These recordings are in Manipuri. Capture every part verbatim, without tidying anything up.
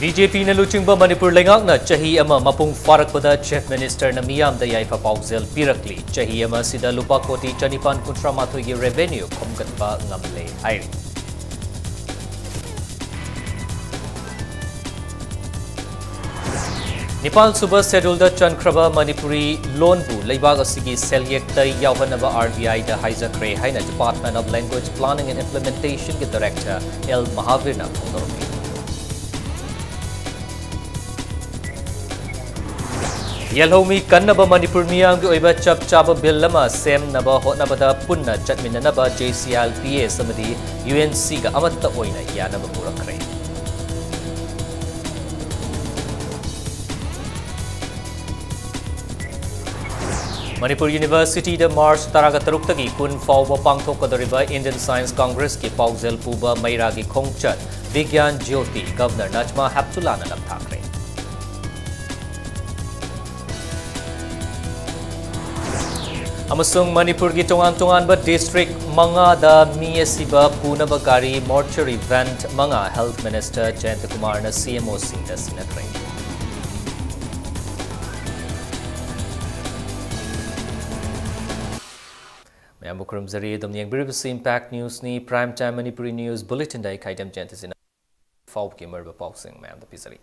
BJPꯅ ꯂꯨꯆꯤꯡꯕ ꯃꯅꯤꯄꯨꯔ ꯂꯩꯉꯥꯛꯅ ꯆꯍꯤ ꯑꯃ ꯃꯄꯨꯡ ꯐꯥꯔꯛꯄꯗ Chief Ministerꯅ ꯃꯤꯌꯥꯝꯗ ꯌꯥꯏꯐ ꯄꯥꯎꯖꯦꯜ ꯄꯤꯔꯛꯂꯤ꯫ ꯆꯍꯤ ꯑꯃ ꯑꯁꯤꯗ ꯂꯨꯄꯥ ꯀꯣꯇꯤ ꯆꯅꯤꯄꯥꯟ ꯀꯨꯟꯊ꯭ꯔꯥ ꯃꯥꯊꯣꯏꯒꯤ revenue ꯈꯣꯝꯒꯠꯄ ꯉꯝꯂꯦ ꯍꯥꯏꯔꯤ꯫ ꯅꯤꯄꯥꯟ ꯁꯨꯕ scheduleꯗ ꯆꯟꯈ꯭ꯔꯕ ꯃꯅꯤꯄꯨꯔꯤ ꯂꯣꯟꯕꯨ ꯂꯩꯕꯥꯛ ꯑꯁꯤꯒꯤ ꯁꯦꯜꯌꯦꯛꯇ ꯌꯥꯎꯍꯟꯅꯕ RBIꯗ ꯍꯥꯏꯖꯈ꯭ꯔꯦ ꯍꯥꯏꯅ Department of Language Planning and Implimentation Director L ꯃꯍꯥꯕꯤꯔꯅ ꯐꯣꯡꯗꯣꯔꯛꯂꯤ꯫ ꯌꯦꯜꯍꯧꯃꯤ ꯀꯟꯅꯕ Manipur ꯃꯤꯌꯥꯝꯒꯤ ꯑꯣꯏꯕ ꯆꯞ ꯆꯥꯕ bill ꯑꯃ ꯁꯦꯝꯅꯕ ꯍꯣꯠꯅꯕꯗ ꯄꯨꯟꯅ ꯆꯠꯃꯤꯟꯅꯅꯕ JCILPS ꯑꯃꯗꯤ UNCꯒ ꯑꯃꯠꯇ ꯑꯣꯏꯅ ꯌꯥꯅꯕ ꯄꯨꯔꯛꯈ꯭ꯔꯦ꯫ ꯃꯅꯤꯄꯨꯔ Universityꯗ March ꯇꯔꯥꯒ ꯇꯔꯨꯛꯇꯒꯤ ꯀꯨꯟ ꯐꯥꯎꯕ ꯄꯥꯡꯊꯣꯛꯀꯗꯧꯔꯤꯕ Indian Science Congressꯀꯤ ꯄꯥꯎꯖꯦꯜ ꯄꯨꯕ ꯃꯩꯔꯥꯒꯤ ꯈꯣꯡꯆꯠ Vigyan Jyoti Governor Najma Heptullahꯅ ꯂꯝꯊꯥꯈ꯭ꯔꯦ꯫ ꯑꯃꯁꯨꯡ ꯃꯅꯤꯄꯨꯔꯒꯤ ꯇꯣꯉꯥꯟ ꯇꯣꯉꯥꯟꯕ district ꯃꯉꯥꯗ ꯃꯤ ꯑꯁꯤꯕ ꯄꯨꯅꯕ ꯒꯥꯔꯤ mortuary van ꯃꯉꯥ Health Minister ꯖꯌꯟꯇ ꯀꯨꯃꯥꯔꯅ CMOꯁꯤꯡꯗ ꯁꯤꯟꯅꯈ꯭ꯔꯦ꯫ ꯃꯌꯥꯝꯕꯨ ꯈꯨꯔꯨꯝꯖꯔꯤ꯫ ꯑꯗꯨꯝ ꯌꯦꯡꯕꯤꯔꯤꯕꯁꯤ Impact Newsꯅꯤ꯫ Prime Time Manipuri news bulletinꯗ ꯑꯩ ꯈꯥꯏꯗꯝ ꯖꯌꯟꯇ ꯁꯤꯟꯅ ꯐꯥꯎꯕꯒꯤ ꯃꯔꯨꯑꯣꯏꯕ ꯄꯥꯎꯁꯤꯡ ꯃꯌꯥꯝꯗ ꯄꯤꯖꯔꯤ꯫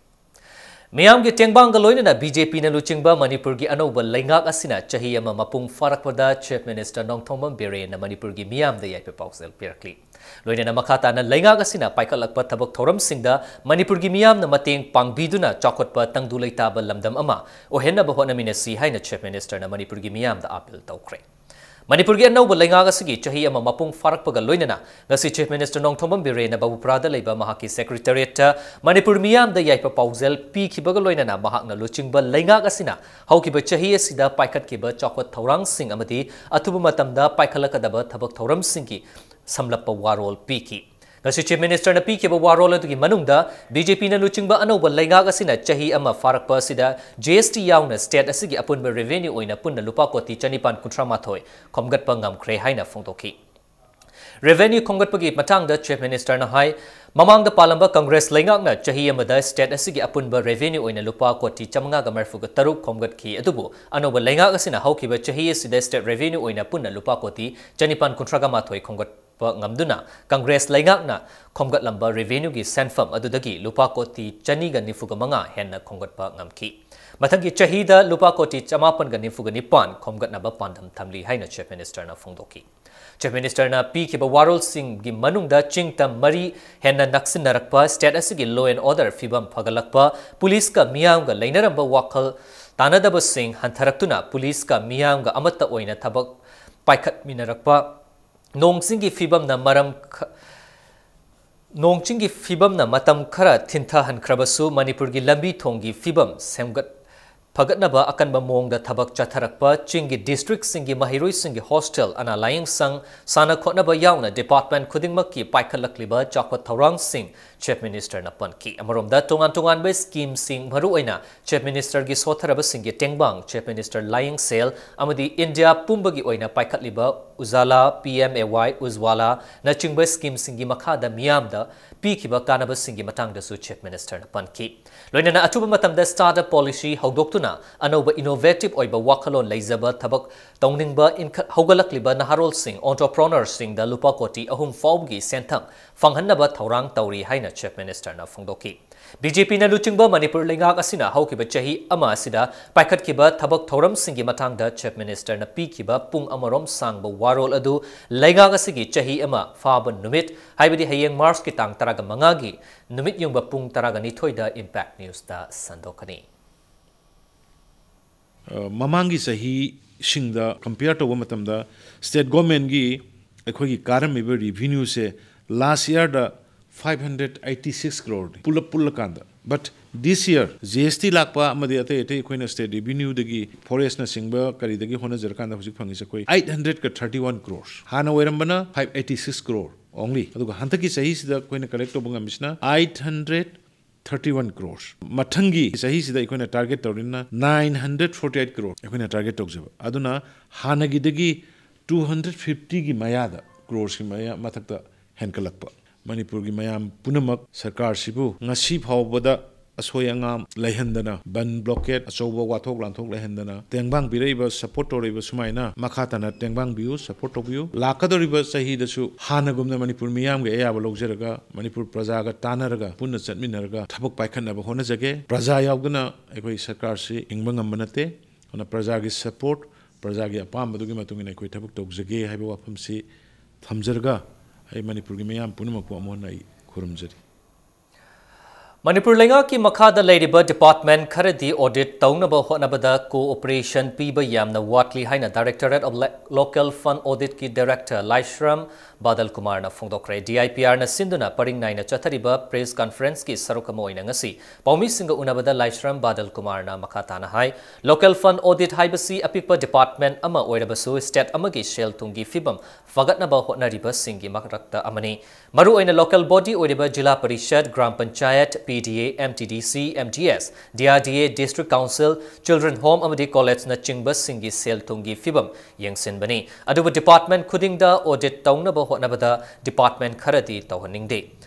ꯃꯤꯌꯥꯝꯒꯤ ꯇꯦꯡꯕꯥꯡꯒ ꯂꯣꯏꯅꯅ BJPꯅ ꯂꯨꯆꯤꯡꯕ ꯃꯅꯤꯄꯨꯔꯒꯤ ꯑꯅꯧꯕ ꯂꯩꯉꯥꯛ ꯑꯁꯤꯅ ꯆꯍꯤ ꯑꯃ ꯃꯄꯨꯡ ꯐꯥꯔꯛꯄꯗ Chief Minister ꯅꯣꯡꯊꯣꯝꯕꯝ ꯕꯤꯔꯦꯟꯅ ꯃꯅꯤꯄꯨꯔꯒꯤ ꯃꯤꯌꯥꯝꯗ ꯌꯥꯏꯐ ꯄꯥꯎꯖꯦꯜ ꯄꯤꯔꯛꯂꯤ꯫ ꯂꯣꯏꯅꯅ ꯃꯈꯥ ꯇꯥꯅ ꯂꯩꯉꯥꯛ ꯑꯁꯤꯅ ꯄꯥꯏꯈꯠꯂꯛꯄ ꯊꯕꯛ ꯊꯧꯔꯝꯁꯤꯡꯗ ꯃꯅꯤꯄꯨꯔꯒꯤ ꯃꯤꯌꯥꯝꯅ ꯃꯇꯦꯡ ꯄꯥꯡꯕꯤꯗꯨꯅ ꯆꯥꯎꯈꯠꯄ ꯇꯪꯗꯨ ꯂꯩꯇꯥꯕ ꯂꯝꯗꯝ ꯑꯃ ꯑꯣꯏꯍꯟꯅꯕ ꯍꯣꯠꯅꯃꯤꯟꯅꯁꯤ ꯍꯥꯏꯅ Chief Ministerꯅ ꯃꯅꯤꯄꯨꯔꯒꯤ ꯃꯤꯌꯥꯝꯗ appeal ꯇꯧꯈ꯭ꯔꯦ꯫ ꯃꯅꯤꯄꯨꯔꯒꯤ ꯑꯅꯧꯕ ꯂꯩꯉꯥꯛ ꯑꯁꯤꯒꯤ ꯆꯍꯤ ꯑꯃ ꯃꯄꯨꯡ ꯐꯥꯔꯛꯄꯒ ꯂꯣꯏꯅꯅ ꯉꯁꯤ Chief Minister ꯅꯣꯡꯊꯣꯝꯕꯝ ꯕꯤꯔꯦꯟꯅ ꯕꯥꯕꯨꯄꯨꯔꯥꯗ ꯂꯩꯕ ꯃꯍꯥꯛꯀꯤ Secretariatꯇ ꯃꯅꯤꯄꯨꯔ ꯃꯤꯌꯥꯝꯗ ꯌꯥꯏꯐ ꯄꯥꯎꯖꯦꯜ ꯄꯤꯈꯤꯕꯒ ꯂꯣꯏꯅꯅ ꯃꯍꯥꯛꯅ ꯂꯨꯆꯤꯡꯕ ꯂꯩꯉꯥꯛ ꯑꯁꯤꯅ ꯍꯧꯈꯤꯕ ꯆꯍꯤ ꯑꯁꯤꯗ ꯄꯥꯏꯈꯠꯈꯤꯕ ꯆꯥꯎꯈꯠ ꯊꯧꯔꯥꯡꯁꯤꯡ ꯑꯃꯗꯤ ꯑꯊꯨꯕ ꯃꯇꯝꯗ ꯄꯥꯏꯈꯠꯂꯛꯀꯗꯕ ꯊꯕꯛ ꯊꯧꯔꯝꯁꯤꯡꯒꯤ ꯁꯝꯂꯞꯄ ꯋꯥꯔꯣꯜ ꯄꯤꯈꯤ꯫ ꯉꯁꯤ Chief Ministerꯅ ꯄꯤꯈꯤꯕ ꯋꯥꯔꯣꯜ ꯑꯗꯨꯒꯤ ꯃꯅꯨꯡꯗ BJPꯅ ꯂꯨꯆꯤꯡꯕ ꯑꯅꯧꯕ ꯂꯩꯉꯥꯛ ꯑꯁꯤꯅ ꯆꯍꯤ ꯑꯃ ꯐꯥꯔꯛꯄ ꯑꯁꯤꯗ GST ꯌꯥꯎꯅ state ꯑꯁꯤꯒꯤ ꯑꯄꯨꯟꯕ revenue ꯑꯣꯏꯅ ꯄꯨꯟꯅ ꯂꯨꯄꯥ ꯀꯣꯇꯤ ꯆꯅꯤꯄꯥꯟ ꯀꯨꯟꯊ꯭ꯔꯥ ꯃꯥꯊꯣꯏ ꯈꯣꯝꯒꯠꯄ ꯉꯝꯈ꯭ꯔꯦ ꯍꯥꯏꯅ ꯐꯣꯡꯗꯣꯛꯈꯤ꯫ Revenue ꯈꯣꯝꯒꯠꯄꯒꯤ ꯃꯇꯥꯡꯗ Chief Ministerꯅ ꯍꯥꯏ, ꯃꯃꯥꯡꯗ ꯄꯥꯜꯂꯝꯕ ꯀꯪꯒ꯭ꯔꯦꯁ ꯂꯩꯉꯥꯛꯅ ꯆꯍꯤ ꯑꯃꯗ state ꯑꯁꯤꯒꯤ ꯑꯄꯨꯟꯕ revenue ꯑꯣꯏꯅ ꯂꯨꯄꯥ ꯀꯣꯇꯤ ꯆꯥꯃꯉꯥꯒ ꯃꯔꯤꯐꯨꯒ ꯇꯔꯨꯛ ꯈꯣꯝꯒꯠꯈꯤ, ꯑꯗꯨꯕꯨ ꯑꯅꯧꯕ ꯂꯩꯉꯥꯛ ꯑꯁꯤꯅ ꯍꯧꯈꯤꯕ ꯆꯍꯤ ꯑꯁꯤꯗ state revenue ꯑꯣꯏꯅ ꯄꯨꯟꯅ ꯂꯨꯄꯥ ꯀꯣꯇꯤ ꯆꯅꯤꯄꯥꯟ ꯀꯨꯟꯊ꯭ꯔꯥꯒ ꯃꯥꯊꯣꯏ ꯈꯣꯝꯒꯠꯄ ꯉꯝꯗꯨꯅ ꯀꯪꯒ꯭ꯔꯦꯁ ꯂꯩꯉꯥꯛꯅ ꯈꯣꯝꯒꯠꯂꯝꯕ revenueꯒꯤ ꯁꯦꯟꯐꯝ ꯑꯗꯨꯗꯒꯤ ꯂꯨꯄꯥ ꯀꯣꯇꯤ ꯆꯅꯤꯒ ꯅꯤꯐꯨꯒ ꯃꯉꯥ ꯍꯦꯟꯅ ꯈꯣꯝꯒꯠꯄ ꯉꯝꯈꯤ꯫ ꯃꯊꯪꯒꯤ ꯆꯍꯤꯗ ꯂꯨꯄꯥ ꯀꯣꯇꯤ ꯆꯃꯥꯄꯟꯒ ꯅꯤꯐꯨꯒ ꯅꯤꯄꯥꯟ ꯈꯣꯝꯒꯠꯅꯕ ꯄꯥꯟꯗꯝ ꯊꯝꯂꯤ ꯍꯥꯏꯅ Chief Ministerꯅ ꯐꯣꯡꯗꯣꯛꯈꯤ꯫ Chief Ministerꯅ ꯄꯤꯈꯤꯕ ꯋꯥꯔꯣꯜꯁꯤꯡꯒꯤ ꯃꯅꯨꯡꯗ ꯆꯤꯡ ꯇꯝ ꯃꯔꯤ ꯍꯦꯟꯅ ꯅꯛꯁꯤꯟꯅꯔꯛꯄ, state ꯑꯁꯤꯒꯤ law and order ꯐꯤꯕꯝ ꯐꯒꯠꯂꯛꯄ, ꯄꯨꯂꯤꯁꯀ ꯃꯤꯌꯥꯝꯒ ꯂꯩꯅꯔꯝꯕ ꯋꯥꯈꯜ ꯇꯥꯅꯗꯕꯁꯤꯡ ꯍꯟꯊꯔꯛꯇꯨꯅ ꯄꯨꯂꯤꯁꯀ ꯃꯤꯌꯥꯝꯒ ꯑꯃꯠꯇ ꯑꯣꯏꯅ ꯊꯕꯛ ꯄꯥꯏꯈꯠꯃꯤꯟꯅꯔꯛꯄ, ꯅꯣꯡ ꯆꯤꯡꯒꯤ ꯐꯤꯕꯝꯅ ꯃꯔꯝ ꯈ-, ꯅꯣꯡ ꯆꯤꯡꯒꯤ ꯐꯤꯕꯝꯅ ꯃꯇꯝ ꯈꯔ ꯊꯤꯟꯊꯍꯟꯈ꯭ꯔꯕꯁꯨ ꯃꯅꯤꯄꯨꯔꯒꯤ ꯂꯝꯕꯤ ꯊꯣꯡꯒꯤ ꯐꯤꯕꯝ ꯁꯦꯝꯒꯠ-, ꯐꯒꯠꯅꯕ ꯑꯀꯟꯕ ꯃꯑꯣꯡꯗ ꯊꯕꯛ ꯆꯠꯊꯔꯛꯄ, ꯆꯤꯡꯒꯤ districtꯁꯤꯡꯒꯤ ꯃꯍꯩꯔꯣꯏꯁꯤꯡꯒꯤ hostel, ꯑꯅꯥ ꯂꯥꯌꯦꯡꯁꯪ, ꯁꯥꯟꯅ ꯈꯣꯠꯅꯕ ꯌꯥꯎꯅ department ꯈꯨꯗꯤꯡꯃꯛꯀꯤ ꯄꯥꯏꯈꯠꯂꯛꯂꯤꯕ ꯆꯥꯎꯈꯠ ꯊꯧꯔꯥꯡꯁꯤꯡ Chief Ministerꯅ ꯄꯟꯈꯤ꯫ ꯑꯃꯔꯣꯝꯗ ꯇꯣꯉꯥꯟ ꯇꯣꯉꯥꯟꯕ schemeꯁꯤꯡ, ꯃꯔꯨꯑꯣꯏꯅ Chief Ministerꯒꯤ ꯁꯣꯠꯊꯔꯕꯁꯤꯡꯒꯤ ꯇꯦꯡꯕꯥꯡ, Chief Minister ꯂꯥꯌꯦꯡꯁꯦꯜ ꯑꯃꯗꯤ ꯏꯟꯗꯤꯌꯥ ꯄꯨꯝꯕꯒꯤ ꯑꯣꯏꯅ ꯄꯥꯏꯈꯠꯂꯤꯕ ꯎꯖꯥꯂꯥ, ꯄꯤ ꯑꯦꯝ ꯑꯦ ꯋꯥꯏ ꯎꯖꯋꯥꯂꯥꯅꯆꯤꯡꯕ schemeꯁꯤꯡꯒꯤ ꯃꯈꯥꯗ ꯃꯤꯌꯥꯝꯗ ꯄꯤꯈꯤꯕ ꯀꯥꯟꯅꯕꯁꯤꯡꯒꯤ ꯃꯇꯥꯡꯗꯁꯨ Chief Ministerꯅ ꯄꯟꯈꯤ꯫ ꯂꯣꯏꯅꯅ ꯑꯊꯨꯕ ꯃꯇꯝꯗ startup policy ꯍꯧꯗꯣꯛꯇꯨꯅ ꯑꯅꯧꯕ innovative ꯑꯣꯏꯕ ꯋꯥꯈꯜꯂꯣꯟ ꯂꯩꯖꯕ ꯊꯕꯛ ꯇꯧꯅꯤꯡꯕ ꯏꯟꯈꯠ-, ꯍꯧꯒꯠꯂꯛꯂꯤꯕ ꯅꯍꯥꯔꯣꯜꯁꯤꯡ, entrepreneurꯁꯤꯡꯗ ꯂꯨꯄꯥ ꯀꯣꯇꯤ ꯑꯍꯨꯝ ꯐꯥꯎꯕꯒꯤ ꯁꯦꯟꯊꯪ ꯐꯪꯍꯟꯅꯕ ꯊꯧꯔꯥꯡ ꯇꯧꯔꯤ ꯍꯥꯏꯅ Chief Ministerꯅ ꯐꯣꯡꯗꯣꯛꯈꯤ꯫ ꯕꯤ ꯖꯦ ꯄꯤꯅ ꯂꯨꯆꯤꯡꯕ ꯃꯅꯤꯄꯨꯔ ꯂꯩꯉꯥꯛ ꯑꯁꯤꯅ ꯍꯧꯈꯤꯕ ꯆꯍꯤ ꯑꯃ ꯑꯁꯤꯗ ꯄꯥꯏꯈꯠꯈꯤꯕ ꯊꯕꯛ ꯊꯧꯔꯝꯁꯤꯡꯒꯤ ꯃꯇꯥꯡꯗ Chief Ministerꯅ ꯄꯤꯈꯤꯕ ꯄꯨꯡ ꯑꯃꯔꯣꯝ ꯁꯥꯡꯕ ꯋꯥꯔꯣꯜ ꯑꯗꯨ ꯂꯩꯉꯥꯛ ꯑꯁꯤꯒꯤ ꯆꯍꯤ ꯑꯃ ꯐꯥꯕ ꯅꯨꯃꯤꯠ, ꯍꯥꯏꯕꯗꯤ ꯍꯌꯦꯡ Marchꯀꯤ ꯇꯥꯡ ꯇꯔꯥꯒ ꯃꯉꯥꯒꯤ ꯅꯨꯃꯤꯠ ꯌꯨꯡꯕ ꯄꯨꯡ ꯇꯔꯥꯒ ꯅꯤꯊꯣꯏꯗ Impact Newsꯇ ꯁꯟꯗꯣꯛꯀꯅꯤ꯫ ꯑ, ꯃꯃꯥꯡꯒꯤ ꯆꯍꯤꯁꯤꯡꯗ compare ꯇꯧꯕ ꯃꯇꯝꯗ state governmentꯀꯤ ꯑꯩꯈꯣꯏꯒꯤ ꯀꯥꯔꯝꯃꯤꯕ revenueꯁꯦ last yearꯗ five hundred eighty six crore ꯄꯨꯂꯞ ꯄꯨꯜꯂꯀꯥꯟꯗ꯫ But this year G S T ꯂꯥꯛꯄ ꯑꯃꯗꯤ ꯑꯇꯩ ꯑꯇꯩ ꯑꯩꯈꯣꯏꯅ state revenueꯗꯒꯤ, forestꯅꯆꯤꯡꯕ ꯀꯔꯤꯗꯒꯤ ꯍꯣꯠꯅꯖꯔꯀꯥꯟꯗ ꯍꯧꯖꯤꯛ ꯐꯪꯉꯤꯁꯦ ꯑꯩꯈꯣꯏ eight hundredꯒ thirty one crores꯫ ꯍꯥꯟꯅ ꯑꯣꯏꯔꯝꯕꯅ five eighty six crore only꯫ ꯑꯗꯨꯒ ꯍꯟꯗꯛꯀꯤ ꯆꯍꯤꯁꯤꯗ ꯑꯩꯈꯣꯏꯅ collect ꯇꯧꯕ ꯉꯝꯃꯤꯁꯤꯅ eight hundred thirty one crores꯫ ꯃꯊꯪꯒꯤ ꯆꯍꯤꯁꯤꯗ ꯑꯩꯈꯣꯏꯅ target ꯇꯧꯔꯤꯅ nine hundred forty eight crore ꯑꯩꯈꯣꯏꯅ target ꯇꯧꯖꯕ꯫ ꯑꯗꯨꯅ ꯍꯥꯟꯅꯒꯤꯗꯒꯤ two hundred fiftyꯒꯤ ꯃꯌꯥꯗ, croresꯀꯤ ꯃꯌꯥ ꯃꯊꯛꯇ ꯍꯦꯟꯒꯠꯂꯛꯄ꯫ ꯃꯅꯤꯄꯨꯔꯒꯤ ꯃꯌꯥꯝ ꯄꯨꯝꯅꯃꯛ ꯁꯔꯀꯥꯔꯁꯤꯕꯨ ꯉꯁꯤ ꯐꯥꯎꯕꯗ ꯑꯁꯣꯏ ꯑꯉꯥꯝ ꯂꯩꯍꯟꯗꯅ, ꯕꯟ ꯕ꯭ꯂꯣꯀꯦꯠ ꯑꯆꯧꯕ ꯋꯥꯊꯣꯛ ꯂꯥꯟꯊꯣꯛ ꯂꯩꯍꯟꯗꯅ ꯇꯦꯡꯕꯥꯡ ꯄꯤꯔꯛꯏꯕ, ꯁꯄꯣꯔꯠ ꯇꯧꯔꯛꯏꯕ ꯁꯨꯃꯥꯏꯅ ꯃꯈꯥ ꯇꯥꯅ ꯇꯦꯡꯕꯥꯡ ꯄꯤꯌꯨ, ꯁꯄꯣꯔꯠ ꯇꯧꯕꯤꯌꯨ꯫ ꯂꯥꯛꯀꯗꯧꯔꯤꯕ ꯆꯍꯤꯗꯁꯨ ꯍꯥꯟꯅꯒꯨꯝꯅ ꯃꯅꯤꯄꯨꯔ ꯃꯤꯌꯥꯝꯒꯤ ꯑꯌꯥꯕ ꯂꯧꯖꯔꯒ, ꯃꯅꯤꯄꯨꯔ ꯄ꯭ꯔꯖꯥꯒ ꯇꯥꯟꯅꯔꯒ, ꯄꯨꯟꯅ ꯆꯠꯃꯤꯟꯅꯔꯒ ꯊꯕꯛ ꯄꯥꯏꯈꯠꯅꯕ ꯍꯣꯠꯅꯖꯒꯦ꯫ ꯄ꯭ꯔꯖꯥ ꯌꯥꯎꯗꯅ ꯑꯩꯈꯣꯏ ꯁꯔꯀꯥꯔꯁꯤ ꯍꯤꯡꯕ ꯉꯝꯕ ꯅꯠꯇꯦ꯫ ꯑꯗꯨꯅ ꯄ꯭ꯔꯖꯥꯒꯤ ꯁꯄꯣꯔꯠ, ꯄ꯭ꯔꯖꯥꯒꯤ ꯑꯄꯥꯝꯕꯗꯨꯒꯤ ꯃꯇꯨꯡ ꯏꯟꯅ ꯑꯩꯈꯣꯏ ꯊꯕꯛ ꯇꯧꯖꯒꯦ ꯍꯥꯏꯕ ꯋꯥꯐꯝꯁꯤ ꯊꯝꯖꯔꯒ, ꯑꯩ ꯃꯅꯤꯄꯨꯔꯒꯤ ꯃꯤꯌꯥꯝ ꯄꯨꯝꯅꯃꯛꯄꯨ ꯑꯃꯨꯛ ꯍꯟꯅ ꯑꯩ ꯈꯨꯔꯨꯝꯖꯔꯤ꯫ ꯃꯅꯤꯄꯨꯔ ꯂꯩꯉꯥꯛꯀꯤ ꯃꯈꯥꯗ ꯂꯩꯔꯤꯕ department ꯈꯔꯗꯤ audit ꯇꯧꯅꯕ ꯍꯣꯠꯅꯕꯗ cooperation ꯄꯤꯕ ꯌꯥꯝꯅ ꯋꯥꯠꯂꯤ ꯍꯥꯏꯅ Directorate of Lo-, Local Fund Auditꯀꯤ director ꯂꯥꯏꯁ꯭ꯔꯝ ꯕꯥꯗꯜ ꯀꯨꯃꯥꯔꯅ ꯐꯣꯡꯗꯣꯛꯈ꯭ꯔꯦ꯫ DIPRꯅ ꯁꯤꯟꯗꯨꯅ ꯄꯔꯤꯡ ꯅꯥꯏꯅ ꯆꯠꯊꯔꯤꯕ press conferenceꯀꯤ ꯁꯔꯨꯛ ꯑꯃ ꯑꯣꯏꯅ ꯉꯁꯤ ꯄꯥꯎꯃꯤꯁꯤꯡꯒ ꯎꯅꯕꯗ ꯂꯥꯏꯁ꯭ꯔꯝ ꯕꯥꯗꯜ ꯀꯨꯃꯥꯔꯅ ꯃꯈꯥ ꯇꯥꯅ ꯍꯥꯏ, local fund audit ꯍꯥꯏꯕꯁꯤ ꯑꯄꯤꯛꯄ department ꯑꯃ ꯑꯣꯏꯔꯕꯁꯨ state ꯑꯃꯒꯤ ꯁꯦꯜ ꯊꯨꯝꯒꯤ ꯐꯤꯕꯝ ꯐꯒꯠꯅꯕ ꯍꯣꯠꯅꯔꯤꯕꯁꯤꯡꯒꯤ ꯃꯔꯛꯇ ꯑꯃꯅꯤ꯫ ꯃꯔꯨꯑꯣꯏꯅ local body ꯑꯣꯏꯔꯤꯕ zila parishad, gram panchayat, PDA, MTDC, MDS, DRDA, district council, children home ꯑꯃꯗꯤ collegeꯅꯆꯤꯡꯕꯁꯤꯡꯒꯤ ꯁꯦꯜ ꯊꯨꯝꯒꯤ ꯐꯤꯕꯝ ꯌꯦꯡꯁꯤꯟꯕꯅꯤ꯫ ꯑꯗꯨꯕꯨ department ꯈꯨꯗꯤꯡꯗ audit ꯇꯧꯅꯕ ꯍꯣꯠꯅꯕꯗ department ꯈꯔꯗꯤ ꯇꯧꯍꯟꯅꯤꯡꯗꯦ꯫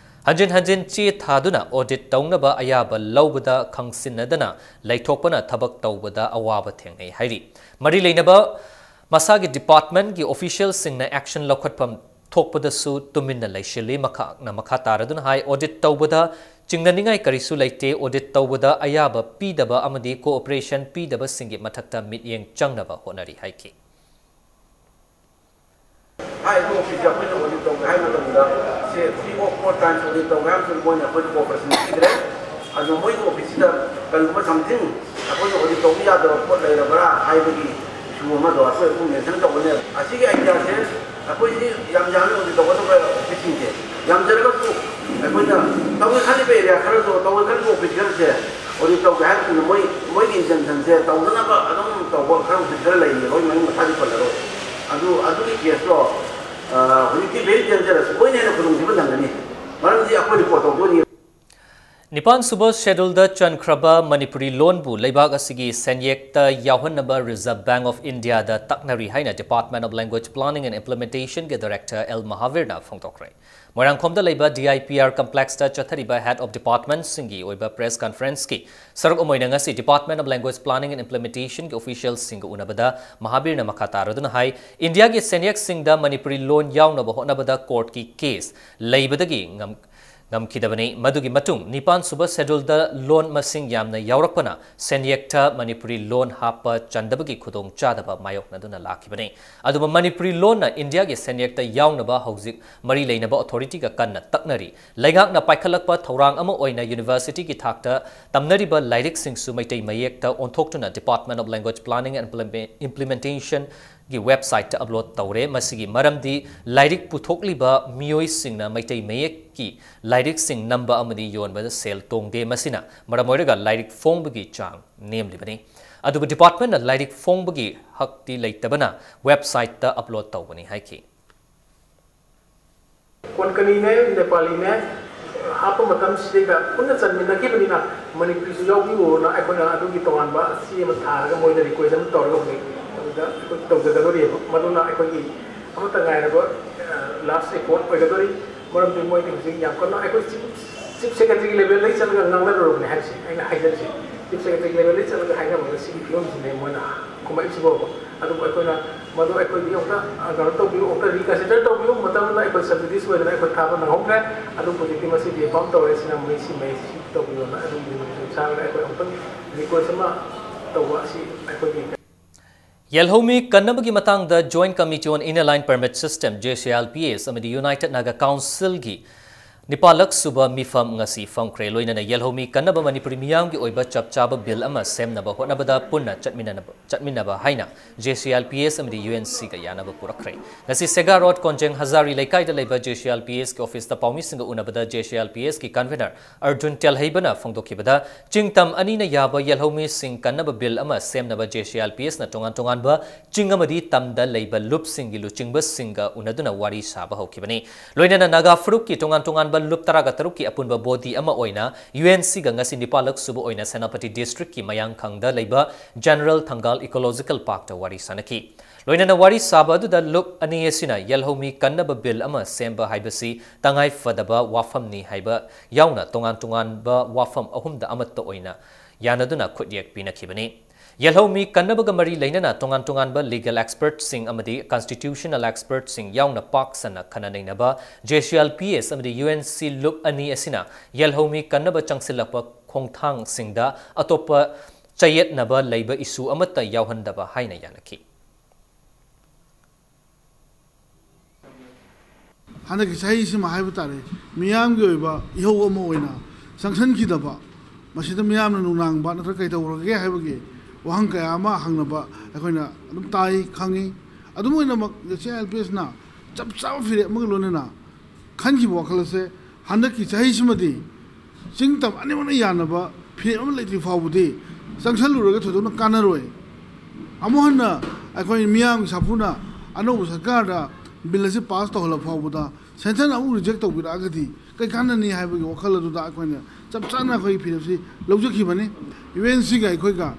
ꯍꯟꯖꯤꯟ ꯍꯟꯖꯤꯟ ꯆꯦ ꯊꯥꯗꯨꯅ audit ꯇꯧꯅꯕ ꯑꯌꯥꯕ ꯂꯧꯕꯗ ꯈꯪꯁꯤꯟꯅꯗꯅ ꯂꯩꯊꯣꯛꯄꯅ ꯊꯕꯛ ꯇꯧꯕꯗ ꯑꯋꯥꯕ ꯊꯦꯡꯅꯩ ꯍꯥꯏꯔꯤ꯫ ꯃꯔꯤ ꯂꯩꯅꯕ ꯃꯁꯥꯒꯤ departmentꯀꯤ officialꯁꯤꯡꯅ action ꯂꯧꯈꯠꯐꯝ ꯊꯣꯛꯄꯗꯁꯨ ꯇꯨꯃꯤꯟꯅ ꯂꯩꯁꯤꯜꯂꯤ꯫ ꯃꯍꯥꯛꯅ ꯃꯈꯥ ꯇꯥꯔꯗꯨꯅ ꯍꯥꯏ, audit ꯇꯧꯕꯗ ꯆꯤꯡꯅꯅꯤꯡꯉꯥꯏ ꯀꯔꯤꯁꯨ ꯂꯩꯇꯦ꯫ Audit ꯇꯧꯕꯗ ꯑꯌꯥꯕ ꯄꯤꯗꯕ ꯑꯃꯗꯤ cooperation ꯄꯤꯗꯕꯁꯤꯡꯒꯤ ꯃꯊꯛꯇ ꯃꯤꯠꯌꯦꯡ ꯆꯪꯅꯕ ꯍꯣꯠꯅꯔꯤ ꯍꯥꯏꯈꯤ꯫ ꯍꯥꯏꯔꯤꯕ office ꯑꯩꯈꯣꯏꯅ audit ꯇꯧꯒꯦ ꯍꯥꯏꯕ ꯃꯇꯝꯗ ꯁꯦ three or four times audit ꯇꯧꯒꯦ ꯍꯥꯏꯕꯁꯨ ꯃꯣꯏꯅ ꯑꯩꯈꯣꯏꯗ cooperation ꯄꯤꯗ꯭ꯔꯦ꯫ ꯑꯗꯨ ꯃꯣꯏꯒꯤ officeꯁꯤꯗ ꯀꯔꯤꯒꯨꯝꯕ something ꯑꯩꯈꯣꯏꯅ audit ꯇꯧꯕ ꯌꯥꯗꯕ ꯄꯣꯠ ꯂꯩꯔꯕ꯭ꯔꯥ ꯍꯥꯏꯕꯒꯤ issue ꯑꯃꯗꯣ ꯑꯩꯈꯣꯏ ꯑꯗꯨꯝ mention ꯇꯧꯒꯅꯦꯕ꯫ ꯑꯁꯤꯒꯤ ideaꯁꯦ ꯑꯩꯈꯣꯏꯁꯤ ꯌꯥꯝ ꯌꯥꯝꯃꯤ audit ꯇꯧꯒꯗꯕ officeꯁꯤꯡꯁꯦ꯫ ꯌꯥꯝꯖꯔꯒꯁꯨ ꯑꯩꯈꯣꯏꯅ ꯇꯧꯒꯦ ꯈꯜꯂꯤꯕ area ꯈꯔꯗꯣ, ꯇꯧꯒꯦ ꯈꯜꯂꯤꯕ office ꯈꯔꯁꯦ audit ꯇꯧꯒꯦ ꯍꯥꯏꯕ ꯃꯇꯝꯗ ꯃꯣꯏ, ꯃꯣꯏꯒꯤ intentionꯁꯦ ꯇꯧꯗꯅꯕ ꯑꯗꯨꯝ ꯇꯧꯕ ꯈꯔ office ꯈꯔ ꯂꯩꯔꯤ꯫ ꯑꯩꯈꯣꯏ ꯃꯃꯤꯡ ꯃꯊꯥꯗꯤ ꯄꯜꯂꯔꯣꯏ꯫ ꯑꯗꯨ, ꯑꯗꯨꯒꯤ caseꯇꯣ, ꯑ, ꯍꯧꯖꯤꯛꯇꯤ very dangerous, ꯃꯣꯏꯅ ꯍꯦꯟꯅ ꯈꯨꯗꯣꯡꯊꯤꯕ ꯅꯪꯒꯅꯤ꯫ ꯃꯔꯝꯗꯤ ꯑꯩꯈꯣꯏ report ꯇꯧꯗꯣꯏꯅꯤ꯫ ꯅꯤꯄꯥꯟ ꯁꯨꯕ ꯁꯦꯗꯨꯜꯗ ꯆꯟꯈ꯭ꯔꯕ ꯃꯅꯤꯄꯨꯔꯤ ꯂꯣꯟꯕꯨ ꯂꯩꯕꯥꯛ ꯑꯁꯤꯒꯤ ꯁꯦꯟꯌꯦꯛꯇ ꯌꯥꯎꯍꯟꯅꯕ Reserve Bank of Indiaꯗ ꯇꯛꯅꯔꯤ ꯍꯥꯏꯅ Department of Language Planning and Implementationꯒꯤ Director L ꯃꯍꯥꯕꯤꯔꯅ ꯐꯣꯡꯗꯣꯛꯈ꯭ꯔꯦ꯫ ꯃꯣꯏꯔꯥꯡꯈꯣꯝꯗ ꯂꯩꯕ D I P R Complexꯇ ꯆꯠꯊꯔꯤꯕ Head of Departmentꯁꯤꯡꯒꯤ ꯑꯣꯏꯕ press conferenceꯀꯤ ꯁꯔꯨꯛ ꯑꯃ ꯑꯣꯏꯅ ꯉꯁꯤ Department of Language Planning and Implementationꯒꯤ officialꯁꯤꯡꯒ ꯎꯅꯕꯗ ꯃꯍꯥꯕꯤꯔꯅ ꯃꯈꯥ ꯇꯥꯔꯗꯨꯅ ꯍꯥꯏ, ꯏꯟꯗꯤꯌꯥꯒꯤ ꯁꯦꯟꯌꯦꯛꯁꯤꯡꯗ ꯃꯅꯤꯄꯨꯔꯤ ꯂꯣꯟ ꯌꯥꯎꯅꯕ ꯍꯣꯠꯅꯕꯗ courtꯀꯤ case ꯂꯩꯕꯗꯒꯤ ꯉꯝ-, ꯉꯝꯈꯤꯗꯕꯅꯤ꯫ ꯃꯗꯨꯒꯤ ꯃꯇꯨꯡ ꯅꯤꯄꯥꯟ ꯁꯨꯕ ꯁꯦꯗꯨꯜꯗ ꯂꯣꯟ ꯃꯁꯤꯡ ꯌꯥꯝꯅ ꯌꯥꯎꯔꯛꯄꯅ ꯁꯦꯟꯌꯦꯛꯇ ꯃꯅꯤꯄꯨꯔꯤ ꯂꯣꯟ ꯍꯥꯞꯄ ꯆꯟꯗꯕꯒꯤ ꯈꯨꯗꯣꯡꯆꯥꯗꯕ ꯃꯥꯌꯣꯛꯅꯗꯨꯅ ꯂꯥꯛꯈꯤꯕꯅꯤ꯫ ꯑꯗꯨꯕꯨ ꯃꯅꯤꯄꯨꯔꯤ ꯂꯣꯟꯅ ꯏꯟꯗꯤꯌꯥꯒꯤ ꯁꯦꯟꯌꯦꯛꯇ ꯌꯥꯎꯅꯕ ꯍꯧꯖꯤꯛ ꯃꯔꯤ ꯂꯩꯅꯕ authorityꯒ ꯀꯟꯅ ꯇꯛꯅꯔꯤ꯫ ꯂꯩꯉꯥꯛꯅ ꯄꯥꯏꯈꯠꯂꯛꯄ ꯊꯧꯔꯥꯡ ꯑꯃ ꯑꯣꯏꯅ universityꯒꯤ ꯊꯥꯛꯇ ꯇꯝꯅꯔꯤꯕ ꯂꯥꯏꯔꯤꯛꯁꯤꯡꯁꯨ Meitei ꯃꯌꯦꯛꯇ ꯑꯣꯟꯊꯣꯛꯇꯨꯅ Department of Language Planning and Implement-, Implementationꯒꯤ websiteꯇ upload ꯇꯧꯔꯦ꯫ ꯃꯁꯤꯒꯤ ꯃꯔꯝꯗꯤ ꯂꯥꯏꯔꯤꯛ ꯄꯨꯊꯣꯛꯂꯤꯕ ꯃꯤꯑꯣꯏꯁꯤꯡꯅ ꯃꯩꯇꯩ ꯃꯌꯦꯛꯀꯤ ꯂꯥꯏꯔꯤꯛꯁꯤꯡ ꯅꯝꯕ ꯑꯃꯗꯤ ꯌꯣꯟꯕꯗ ꯁꯦꯜ ꯇꯣꯡꯗꯦ꯫ ꯃꯁꯤꯅ ꯃꯔꯝ ꯑꯣꯏꯔꯒ ꯂꯥꯏꯔꯤꯛ ꯐꯣꯡꯕꯒꯤ ꯆꯥꯡ ꯅꯦꯝꯂꯤꯕꯅꯤ꯫ ꯑꯗꯨꯕꯨ departmentꯅ ꯂꯥꯏꯔꯤꯛ ꯐꯣꯡꯕꯒꯤ ꯍꯛꯇꯤ ꯂꯩꯇꯕꯅ websiteꯇ upload ꯇꯧꯕꯅꯤ ꯍꯥꯏꯈꯤ꯫ ꯀꯣꯟꯀꯅꯤꯅꯦ, ꯅꯦꯄꯥꯂꯤꯅꯦ, ꯍꯥꯞꯄ ꯃꯇꯝꯁꯤꯗꯩꯗ ꯄꯨꯟꯅ ꯆꯟꯃꯤꯟꯅꯈꯤꯕꯅꯤꯅ ꯃꯅꯤꯄꯨꯔꯤꯁꯨ ꯌꯥꯎꯕꯤꯌꯣꯅ ꯑꯩꯈꯣꯏꯅ ꯑꯗꯨꯒꯤ ꯇꯣꯉꯥꯟꯕ ꯆꯦ ꯑꯃ ꯊꯥꯔꯒ ꯃꯣꯏꯗ request ꯑꯃ ꯇꯧꯔꯒ ꯍꯧꯖꯤꯛ ꯑꯗꯨꯗ ꯑꯩꯈꯣꯏ ꯇꯧꯖꯒꯗꯧꯔꯤꯕ꯫ ꯃꯗꯨꯅ ꯑꯩꯈꯣꯏꯒꯤ ꯑꯃꯠꯇ ꯉꯥꯏꯔꯕ, ꯑ, last effort ꯑꯣꯏꯒꯗꯧꯔꯤ꯫ ꯃꯔꯝꯗꯤ ꯃꯣꯏꯗꯤ ꯍꯧꯖꯤꯛ ꯌꯥꯝ ꯀꯟꯅ ꯑꯩꯈꯣꯏ chief, chief secretaryꯒꯤ levelꯗꯒꯤ ꯆꯠꯂꯒ ꯉꯥꯡꯅꯔꯨꯔꯕꯅꯦ ꯍꯥꯏꯔꯤꯁꯦ, ꯑꯩꯅ ꯍꯥꯏꯖꯔꯤꯁꯦ꯫ Chief secretaryꯒꯤ levelꯗꯒꯤ ꯆꯠꯂꯒ ꯍꯥꯏꯅꯕꯗ ꯁꯤꯒꯤ ꯐꯤꯕꯝꯁꯤꯅꯦ ꯃꯣꯏꯅ ꯈꯨꯝꯃꯛꯏꯁꯤꯕꯣꯕ꯫ ꯑꯗꯨꯕꯨ ꯑꯩꯈꯣꯏꯅ ꯃꯗꯨ ꯑꯩꯈꯣꯏꯗꯤ ꯑꯃꯨꯛꯇ, ꯑ, ꯀꯩꯅꯣ ꯇꯧꯕꯤꯌꯨ, ꯑꯃꯨꯛꯇ reconsider ꯇꯧꯕꯤꯌꯨ꯫ ꯃꯇꯝꯗ ꯑꯩꯈꯣꯏ subsidies ꯑꯣꯏꯗꯅ ꯑꯩꯈꯣꯏ ꯊꯥꯕ ꯅꯪꯍꯧꯗ꯭ꯔꯦ꯫ ꯑꯗꯨ ꯍꯧꯖꯤꯛꯇꯤ ꯃꯁꯤ reform ꯇꯧꯔꯦ, ꯁꯤꯅ ꯃꯩ, ꯁꯤ ꯃꯩ, ꯁꯤ ꯇꯧꯕꯤꯌꯣꯅ ꯑꯗꯨꯒꯤ ꯃꯇꯝ ꯆꯥꯔꯒ ꯑꯩꯈꯣꯏ ꯑꯃꯨꯛꯇꯪ request ꯑꯃ ꯇꯧꯕ ꯑꯁꯤ ꯑꯩꯈꯣꯏꯒꯤ ꯌꯦꯜꯍꯧꯃꯤ ꯀꯟꯅꯕꯒꯤ ꯃꯇꯥꯡꯗ Joint Committee on Inner Line Permit System, J C I L P S, ꯑꯃꯗꯤ United Naga Councilꯒꯤ ꯅꯤꯄꯥꯜꯂꯛ ꯁꯨꯕ ꯃꯤꯐꯝ ꯉꯁꯤ ꯐꯝꯈ꯭ꯔꯦ꯫ ꯂꯣꯏꯅꯅ ꯌꯦꯜꯍꯧꯃꯤ ꯀꯟꯅꯕ ꯃꯅꯤꯄꯨꯔꯤ ꯃꯤꯌꯥꯝꯒꯤ ꯑꯣꯏꯕ ꯆꯞ ꯆꯥꯕ bill ꯑꯃ ꯁꯦꯝꯅꯕ ꯍꯣꯠꯅꯕꯗ ꯄꯨꯟꯅ ꯆꯠꯃꯤꯟꯅꯅꯕ, ꯆꯠꯃꯤꯟꯅꯕ ꯍꯥꯏꯅ J C I L P S ꯑꯃꯗꯤ UNCꯒ ꯌꯥꯅꯕ ꯄꯨꯔꯛꯈ꯭ꯔꯦ꯫ ꯉꯁꯤ ꯁꯦꯒꯥ ꯔꯣꯗ ꯀꯣꯟꯖꯦꯡ ꯍꯖꯥꯔꯤ ꯂꯩꯀꯥꯏꯗ ꯂꯩꯕ J C I L P Sꯀꯤ officeꯇ ꯄꯥꯎꯃꯤꯁꯤꯡꯒ ꯎꯅꯕꯗ J C I L P Sꯀꯤ convener Arjun ꯇꯦꯜꯍꯩꯕꯅ ꯐꯣꯡꯗꯣꯛꯈꯤꯕꯗ, ꯆꯤꯡꯇꯝ ꯑꯅꯤꯅ ꯌꯥꯕ ꯌꯦꯜꯍꯧꯃꯤꯁꯤꯡ ꯀꯟꯅꯕ bill ꯑꯃ ꯁꯦꯝꯅꯕ J C I L P Sꯅ ꯇꯣꯉꯥꯟ ꯇꯣꯉꯥꯟꯕ ꯆꯤꯡ ꯑꯃꯗꯤ ꯇꯝꯗ ꯂꯩꯕ ꯂꯨꯞꯁꯤꯡꯒꯤ ꯂꯨꯆꯤꯡꯕꯁꯤꯡꯒ ꯎꯅꯗꯨꯅ ꯋꯥꯔꯤ ꯁꯥꯕ ꯍꯧꯈꯤꯕꯅꯤ꯫ ꯂꯣꯏꯅꯅ ꯅꯥꯒꯥ ꯐꯨꯔꯨꯞꯀꯤ ꯇꯣꯉꯥꯟ ꯇꯣꯉꯥꯟꯕ ꯂꯨꯞ ꯇꯔꯥꯒ ꯇꯔꯨꯛꯀꯤ ꯑꯄꯨꯟꯕ body ꯑꯃ ꯑꯣꯏꯅ U N C ꯒ ꯉꯁꯤ ꯅꯤꯄꯥꯜꯂꯛ ꯁꯨꯕ ꯑꯣꯏꯅ ꯁꯦꯅꯥꯄꯇꯤ district ꯀꯤ ꯃꯌꯥꯡꯈꯪꯗ ꯂꯩꯕ General ꯊꯪꯒꯥꯜ Ecological Park ꯇ ꯋꯥꯔꯤ ꯁꯥꯅꯈꯤ꯫ ꯂꯣꯏꯅꯅ ꯋꯥꯔꯤ ꯁꯥꯕ ꯑꯗꯨꯗ ꯂꯨꯞ ꯑꯅꯤ ꯑꯁꯤꯅ ꯌꯦꯜꯍꯧꯃꯤ ꯀꯟꯅꯕ bill ꯑꯃ ꯁꯦꯝꯕ ꯍꯥꯏꯕꯁꯤ ꯇꯉꯥꯏ ꯐꯗꯕ ꯋꯥꯐꯝꯅꯤ ꯍꯥꯏꯕ ꯌꯥꯎꯅ ꯇꯣꯉꯥꯟ ꯇꯣꯉꯥꯟꯕ ꯋꯥꯐꯝ ꯑꯍꯨꯝꯗ ꯑꯃꯠꯇ ꯑꯣꯏꯅ ꯌꯥꯅꯗꯨꯅ ꯈꯨꯠꯌꯦꯛ ꯄꯤꯅꯈꯤꯕꯅꯤ꯫ ꯌꯦꯜꯍꯧꯃꯤ ꯀꯟꯅꯕꯒ ꯃꯔꯤ ꯂꯩꯅꯅ ꯇꯣꯉꯥꯟ ꯇꯣꯉꯥꯟꯕ legal expert ꯁꯤꯡ ꯑꯃꯗꯤ constitutional expert ꯁꯤꯡ ꯌꯥꯎꯅ ꯄꯥꯛ ꯁꯟꯅ ꯈꯟꯅ ꯅꯩꯅꯕ J C L P S ꯑꯃꯗꯤ U N C ꯂꯨꯞ ꯑꯅꯤ ꯑꯁꯤꯅ ꯌꯦꯜꯍꯧꯃꯤ ꯀꯟꯅꯕ ꯆꯪꯁꯤꯜꯂꯛꯄ ꯈꯣꯡꯊꯥꯡꯁꯤꯡꯗ ꯑꯇꯣꯞꯄ ꯆꯌꯦꯠꯅꯕ ꯂꯩꯕ issue ꯑꯃꯠꯇ ꯌꯥꯎꯍꯟꯗꯕ ꯍꯥꯏꯅ ꯌꯥꯅꯈꯤ꯫ ꯍꯟꯗꯛꯀꯤ ꯆꯍꯤꯁꯤꯃ ꯍꯥꯏꯕ ꯇꯥꯔꯦ, ꯃꯤꯌꯥꯝꯒꯤ ꯑꯣꯏꯕ ꯏꯍꯧ ꯑꯃ ꯑꯣꯏꯅ ꯆꯪꯁꯤꯟꯈꯤꯗꯕ, ꯃꯁꯤꯗ ꯃꯤꯌꯥꯝꯅ ꯅꯨꯡꯅꯥꯡꯕ ꯅꯠꯇ꯭ꯔꯒ ꯀꯩ ꯇꯧꯔꯒꯦ ꯍꯥꯏꯕꯒꯤ ꯋꯥꯍꯪ ꯀꯌꯥ ꯑꯃ ꯍꯪꯅꯕ ꯑꯩꯈꯣꯏꯅ ꯑꯗꯨꯝ ꯇꯥꯏ, ꯈꯪꯉꯤ꯫ ꯑꯗꯨꯝ ꯑꯣꯏꯅꯃꯛ, J C L P S ꯅ ꯆꯞ ꯆꯥꯕ ꯐꯤꯔꯦꯞ ꯑꯃꯒ ꯂꯣꯏꯅꯅ ꯈꯟꯈꯤꯕ ꯋꯥꯈꯜ ꯑꯁꯦ ꯍꯟꯗꯛꯀꯤ ꯆꯍꯤꯁꯤꯃꯗꯤ ꯆꯤꯡ ꯇꯝ ꯑꯅꯤꯃꯛꯅ ꯌꯥꯅꯕ ꯐꯤꯔꯦꯞ ꯑꯃ ꯂꯩꯇ꯭ꯔꯤ ꯐꯥꯎꯕꯗꯤ ꯆꯪꯁꯜꯂꯨꯔꯒ ꯊꯣꯏꯗꯣꯛꯅ ꯀꯥꯟꯅꯔꯣꯏ꯫ ꯑꯃꯨꯛ ꯍꯟꯅ ꯑꯩꯈꯣꯏ ꯃꯤꯌꯥꯝꯒꯤ ꯁꯥꯐꯨꯅ ꯑꯅꯧꯕ ꯁꯔꯀꯥꯔꯗ bill ꯑꯁꯤ pass ꯇꯧꯍꯜꯂ ꯐꯥꯎꯕꯗ sanction ꯑꯃꯨꯛ reject ꯇꯧꯕꯤꯔꯛꯑꯒꯗꯤ ꯀꯩ ꯀꯥꯟꯅꯅꯤ ꯍꯥꯏꯕꯒꯤ ꯋꯥꯈꯜ ꯑꯗꯨꯗ ꯑꯩꯈꯣꯏꯅ ꯆꯞ ꯆꯥꯅ ꯑꯩꯈꯣꯏꯒꯤ ꯐꯤꯔꯦꯞꯁꯤ ꯂꯧꯖꯈꯤꯕꯅꯤ꯫ U N C ꯒ ꯑꯩꯈꯣꯏꯒ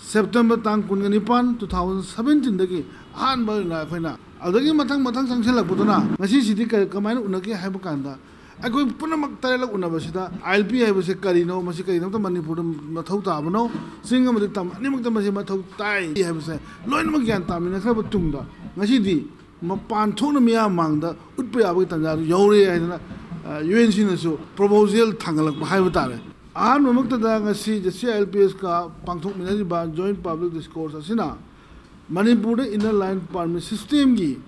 September ꯇꯥꯡ ꯀꯨꯟꯒ ꯅꯤꯄꯥꯟ, two thousand seventeen ꯗꯒꯤ ꯑꯍꯥꯟꯕ ꯑꯣꯏꯅ ꯑꯩꯈꯣꯏꯅ, ꯑꯗꯨꯗꯒꯤ ꯃꯊꯪ ꯃꯊꯪ ꯆꯪꯁꯤꯜꯂꯛꯄꯗꯨꯅ ꯉꯁꯤꯁꯤꯗꯤ ꯀ-, ꯀꯃꯥꯏꯅ ꯎꯅꯒꯦ ꯍꯥꯏꯕ ꯀꯥꯟꯗ, ꯑꯩꯈꯣꯏ ꯄꯨꯝꯅꯃꯛ ꯇꯔꯦꯠꯂꯛ ꯎꯅꯕꯁꯤꯗ I L P ꯍꯥꯏꯕꯁꯦ ꯀꯔꯤꯅꯣ, ꯃꯁꯤ ꯀꯔꯤꯗꯃꯛꯇ ꯃꯅꯤꯄꯨꯔꯗ ꯃꯊꯧ ꯇꯥꯕꯅꯣ, ꯆꯤꯡ ꯑꯃꯗꯤ ꯇꯝ ꯑꯅꯤꯃꯛꯇ ꯃꯁꯤ ꯃꯊꯧ ꯇꯥꯏ ꯍꯥꯏꯕꯁꯦ ꯂꯣꯏꯅꯃꯛ ꯒ꯭ꯌꯥꯟ ꯇꯥꯃꯤꯟꯅꯈ꯭ꯔꯕ ꯇꯨꯡꯗ, ꯉꯁꯤꯗꯤ ꯃꯄꯥꯟ ꯊꯣꯛꯅ ꯃꯤꯌꯥꯝ ꯃꯥꯡꯗ ꯎꯠꯄ ꯌꯥꯕꯒꯤ ꯇꯥꯟꯖꯥꯗꯨ ꯌꯧꯔꯦ ꯍꯥꯏꯗꯅ, ꯑ, U N C ꯅꯁꯨ proposal ꯊꯥꯡꯒꯠꯂꯛꯄ ꯍꯥꯏꯕ ꯇꯥꯔꯦ꯫ ꯑꯍꯥꯟꯕꯃꯛꯇꯗ ꯉꯁꯤ J C I L P S ꯀ ꯄꯥꯡꯊꯣꯛꯃꯤꯟꯅꯔꯤꯕ joint public discourse ꯑꯁꯤꯅ ꯃꯅꯤꯄꯨꯔꯗ inner line permit system ꯒꯤ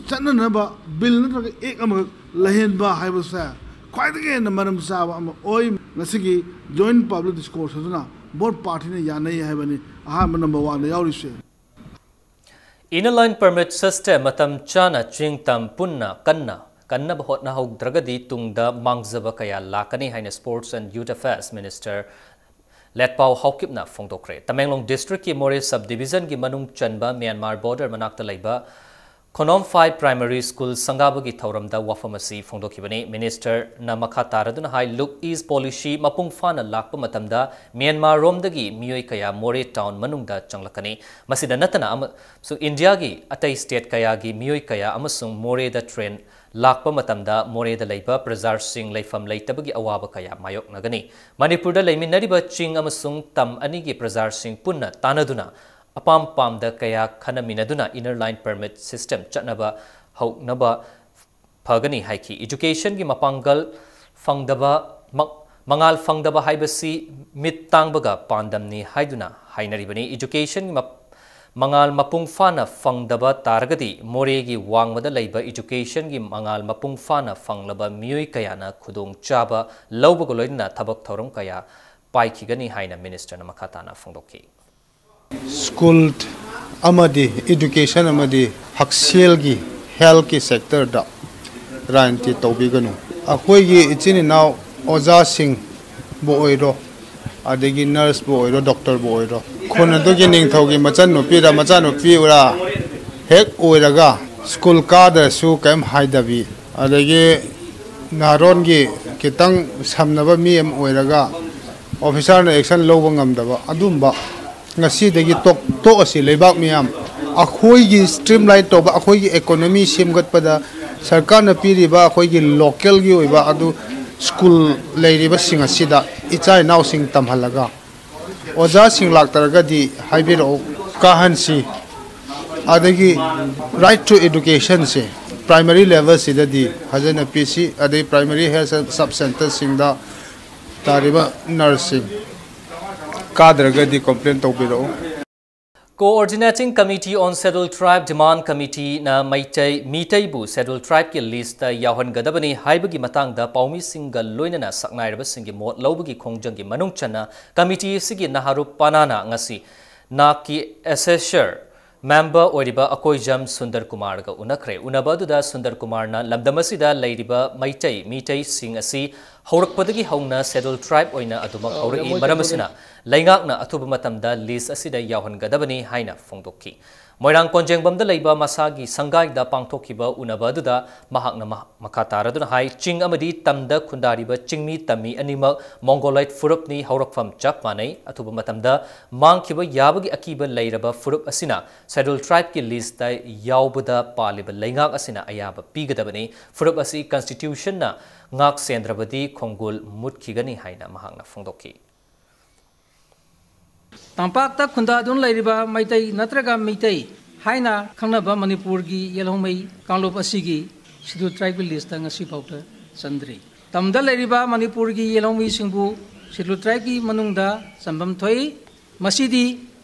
ꯆꯠꯅꯅꯕ bill ꯅꯠꯇ꯭ꯔꯒ act ꯑꯃꯈꯛ ꯂꯩꯍꯟꯕ ꯍꯥꯏꯕꯁꯦ ꯈ꯭ꯋꯥꯏꯗꯒꯤ ꯍꯦꯟꯅ ꯃꯔꯝ ꯆꯥꯕ ꯑꯃ ꯑꯣꯏ꯫ ꯉꯁꯤꯒꯤ joint public discourse ꯑꯗꯨꯅ both party ꯅ ꯌꯥꯅꯩ ꯍꯥꯏꯕꯅꯤ ꯑꯍꯥꯟꯕ number one ꯗ ꯌꯥꯎꯔꯤꯁꯦ꯫ Inner line permit system ꯃꯇꯝ ꯆꯥꯅ ꯆꯤꯡ ꯇꯝ ꯄꯨꯟꯅ ꯀꯟꯅ ꯀꯟꯅꯕ ꯍꯣꯠꯅꯍꯧꯗ꯭ꯔꯒꯗꯤ ꯇꯨꯡꯗ ꯃꯥꯡꯖꯕ ꯀꯌꯥ ꯂꯥꯛꯀꯅꯤ ꯍꯥꯏꯅ Sports and Youth Affairs Minister ꯂꯦꯠꯄꯥꯎ ꯍꯥꯎꯀꯤꯞꯅ ꯐꯣꯡꯗꯣꯛꯈ꯭ꯔꯦ꯫ Tamenglong district ꯀꯤ ꯃꯣꯔꯦ sub division ꯒꯤ ꯃꯅꯨꯡ ꯆꯟꯕ ꯃ꯭ꯌꯥꯟꯃꯥꯔ border ꯃꯅꯥꯛꯇ ꯂꯩꯕ ꯈꯣꯅꯣꯝꯐꯥꯏ Primary School ꯁꯪꯒꯥꯕꯒꯤ ꯊꯧꯔꯝꯗ ꯋꯥꯐꯝ ꯑꯁꯤ ꯐꯣꯡꯗꯣꯛꯈꯤꯕꯅꯤ꯫ Minister ꯅ ꯃꯈꯥ ꯇꯥꯔꯗꯨꯅ ꯍꯥꯏ, Look East Policy ꯃꯄꯨꯡ ꯐꯥꯅ ꯂꯥꯛꯄ ꯃꯇꯝꯗ ꯃ꯭ꯌꯥꯟꯃꯥꯔ ꯔꯣꯝꯗꯒꯤ ꯃꯤꯑꯣꯏ ꯀꯌꯥ ꯃꯣꯔꯦ town ꯃꯅꯨꯡꯗ ꯆꯪꯂꯛꯀꯅꯤ꯫ ꯃꯁꯤꯗ ꯅꯠꯇꯅ ꯑꯃꯁꯨ ꯏꯟꯗꯤꯌꯥꯒꯤ ꯑꯇꯩ state ꯀꯌꯥꯒꯤ ꯃꯤꯑꯣꯏ ꯀꯌꯥ ꯑꯃꯁꯨꯡ ꯃꯣꯔꯦꯗ train ꯂꯥꯛꯄ ꯃꯇꯝꯗ ꯃꯣꯔꯦꯗ ꯂꯩꯕ ꯄ꯭ꯔꯖꯥꯁꯤꯡ ꯂꯩꯐꯝ ꯂꯩꯇꯕꯒꯤ ꯑꯋꯥꯕ ꯀꯌꯥ ꯃꯥꯌꯣꯛꯅꯒꯅꯤ꯫ ꯃꯅꯤꯄꯨꯔꯗ ꯂꯩꯃꯤꯟꯅꯔꯤꯕ ꯆꯤꯡ ꯑꯃꯁꯨꯡ ꯇꯝ ꯑꯅꯤꯒꯤ ꯄ꯭ꯔꯖꯥꯁꯤꯡ ꯄꯨꯟꯅ ꯇꯥꯟꯅꯗꯨꯅ ꯑꯄꯥꯝ ꯄꯥꯝꯗ ꯀꯌꯥ ꯈꯟꯅꯃꯤꯟꯅꯗꯨꯅ Inner Line Permit System ꯆꯠꯅꯕ ꯍꯧꯅꯕ ꯐꯒꯅꯤ ꯍꯥꯏꯈꯤ꯫ Education ꯒꯤ ꯃꯄꯥꯡꯒꯜ ꯐꯪꯗꯕ, ꯃ-, ꯃꯉꯥꯜ ꯐꯪꯗꯕ ꯍꯥꯏꯕꯁꯤ ꯃꯤꯠ ꯇꯥꯡꯕꯒ ꯄꯥꯟꯗꯝꯅꯤ ꯍꯥꯏꯗꯨꯅ ꯍꯥꯏꯅꯔꯤꯕꯅꯤ꯫ Education ꯒꯤ ꯃ-, ꯃꯉꯥꯜ ꯃꯄꯨꯡ ꯐꯥꯅ ꯐꯪꯗꯕ ꯇꯥꯔꯒꯗꯤ ꯃꯣꯔꯦꯒꯤ ꯋꯥꯡꯃꯗ ꯂꯩꯕ education ꯒꯤ ꯃꯉꯥꯜ ꯃꯄꯨꯡ ꯐꯥꯅ ꯐꯪꯂꯕ ꯃꯤꯑꯣꯏ ꯀꯌꯥꯅ ꯈꯨꯗꯣꯡꯆꯥꯕ ꯂꯧꯕꯒ ꯂꯣꯏꯅꯅ ꯊꯕꯛ ꯊꯧꯔꯝ ꯀꯌꯥ ꯄꯥꯏꯈꯤꯒꯅꯤ ꯍꯥꯏꯅ Minister ꯅ ꯃꯈꯥ ꯇꯥꯅ ꯐꯣꯡꯗꯣꯛꯈꯤ꯫ School ꯑꯃꯗꯤ education ꯑꯃꯗꯤ ꯍꯛꯁꯦꯜꯒꯤ health ꯀꯤ sector ꯗ ꯔꯥꯖꯅꯤꯇꯤ ꯇꯧꯕꯤꯒꯅꯨ꯫ ꯑꯩꯈꯣꯏꯒꯤ ꯏꯆꯤꯟ ꯏꯅꯥꯎ ꯑꯣꯖꯥꯁꯤꯡꯕꯨ ꯑꯣꯏꯔꯣ, ꯑꯗꯒꯤ nurse ꯕꯨ ꯑꯣꯏꯔꯣ, doctor ꯕꯨ ꯑꯣꯏꯔꯣ, ꯈꯨꯟ ꯑꯗꯨꯒꯤ ꯅꯤꯡꯊꯧꯒꯤ ꯃꯆꯟꯅꯨꯄꯤꯔ ꯃꯆꯥꯅꯨꯄꯤꯔ ꯍꯦꯛ ꯑꯣꯏꯔꯒ school ꯀꯥꯗ꯭ꯔꯁꯨ ꯀꯔꯤꯝ ꯍꯥꯏꯗꯕꯤ, ꯑꯗꯒꯤ ꯅꯍꯥꯔꯣꯟꯒꯤ ꯈꯤꯇꯪ ꯁꯝꯅꯕ ꯃꯤ ꯑꯃ ꯑꯣꯏꯔꯒ officer ꯅ action ꯂꯧꯕ ꯉꯝꯗꯕ ꯑꯗꯨꯝꯕ ꯉꯁꯤꯗꯒꯤ ꯇꯣꯛ-, ꯇꯣꯛꯑꯁꯤ ꯂꯩꯕꯥꯛ ꯃꯤꯌꯥꯝ꯫ ꯑꯩꯈꯣꯏꯒꯤ streamline ꯇꯧꯕ, ꯑꯩꯈꯣꯏꯒꯤ economy ꯁꯦꯝꯒꯠꯄꯗ ꯁꯔꯀꯥꯔꯅ ꯄꯤꯔꯤꯕ ꯑꯩꯈꯣꯏꯒꯤ local ꯒꯤ ꯑꯣꯏꯕ ꯑꯗꯨ school ꯂꯩꯔꯤꯕꯁꯤꯡ ꯑꯁꯤꯗ ꯏꯆꯥ ꯏꯅꯥꯎꯁꯤꯡ ꯇꯝꯍꯜꯂꯒ ꯑꯣꯖꯥꯁꯤꯡ ꯂꯥꯛꯇ꯭ꯔꯒꯗꯤ ꯍꯥꯏꯕꯤꯔꯛꯎ, ꯀꯥꯍꯟꯁꯤ꯫ ꯑꯗꯒꯤ right to education say primary level ꯁꯤꯗꯗꯤ ꯐꯖꯅ ꯄꯤꯁꯤ, ꯑꯗꯩ primary health sub centre ꯁꯤꯡꯗ ꯇꯥꯔꯤꯕ nurse ꯁꯤꯡ ꯀꯥꯗ꯭ꯔꯒꯗꯤ complain ꯇꯧꯕꯤꯔꯛꯎ꯫ Coordinating Committee on Scheduled Tribe Demand Committee ꯅ ꯃꯩꯇꯩ, ꯃꯤꯇꯩꯕꯨ Scheduled Tribe ꯀꯤ list ꯇ ꯌꯥꯎꯍꯟꯒꯗꯕꯅꯤ ꯍꯥꯏꯕꯒꯤ ꯃꯇꯥꯡꯗ ꯄꯥꯎꯃꯤꯁꯤꯡꯒ ꯂꯣꯏꯅꯅ ꯁꯛꯅꯥꯏꯔꯕꯁꯤꯡꯒꯤ ꯃꯣꯠ ꯂꯧꯕꯒꯤ ꯈꯣꯡꯖꯪꯒꯤ ꯃꯅꯨꯡ ꯆꯟꯅ committee ꯑꯁꯤꯒꯤ ꯅꯍꯥꯔꯨꯞ ꯄꯅꯥꯅ ꯉꯁꯤ ꯅꯥꯛꯀꯤ assessor member ꯑꯣꯏꯔꯤꯕ ꯑꯀꯣꯏꯖꯝ ꯁꯨꯟꯗꯔ ꯀꯨꯃꯥꯔꯒ ꯎꯅꯈ꯭ꯔꯦ꯫ ꯎꯅꯕ ꯑꯗꯨꯗ ꯁꯨꯟꯗꯔ ꯀꯨꯃꯥꯔꯅ ꯂꯝꯗꯝ ꯑꯁꯤꯗ ꯂꯩꯔꯤꯕ ꯃꯩꯇꯩ, ꯃꯤꯇꯩꯁꯤꯡ ꯑꯁꯤ ꯍꯧꯔꯛꯄꯗꯒꯤ ꯍꯧꯅ Scheduled Tribe ꯑꯣꯏꯅ ꯑꯗꯨꯃꯛ ꯍꯧꯔꯛꯏ, ꯃꯔꯝ ꯑꯁꯤꯅ ꯂꯩꯉꯥꯛꯅ ꯑꯊꯨꯕ ꯃꯇꯝꯗ list ꯑꯁꯤꯗ ꯌꯥꯎꯍꯟꯒꯗꯕꯅꯤ ꯍꯥꯏꯅ ꯐꯣꯡꯗꯣꯛꯈꯤ꯫ ꯃꯣꯏꯔꯥꯡ ꯀꯣꯟꯖꯦꯡꯕꯝꯗ ꯂꯩꯕ ꯃꯁꯥꯒꯤ ꯁꯪꯒꯥꯏꯗ ꯄꯥꯡꯊꯣꯛꯈꯤꯕ ꯎꯅꯕ ꯑꯗꯨꯗ ꯃꯍꯥꯛꯅ ꯃꯍ-, ꯃꯈꯥ ꯇꯥꯔꯗꯨꯅ ꯍꯥꯏ, ꯆꯤꯡ ꯑꯃꯗꯤ ꯇꯝꯗ ꯈꯨꯟꯗꯥꯔꯤꯕ ꯆꯤꯡꯃꯤ ꯇꯝꯃꯤ ꯑꯅꯤꯃꯛ Mongoloid ꯐꯨꯔꯨꯞꯅꯤ, ꯍꯧꯔꯛꯐꯝ ꯆꯞ ꯃꯥꯟꯅꯩ꯫ ꯑꯊꯨꯕ ꯃꯇꯝꯗ ꯃꯥꯡꯈꯤꯕ ꯌꯥꯕꯒꯤ ꯑꯀꯤꯕ ꯂꯩꯔꯕ ꯐꯨꯔꯨꯞ ꯑꯁꯤꯅ Scheduled Tribeꯀꯤ listꯇ ꯌꯥꯎꯕꯗ ꯄꯥꯜꯂꯤꯕ ꯂꯩꯉꯥꯛ ꯑꯁꯤꯅ ꯑꯌꯥꯕ ꯄꯤꯒꯗꯕꯅꯤ꯫ ꯐꯨꯔꯨꯞ ꯑꯁꯤ Constitutionꯅ ꯉꯥꯛ ꯁꯦꯟꯗ꯭ꯔꯕꯗꯤ ꯈꯣꯡꯒꯨꯜ ꯃꯨꯠꯈꯤꯒꯅꯤ ꯍꯥꯏꯅ ꯃꯍꯥꯛꯅ ꯐꯣꯡꯗꯣꯛꯈꯤ꯫ ꯇꯝꯄꯥꯛꯇ ꯈꯨꯟꯗꯥꯗꯨꯅ ꯂꯩꯔꯤꯕ ꯃꯩꯇꯩ ꯅꯠꯇ꯭ꯔꯒ ꯃꯤꯇꯩ ꯍꯥꯏꯅ ꯈꯪꯅꯕ ꯃꯅꯤꯄꯨꯔꯒꯤ ꯌꯦꯜꯍꯧꯃꯤ ꯀꯥꯡꯂꯨꯞ ꯑꯁꯤꯒꯤ Scheduled Tribeꯀꯤ listꯇ ꯉꯁꯤ ꯐꯥꯎꯗ ꯆꯟꯗ꯭ꯔꯤ꯫ ꯇꯝꯗ ꯂꯩꯔꯤꯕ ꯃꯅꯤꯄꯨꯔꯒꯤ ꯌꯦꯜꯍꯧꯃꯤꯁꯤꯡꯕꯨ Scheduled Tribeꯀꯤ ꯃꯅꯨꯡꯗ ꯆꯟꯐꯝ ꯊꯣꯛꯏ꯫ ꯃꯁꯤꯗꯤ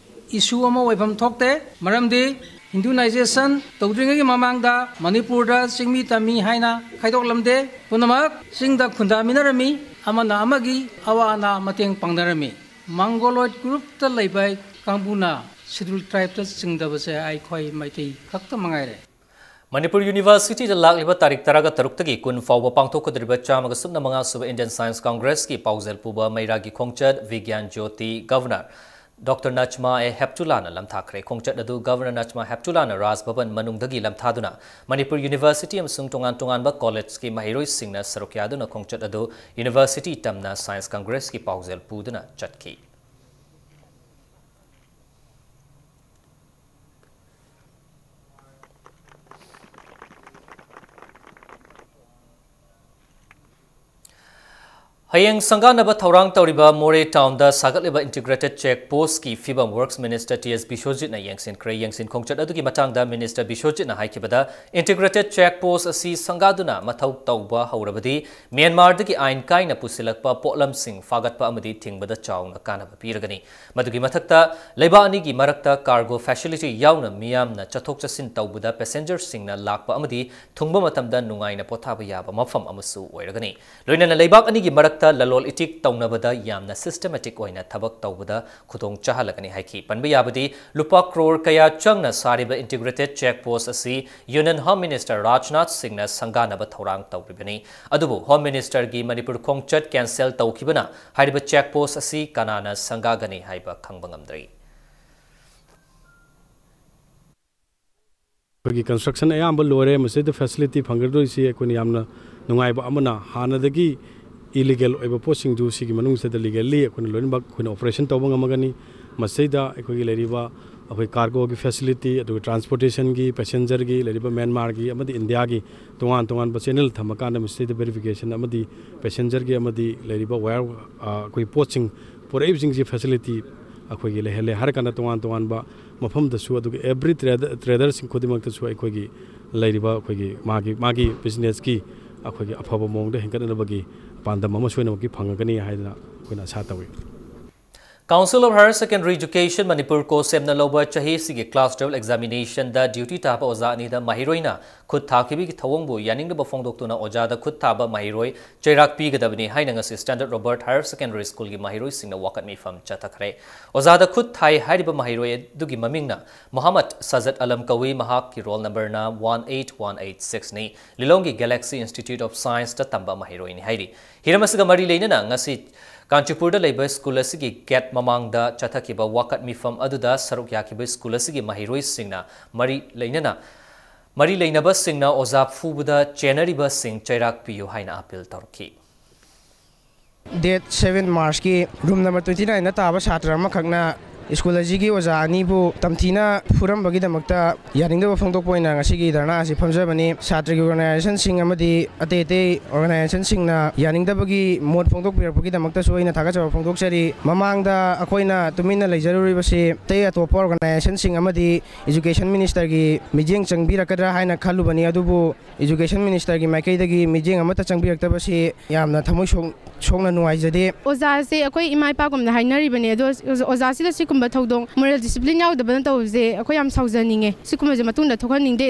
issue ꯑꯃ ꯑꯣꯏꯐꯝ ꯊꯣꯛꯇꯦ, ꯃꯔꯝꯗꯤ Hinduization ꯇꯧꯗ꯭ꯔꯤꯉꯩꯒꯤ ꯃꯃꯥꯡꯗ ꯃꯅꯤꯄꯨꯔꯗ ꯆꯤꯡꯃꯤ ꯇꯝꯃꯤ ꯍꯥꯏꯅ ꯈꯥꯏꯗꯣꯛꯂꯝꯗꯦ꯫ ꯄꯨꯝꯅꯃꯛ ꯆꯤꯡꯗ ꯈꯨꯟꯗꯥꯃꯤꯟꯅꯔꯝꯃꯤ, ꯑꯃꯅ ꯑꯃꯒꯤ ꯑꯋꯥ ꯑꯅꯥ ꯃꯇꯦꯡ ꯄꯥꯡꯅꯔꯝꯃꯤ꯫ Mongoloid groupꯇ ꯂꯩꯕ ꯀꯥꯡꯕꯨꯅ Scheduled Tribeꯇ ꯆꯤꯡꯗꯕꯁꯦ ꯑꯩꯈꯣꯏ ꯃꯩꯇꯩ ꯈꯛꯇ ꯃꯉꯥꯏꯔꯦ꯫ ꯃꯅꯤꯄꯨꯔ Universityꯗ ꯂꯥꯛꯂꯤꯕ ꯇꯥꯔꯤꯛ ꯇꯔꯥꯒ ꯇꯔꯨꯛꯇꯒꯤ ꯀꯨꯟ ꯐꯥꯎꯕ ꯄꯥꯡꯊꯣꯛꯀꯗꯧꯔꯤꯕ ꯆꯥꯝꯃꯒ ꯁꯨꯞꯅ ꯃꯉꯥ ꯁꯨꯕ Indian Science Congressꯀꯤ ꯄꯥꯎꯖꯦꯜ ꯄꯨꯕ ꯃꯩꯔꯥꯒꯤ ꯈꯣꯡꯆꯠ ꯕꯤꯒ꯭ꯌꯥꯟ Jyoti Governor Doctor Najma A Heptullahꯅ ꯂꯝꯊꯥꯈ꯭ꯔꯦ꯫ ꯈꯣꯡꯆꯠ ꯑꯗꯨ Governor Najma Heptullahꯅ Raj Bhavan ꯃꯅꯨꯡꯗꯒꯤ ꯂꯝꯊꯥꯗꯨꯅ ꯃꯅꯤꯄꯨꯔ University ꯑꯃꯁꯨꯡ ꯇꯣꯉꯥꯟ ꯇꯣꯉꯥꯟꯕ collegeꯀꯤ ꯃꯍꯩꯔꯣꯏꯁꯤꯡꯅ ꯁꯔꯨꯛ ꯌꯥꯗꯨꯅ ꯈꯣꯡꯆꯠ ꯑꯗꯨ University ꯇꯝꯅ Science Congressꯀꯤ ꯄꯥꯎꯖꯦꯜ ꯄꯨꯗꯨꯅ ꯆꯠꯈꯤ꯫ ꯍꯌꯦꯡ ꯁꯪꯒꯥꯅꯕ ꯊꯧꯔꯥꯡ ꯇꯧꯔꯤꯕ ꯃꯣꯔꯦ townꯗ ꯁꯥꯒꯠꯂꯤꯕ Integrated Check Postꯀꯤ ꯐꯤꯕꯝ Works Minister T S ꯕꯤꯁ꯭ꯋꯖꯤꯠꯅ ꯌꯦꯡꯁꯤꯟꯈ꯭ꯔꯦ꯫ ꯌꯦꯡꯁꯤꯟ ꯈꯣꯡꯆꯠ ꯑꯗꯨꯒꯤ ꯃꯇꯥꯡꯗ Minister ꯕꯤꯁ꯭ꯋꯖꯤꯠꯅ ꯍꯥꯏꯈꯤꯕꯗ, Integrated Check Post ꯑꯁꯤ ꯁꯪꯒꯥꯗꯨꯅ ꯃꯊꯧ ꯇꯧꯕ ꯍꯧꯔꯕꯗꯤ ꯃ꯭ꯌꯥꯟꯃꯥꯔꯗꯒꯤ ꯑꯥꯏꯟ ꯀꯥꯏꯅ ꯄꯨꯁꯤꯜꯂꯛꯄ ꯄꯣꯠꯂꯝꯁꯤꯡ ꯐꯥꯒꯠꯄ ꯑꯃꯗꯤ ꯊꯤꯡꯕꯗ ꯆꯥꯎꯅ ꯀꯥꯟꯅꯕ ꯄꯤꯔꯒꯅꯤ꯫ ꯃꯗꯨꯒꯤ ꯃꯊꯛꯇ, ꯂꯩꯕꯥꯛ ꯑꯅꯤꯒꯤ ꯃꯔꯛꯇ cargo facility ꯌꯥꯎꯅ ꯃꯤꯌꯥꯝꯅ ꯆꯠꯊꯣꯛ ꯆꯠꯁꯤꯟ ꯇꯧꯕꯗ passengerꯁꯤꯡꯅ ꯂꯥꯛꯄ ꯑꯃꯗꯤ ꯊꯨꯡꯕ ꯃꯇꯝꯗ ꯅꯨꯡꯉꯥꯏꯅ ꯄꯣꯊꯥꯕ ꯌꯥꯕ ꯃꯐꯝ ꯑꯃꯁꯨ ꯑꯣꯏꯔꯒꯅꯤ꯫ ꯂꯣꯏꯅꯅ ꯂꯩꯕꯥꯛ ꯑꯅꯤꯒꯤ ꯃꯔꯛꯇ ꯂꯂꯣꯜ ꯏꯇꯤꯛ ꯇꯧꯅꯕꯗ ꯌꯥꯝꯅ systematic ꯑꯣꯏꯅ ꯊꯕꯛ ꯇꯧꯕꯗ ꯈꯨꯗꯣꯡ ꯆꯥꯍꯜꯂꯒꯅꯤ ꯍꯥꯏꯈꯤ꯫ ꯄꯟꯕ ꯌꯥꯕꯗꯤ, ꯂꯨꯄꯥ ꯀ꯭ꯔꯣꯔ ꯀꯌꯥ ꯆꯪꯅ ꯁꯥꯔꯤꯕ Integrated Check Post ꯑꯁꯤ Union Home Minister ꯔꯥꯖꯅꯥꯊ ꯁꯤꯡꯅ ꯁꯪꯒꯥꯅꯕ ꯊꯧꯔꯥꯡ ꯇꯧꯔꯤꯕꯅꯤ꯫ ꯑꯗꯨꯕꯨ Home Ministerꯒꯤ ꯃꯅꯤꯄꯨꯔ ꯈꯣꯡꯆꯠ cancel ꯇꯧꯈꯤꯕꯅ ꯍꯥꯏꯔꯤꯕ check post ꯑꯁꯤ ꯀꯅꯥꯅ ꯁꯪꯒꯥꯒꯅꯤ ꯍꯥꯏꯕ ꯈꯪꯕ ꯉꯝꯗ꯭ꯔꯤ꯫ ꯑꯩꯈꯣꯏꯒꯤ construction ꯑꯌꯥꯝꯕ ꯂꯣꯏꯔꯦ꯫ ꯃꯁꯤꯗ facility ꯐꯪꯒꯗꯣꯏꯁꯤ ꯑꯩꯈꯣꯏꯅ ꯌꯥꯝꯅ ꯅꯨꯡꯉꯥꯏꯕ ꯑꯃꯅ, ꯍꯥꯟꯅꯗꯒꯤ illegal ꯑꯣꯏꯕ ꯄꯣꯠꯁꯤꯡꯗꯨ ꯁꯤꯒꯤ ꯃꯅꯨꯡꯁꯤꯗ legally ꯑꯩꯈꯣꯏꯅ ꯂꯣꯏꯅꯃꯛ ꯑꯩꯈꯣꯏꯅ operation ꯇꯧꯕ ꯉꯝꯃꯒꯅꯤ꯫ ꯃꯁꯤꯗ ꯑꯩꯈꯣꯏꯒꯤ ꯂꯩꯔꯤꯕ ꯑꯩꯈꯣꯏ cargoꯒꯤ facility, ꯑꯗꯨꯒ transportationꯒꯤ, passengerꯒꯤ, ꯂꯩꯔꯤꯕ ꯃ꯭ꯌꯥꯟꯃꯥꯔꯒꯤ ꯑꯃꯗꯤ ꯏꯟꯗꯤꯌꯥꯒꯤ ꯇꯣꯉꯥꯟ ꯇꯣꯉꯥꯟꯕ channel ꯊꯝꯃꯀꯥꯟꯗ ꯃꯁꯤꯗ verification ꯑꯃꯗꯤ passengerꯒꯤ ꯑꯃꯗꯤ ꯂꯩꯔꯤꯕ wire, ꯑ, ꯑꯩꯈꯣꯏ ꯄꯣꯠꯁꯤꯡ ꯄꯨꯔꯛꯏꯕꯁꯤꯡꯁꯤ facility ꯑꯩꯈꯣꯏꯒꯤ ꯂꯩꯍꯜꯂꯦ꯫ ꯍꯥꯏꯔꯀꯥꯟꯗ ꯇꯣꯉꯥꯟ ꯇꯣꯉꯥꯟꯕ ꯃꯐꯝꯗꯁꯨ, ꯑꯗꯨꯒ every trader, traderꯁꯤꯡ ꯈꯨꯗꯤꯡꯃꯛꯇꯁꯨ ꯑꯩꯈꯣꯏꯒꯤ ꯂꯩꯔꯤꯕ ꯑꯩꯈꯣꯏꯒꯤ ꯃꯥꯒꯤ, ꯃꯥꯒꯤ businessꯀꯤ ꯑꯩꯈꯣꯏꯒꯤ ꯑꯐꯕ ꯃꯑꯣꯡꯗ ꯍꯦꯟꯒꯠꯅꯅꯕꯒꯤ ꯄꯥꯟꯗꯝ ꯑꯃ ꯁꯣꯏꯅꯃꯛꯀꯤ ꯐꯪꯉꯒꯅꯤ ꯍꯥꯏꯗꯅ ꯑꯩꯈꯣꯏꯅ ꯑꯥꯁꯥ ꯇꯧꯏ꯫ Council of Higher Secondary Education Manipur, COHSEMꯅ ꯂꯧꯕ ꯆꯍꯤꯁꯤꯒꯤ class twelve examinationꯗ duty ꯇꯥꯕ ꯑꯣꯖꯥ ꯑꯅꯤꯗ ꯃꯍꯩꯔꯣꯏꯅ ꯈꯨꯠ ꯊꯥꯈꯤꯕꯒꯤ ꯊꯧꯑꯣꯡꯕꯨ ꯌꯥꯅꯤꯡꯗꯕ ꯐꯣꯡꯗꯣꯛꯇꯨꯅ ꯑꯣꯖꯥꯗ ꯈꯨꯠ ꯊꯥꯕ ꯃꯍꯩꯔꯣꯏ ꯆꯩꯔꯥꯛ ꯄꯤꯒꯗꯕꯅꯤ ꯍꯥꯏꯅ ꯉꯁꯤ Standard Robert Higher Secondary Schoolꯒꯤ ꯃꯍꯩꯔꯣꯏꯁꯤꯡꯅ ꯋꯥꯀꯠ ꯃꯤꯐꯝ ꯆꯠꯊꯈ꯭ꯔꯦ꯫ ꯑꯣꯖꯥꯗ ꯈꯨꯠ ꯊꯥꯏ ꯍꯥꯏꯔꯤꯕ ꯃꯍꯩꯔꯣꯏ ꯑꯗꯨꯒꯤ ꯃꯃꯤꯡꯅ ꯃꯣꯍꯝꯃꯗ ꯁꯖꯠ ꯑꯂꯝ ꯀꯧꯏ꯫ ꯃꯍꯥꯛꯀꯤ roll numberꯅ one eight one eight sixꯅꯤ꯫ ꯂꯤꯂꯣꯡꯒꯤ Galaxy Institute of Scienceꯇ ꯇꯝꯕ ꯃꯍꯩꯔꯣꯏꯅꯤ ꯍꯥꯏꯔꯤ꯫ ꯍꯤꯔꯝ ꯑꯁꯤꯒ ꯃꯔꯤ ꯂꯩꯅꯅ ꯉꯁꯤ ꯀꯥꯟꯆꯤꯄꯨꯔꯗ ꯂꯩꯕ school ꯑꯁꯤꯒꯤ gate ꯃꯃꯥꯡꯗ ꯆꯠꯊꯈꯤꯕ ꯋꯥꯀꯠ ꯃꯤꯐꯝ ꯑꯗꯨꯗ ꯁꯔꯨꯛ ꯌꯥꯈꯤꯕ school ꯑꯁꯤꯒꯤ ꯃꯍꯩꯔꯣꯏꯁꯤꯡꯅ ꯃꯔꯤ ꯂꯩꯅꯅ, ꯃꯔꯤ ꯂꯩꯅꯕꯁꯤꯡꯅ ꯑꯣꯖꯥ ꯐꯨꯕꯗ ꯆꯦꯟꯅꯔꯤꯕꯁꯤꯡ ꯆꯩꯔꯥꯛ ꯄꯤꯌꯨ ꯍꯥꯏꯅ appeal ꯇꯧꯔꯛꯈꯤ꯫ Date seven Marchꯀꯤ room number twenty nineꯗ ꯇꯥꯕ ꯁꯥꯇ꯭ꯔ ꯑꯃꯈꯛꯅ school ꯑꯁꯤꯒꯤ ꯑꯣꯖꯥ ꯑꯅꯤꯕꯨ ꯇꯝꯊꯤꯅ ꯐꯨꯔꯝꯕꯒꯤꯗꯃꯛꯇ ꯌꯥꯅꯤꯡꯗꯕ ꯐꯣꯡꯗꯣꯛꯄ ꯑꯣꯏꯅ ꯉꯁꯤꯒꯤ ꯙꯔꯅꯥ ꯑꯁꯤ ꯐꯝꯖꯕꯅꯤ꯫ ꯁꯥꯇ꯭ꯔꯒꯤ organizationꯁꯤꯡ ꯑꯃꯗꯤ ꯑꯇꯩ ꯑꯇꯩ organizationꯁꯤꯡꯅ ꯌꯥꯅꯤꯡꯗꯕꯒꯤ ꯃꯣꯠ ꯐꯣꯡꯗꯣꯛꯄꯤꯔꯛꯄꯒꯤꯗꯃꯛꯇꯁꯨ ꯑꯩꯅ ꯊꯥꯒꯠꯆꯕ ꯐꯣꯡꯗꯣꯛꯆꯔꯤ꯫ ꯃꯃꯥꯡꯗ ꯑꯩꯈꯣꯏꯅ ꯇꯨꯃꯤꯟꯅ ꯂꯩꯖꯔꯨꯔꯤꯕꯁꯤ ꯑꯇꯩ ꯑꯇꯣꯞꯄ organizationꯁꯤꯡ ꯑꯃꯗꯤ education ministerꯒꯤ ꯃꯤꯠꯌꯦꯡ ꯆꯪꯕꯤꯔꯛꯀꯗ꯭ꯔꯥ ꯍꯥꯏꯅ ꯈꯜꯂꯨꯕꯅꯤ, ꯑꯗꯨꯕꯨ education ministerꯒꯤ ꯃꯥꯏꯀꯩꯗꯒꯤ ꯃꯤꯠꯌꯦꯡ ꯑꯃꯠꯇ ꯆꯪꯕꯤꯔꯛꯇꯕꯁꯤ ꯌꯥꯝꯅ ꯊꯃꯣꯏ ꯁꯣꯛ-, ꯁꯣꯛꯅ ꯅꯨꯡꯉꯥꯏꯖꯗꯦ꯫ ꯑꯣꯖꯥꯁꯦ ꯑꯩꯈꯣꯏ ꯏꯃꯥ ꯏꯄꯥꯒꯨꯝꯅ ꯍꯥꯏꯅꯔꯤꯕꯅꯦ, ꯑꯗꯣ ꯑꯣꯖꯥꯁꯤꯗ ꯁꯤꯒꯨꯝꯕ ꯊꯧꯗꯣꯛ, moral discipline ꯌꯥꯎꯗꯕꯅ ꯇꯧꯕꯁꯦ ꯑꯩꯈꯣꯏ ꯌꯥꯝ ꯁꯥꯎꯖꯅꯤꯡꯉꯦ꯫ ꯁꯤꯒꯨꯝꯕꯁꯦ ꯃꯇꯨꯡꯗ ꯊꯣꯛꯍꯟꯅꯤꯡꯗꯦ꯫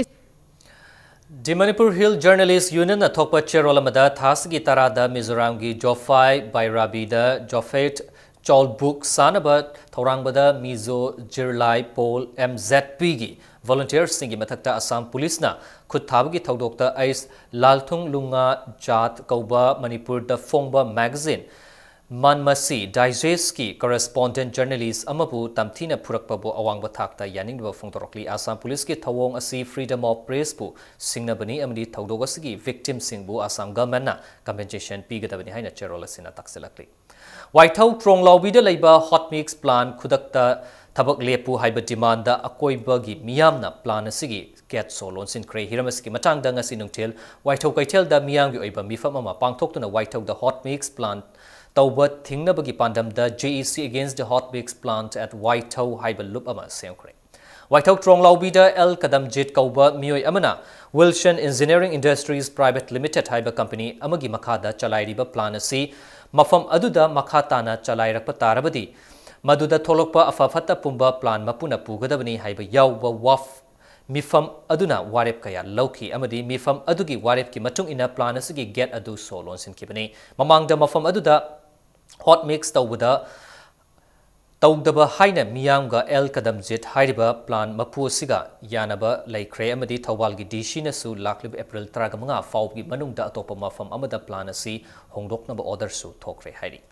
The Manipur Hill Journalist Unionꯅ ꯊꯣꯛꯄ ꯆꯦꯔꯣꯜ ꯑꯃꯗ ꯊꯥꯁꯤꯒꯤ ꯇꯔꯥꯗ ꯃꯤꯖꯣꯔꯥꯝꯒꯤ ꯖꯣꯐꯥꯏ ꯕꯥꯏꯔꯥꯕꯤꯗ ꯖꯣꯐꯦꯠ ꯆꯧꯜꯕꯨꯛ ꯁꯥꯟꯅꯕ ꯊꯧꯔꯥꯡꯕꯗ ꯃꯤꯖꯣ ꯖꯤꯔꯂꯥꯏ ꯄꯣꯜ MZPꯒꯤ volunteerꯁꯤꯡꯒꯤ ꯃꯊꯛꯇ ꯑꯁꯥꯝ ꯄꯨꯂꯤꯁꯅ ꯈꯨꯠ ꯊꯥꯕꯒꯤ ꯊꯧꯗꯣꯛꯇ ꯑꯩꯁ ꯂꯥꯜꯊꯨꯡ ꯂꯨꯡꯉꯥ ꯖꯥꯠ ꯀꯧꯕ ꯃꯅꯤꯄꯨꯔꯗ ꯐꯣꯡꯕ magazine ꯃꯥꯟꯃꯁꯤ ꯗꯥꯏꯖꯦꯁꯀꯤ ꯀꯣꯔꯦꯁꯄꯣꯟꯗꯦꯟꯠ ꯖꯔꯅꯦꯂꯤꯁ ꯑꯃꯕꯨ ꯇꯝꯊꯤꯅ ꯐꯨꯔꯛꯄꯕꯨ ꯑꯋꯥꯡꯕ ꯊꯥꯛꯇ ꯌꯥꯅꯤꯡꯗꯕ ꯐꯣꯡꯗꯣꯔꯛꯂꯤ꯫ ꯑꯁꯥꯝ ꯄꯨꯂꯤꯁꯀꯤ ꯊꯧꯑꯣꯡ ꯑꯁꯤ ꯐ꯭ꯔꯤꯗꯝ ꯑꯣꯐ ꯄ꯭ꯔꯦꯁꯄꯨ ꯁꯤꯡꯅꯕꯅꯤ ꯑꯃꯗꯤ ꯊꯧꯗꯣꯛ ꯑꯁꯤꯒꯤ ꯚꯤꯛꯇꯤꯝꯁꯤꯡꯕꯨ ꯑꯁꯥꯝ ꯒꯚꯔꯟꯃꯦꯟꯠꯅ ꯀꯝꯄꯦꯟꯁꯦꯁꯟ ꯄꯤꯒꯗꯕꯅꯤ ꯍꯥꯏꯅ ꯆꯦꯔꯣꯜ ꯑꯁꯤꯅ ꯇꯥꯛꯁꯤꯜꯂꯛꯂꯤ꯫ ꯋꯥꯏꯊꯧ ꯇ꯭ꯔꯣꯡꯂꯥꯎꯕꯤꯗ ꯂꯩꯕ ꯍꯣꯠ ꯃꯤꯛꯁ ꯄ꯭ꯂꯥꯟꯠ ꯈꯨꯗꯛꯇ ꯊꯕꯛ ꯂꯦꯞꯄꯨ ꯍꯥꯏꯕ ꯗꯤꯃꯥꯟꯗ ꯑꯀꯣꯏꯕꯒꯤ ꯃꯤꯌꯥꯝꯅ ꯄ꯭ꯂꯥꯟꯠ ꯑꯁꯤꯒꯤ ꯒꯦꯠ ꯁꯣ ꯂꯣꯟꯁꯤꯟꯈ꯭ꯔꯦ꯫ ꯍꯤꯔꯝ ꯑꯁꯤꯒꯤ ꯃꯇꯥꯡꯗ ꯉꯁꯤ ꯅꯨꯡꯊꯤꯜ ꯋꯥꯏꯊꯧ ꯀꯩꯊꯦꯜꯗ ꯃꯤꯌꯥꯝꯒꯤ ꯑꯣꯏꯕ ꯃꯤꯐꯝ ꯑꯃ ꯄꯥꯡꯊꯣꯛꯇꯨꯅ ꯋꯥꯏꯊꯧꯗ ꯍꯣꯠ ꯃꯤꯛꯁ ꯄ꯭ꯂꯥꯟꯠ ꯇꯧꯕ ꯊꯤꯡꯅꯕꯒꯤ ꯄꯥꯟꯗꯝꯗ J E C Against the Hot Mix Plant at Waithao ꯍꯥꯏꯕ ꯂꯨꯞ ꯑꯃ ꯁꯦꯝꯈ꯭ꯔꯦ꯫ ꯋꯥꯏꯊꯧ ꯇ꯭ꯔꯣꯡꯂꯥꯎꯕꯤꯗ ꯑꯦꯜ ꯀꯗꯝꯖꯤꯠ ꯀꯧꯕ ꯃꯤꯑꯣꯏ ꯑꯃꯅ Wilson Engineering Industries Private Limited ꯍꯥꯏꯕ ꯀꯝꯄꯅꯤ ꯑꯃꯒꯤ ꯃꯈꯥꯗ ꯆꯂꯥꯏꯔꯤꯕ ꯄ꯭ꯂꯥꯟ ꯑꯁꯤ ꯃꯐꯝ ꯑꯗꯨꯗ ꯃꯈꯥ ꯇꯥꯅ ꯆꯂꯥꯏꯔꯛꯄ ꯇꯥꯔꯕꯗꯤ, ꯃꯗꯨꯗ ꯊꯣꯛꯂꯛꯄ ꯑꯐ ꯐꯠꯇ ꯄꯨꯝꯕ ꯄ꯭ꯂꯥꯟ ꯃꯄꯨꯅ ꯄꯨꯒꯗꯕꯅꯤ ꯍꯥꯏꯕ ꯌꯥꯎꯕ ꯋꯥꯐ-, ꯃꯤꯐꯝ ꯑꯗꯨꯅ ꯋꯥꯔꯦꯞ ꯀꯌꯥ ꯂꯧꯈꯤ ꯑꯃꯗꯤ ꯃꯤꯐꯝ ꯑꯗꯨꯒꯤ ꯋꯥꯔꯦꯞꯀꯤ ꯃꯇꯨꯡ ꯏꯟꯅ ꯄ꯭ꯂꯥꯟ ꯑꯁꯤꯒꯤ ꯒꯦꯠ ꯑꯗꯨ ꯁꯣ ꯂꯣꯟꯁꯤꯟꯈꯤꯕꯅꯤ꯫ ꯃꯃꯥꯡꯗ ꯃꯐꯝ ꯑꯗꯨꯗ ꯍꯣꯠ ꯃꯤꯛꯁ ꯇꯧꯕꯗ ꯇꯧꯗꯕ ꯍꯥꯏꯅ ꯃꯤꯌꯥꯝꯒ ꯑꯦꯜ ꯀꯗꯝꯖꯤꯠ ꯍꯥꯏꯔꯤꯕ ꯄ꯭ꯂꯥꯟ ꯃꯄꯨ ꯑꯁꯤꯒ ꯌꯥꯅꯕ ꯂꯩꯈ꯭ꯔꯦ ꯑꯃꯗꯤ ꯊꯧꯕꯥꯜꯒꯤ D C ꯅꯁꯨ ꯂꯥꯛꯂꯤꯕ ꯑꯦꯄ꯭ꯔꯤꯜ ꯇꯔꯥꯃꯉꯥ ꯐꯥꯎꯕꯒꯤ ꯃꯅꯨꯡꯗ ꯑꯇꯣꯞꯄ ꯃꯐꯝ ꯑꯃꯗ ꯄ꯭ꯂꯥꯟ ꯑꯁꯤ ꯍꯣꯡꯗꯣꯛꯅꯕ ꯑꯣꯔꯗꯔꯁꯨ ꯊꯣꯛꯈ꯭ꯔꯦ ꯍꯥꯏꯔꯤ꯫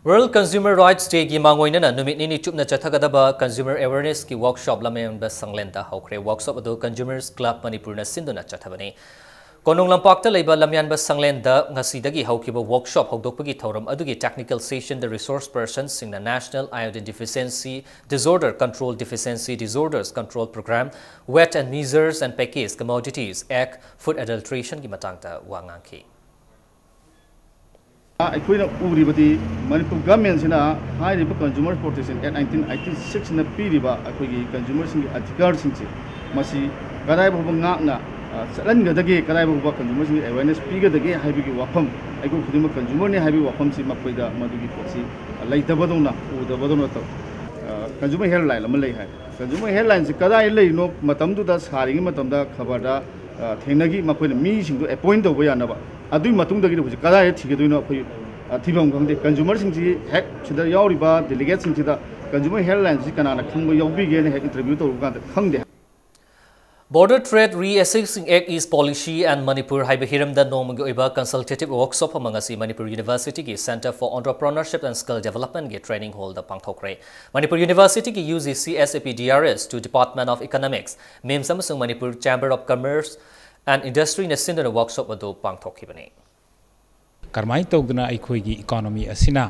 World Consumer Rights Day ꯒꯤ ꯃꯥꯡꯑꯣꯏꯅꯅ ꯅꯨꯃꯤꯠ ꯅꯤꯅꯤ ꯆꯨꯞꯅ ꯆꯠꯊꯒꯗꯕ Consumer Awareness ꯀꯤ workshop ꯂꯝꯌꯥꯟꯕ ꯁꯪꯂꯦꯟꯗ ꯍꯧꯈ꯭ꯔꯦ꯫ Workshop ꯑꯗꯨ Consumers Club ꯃꯅꯤꯄꯨꯔꯅ ꯁꯤꯟꯗꯨꯅ ꯆꯠꯊꯕꯅꯤ꯫ ꯀꯣꯅꯨꯡ ꯂꯝꯄꯥꯛꯇ ꯂꯩꯕ ꯂꯝꯌꯥꯟꯕ ꯁꯪꯂꯦꯟꯗ ꯉꯁꯤꯗꯒꯤ ꯍꯧꯈꯤꯕ workshop ꯍꯧꯗꯣꯛꯄꯒꯤ ꯊꯧꯔꯝ ꯑꯗꯨꯒꯤ technical session ꯗ resource person ꯁꯤꯡꯅ National Iodine Deficiency Disorder Control, Deficiency Disorders Control Program, Weight and Measures and Package, Commodities Act, Food Adulteration ꯒꯤ ꯃꯇꯥꯡꯗ ꯋꯥ ꯉꯥꯡꯈꯤ꯫ ꯑꯩꯈꯣꯏꯅ ꯎꯔꯤꯕꯗꯤ ꯃꯅꯤꯄꯨꯔ ꯒꯚꯔꯟꯃꯦꯟꯠꯁꯤꯅ ꯍꯥꯏꯔꯤꯕ Consumer Protection Act nineteen eighty six ꯅ ꯄꯤꯔꯤꯕ ꯑꯩꯈꯣꯏꯒꯤ ꯀꯟꯖꯨꯃꯔꯁꯤꯡꯒꯤ ꯑꯙꯤꯀꯥꯔꯁꯤꯡꯁꯦ ꯃꯁꯤ ꯀꯗꯥꯏ ꯐꯥꯎꯕ ꯉꯥꯛꯅ, ꯑ, ꯆꯠꯍꯟꯒꯗꯒꯦ, ꯀꯗꯥꯏ ꯐꯥꯎꯕ ꯀꯟꯖꯨꯃꯔꯁꯤꯡꯒꯤ awareness ꯄꯤꯒꯗꯒꯦ ꯍꯥꯏꯕꯒꯤ ꯋꯥꯐꯝ, ꯑꯩꯈꯣꯏ ꯈꯨꯗꯤꯡꯃꯛ ꯀꯟꯖꯨꯃꯔꯅꯤ ꯍꯥꯏꯕꯒꯤ ꯋꯥꯐꯝꯁꯤ ꯃꯈꯣꯏꯗ ꯃꯗꯨꯒꯤ ꯄꯣꯠꯁꯤ ꯂꯩꯇꯕꯗꯧꯅ, ꯎꯗꯕꯗꯧꯅ ꯇꯧ-, ꯑ, Consumer Helpline ꯑꯃ ꯂꯩ ꯍꯥꯏ꯫ Consumer Helpline ꯁꯤ ꯀꯗꯥꯏ ꯂꯩꯔꯤꯅꯣ ꯃꯇꯝꯗꯨꯗ ꯁꯥꯔꯤꯉꯩ ꯃꯇꯝꯗ ꯈꯕꯔꯗ, ꯑ, ꯊꯦꯡꯅꯈꯤ, ꯃꯈꯣꯏꯅ ꯃꯤꯁꯤꯡꯗꯨ appoint ꯇꯧꯕ ꯌꯥꯅꯕ꯫ ꯑꯗꯨꯒꯤ ꯃꯇꯨꯡꯗꯒꯤꯗꯤ ꯍꯧꯖꯤꯛ ꯀꯗꯥꯏꯗ ꯊꯤꯒꯗꯣꯏꯅꯣ ꯑꯩꯈꯣꯏ, ꯑ, ꯊꯤꯐꯝ ꯈꯪꯗꯦ꯫ ꯀꯟꯖꯨꯃꯔꯁꯤꯡꯁꯤ ꯍꯦꯛ ꯁꯤꯗ ꯌꯥꯎꯔꯤꯕ delegateꯁꯤꯡꯁꯤꯗ Consumer Helpline ꯁꯤ ꯀꯅꯥꯅ ꯈꯪꯕ ꯌꯥꯎꯕꯤꯒꯦꯅ ꯍꯦꯛ interview ꯇꯧꯔꯨꯕ ꯀꯥꯟꯗ ꯈꯪꯗꯦ꯫ Border Trade Reassessing Act East Policy and Manipur ꯍꯥꯏꯕ ꯍꯤꯔꯝꯗ ꯅꯣꯡꯃꯒꯤ ꯑꯣꯏꯕ consultative workshop ꯑꯃ ꯉꯁꯤ ꯃꯅꯤꯄꯨꯔ ꯌꯨꯅꯤꯚꯔꯁꯤꯇꯤꯒꯤ Centre for Entrepreneurship and Skill Developmentꯒꯤ training hallꯗ ꯄꯥꯡꯊꯣꯛꯈ꯭ꯔꯦ꯫ Manipur ꯌꯨꯅꯤꯚꯔꯁꯤꯇꯤꯒꯤ UGC SAPDRS to Department of Economics, MIMS ꯑꯃꯁꯨꯡ Manipur Chamber of Commerce and Industryꯅ ꯁꯤꯟꯗꯨꯅ workshop ꯑꯗꯨ ꯄꯥꯡꯊꯣꯛꯈꯤꯕꯅꯤ꯫ ꯀꯔꯝꯍꯥꯏꯅ ꯇꯧꯗꯅ ꯑꯩꯈꯣꯏꯒꯤ economy ꯑꯁꯤꯅ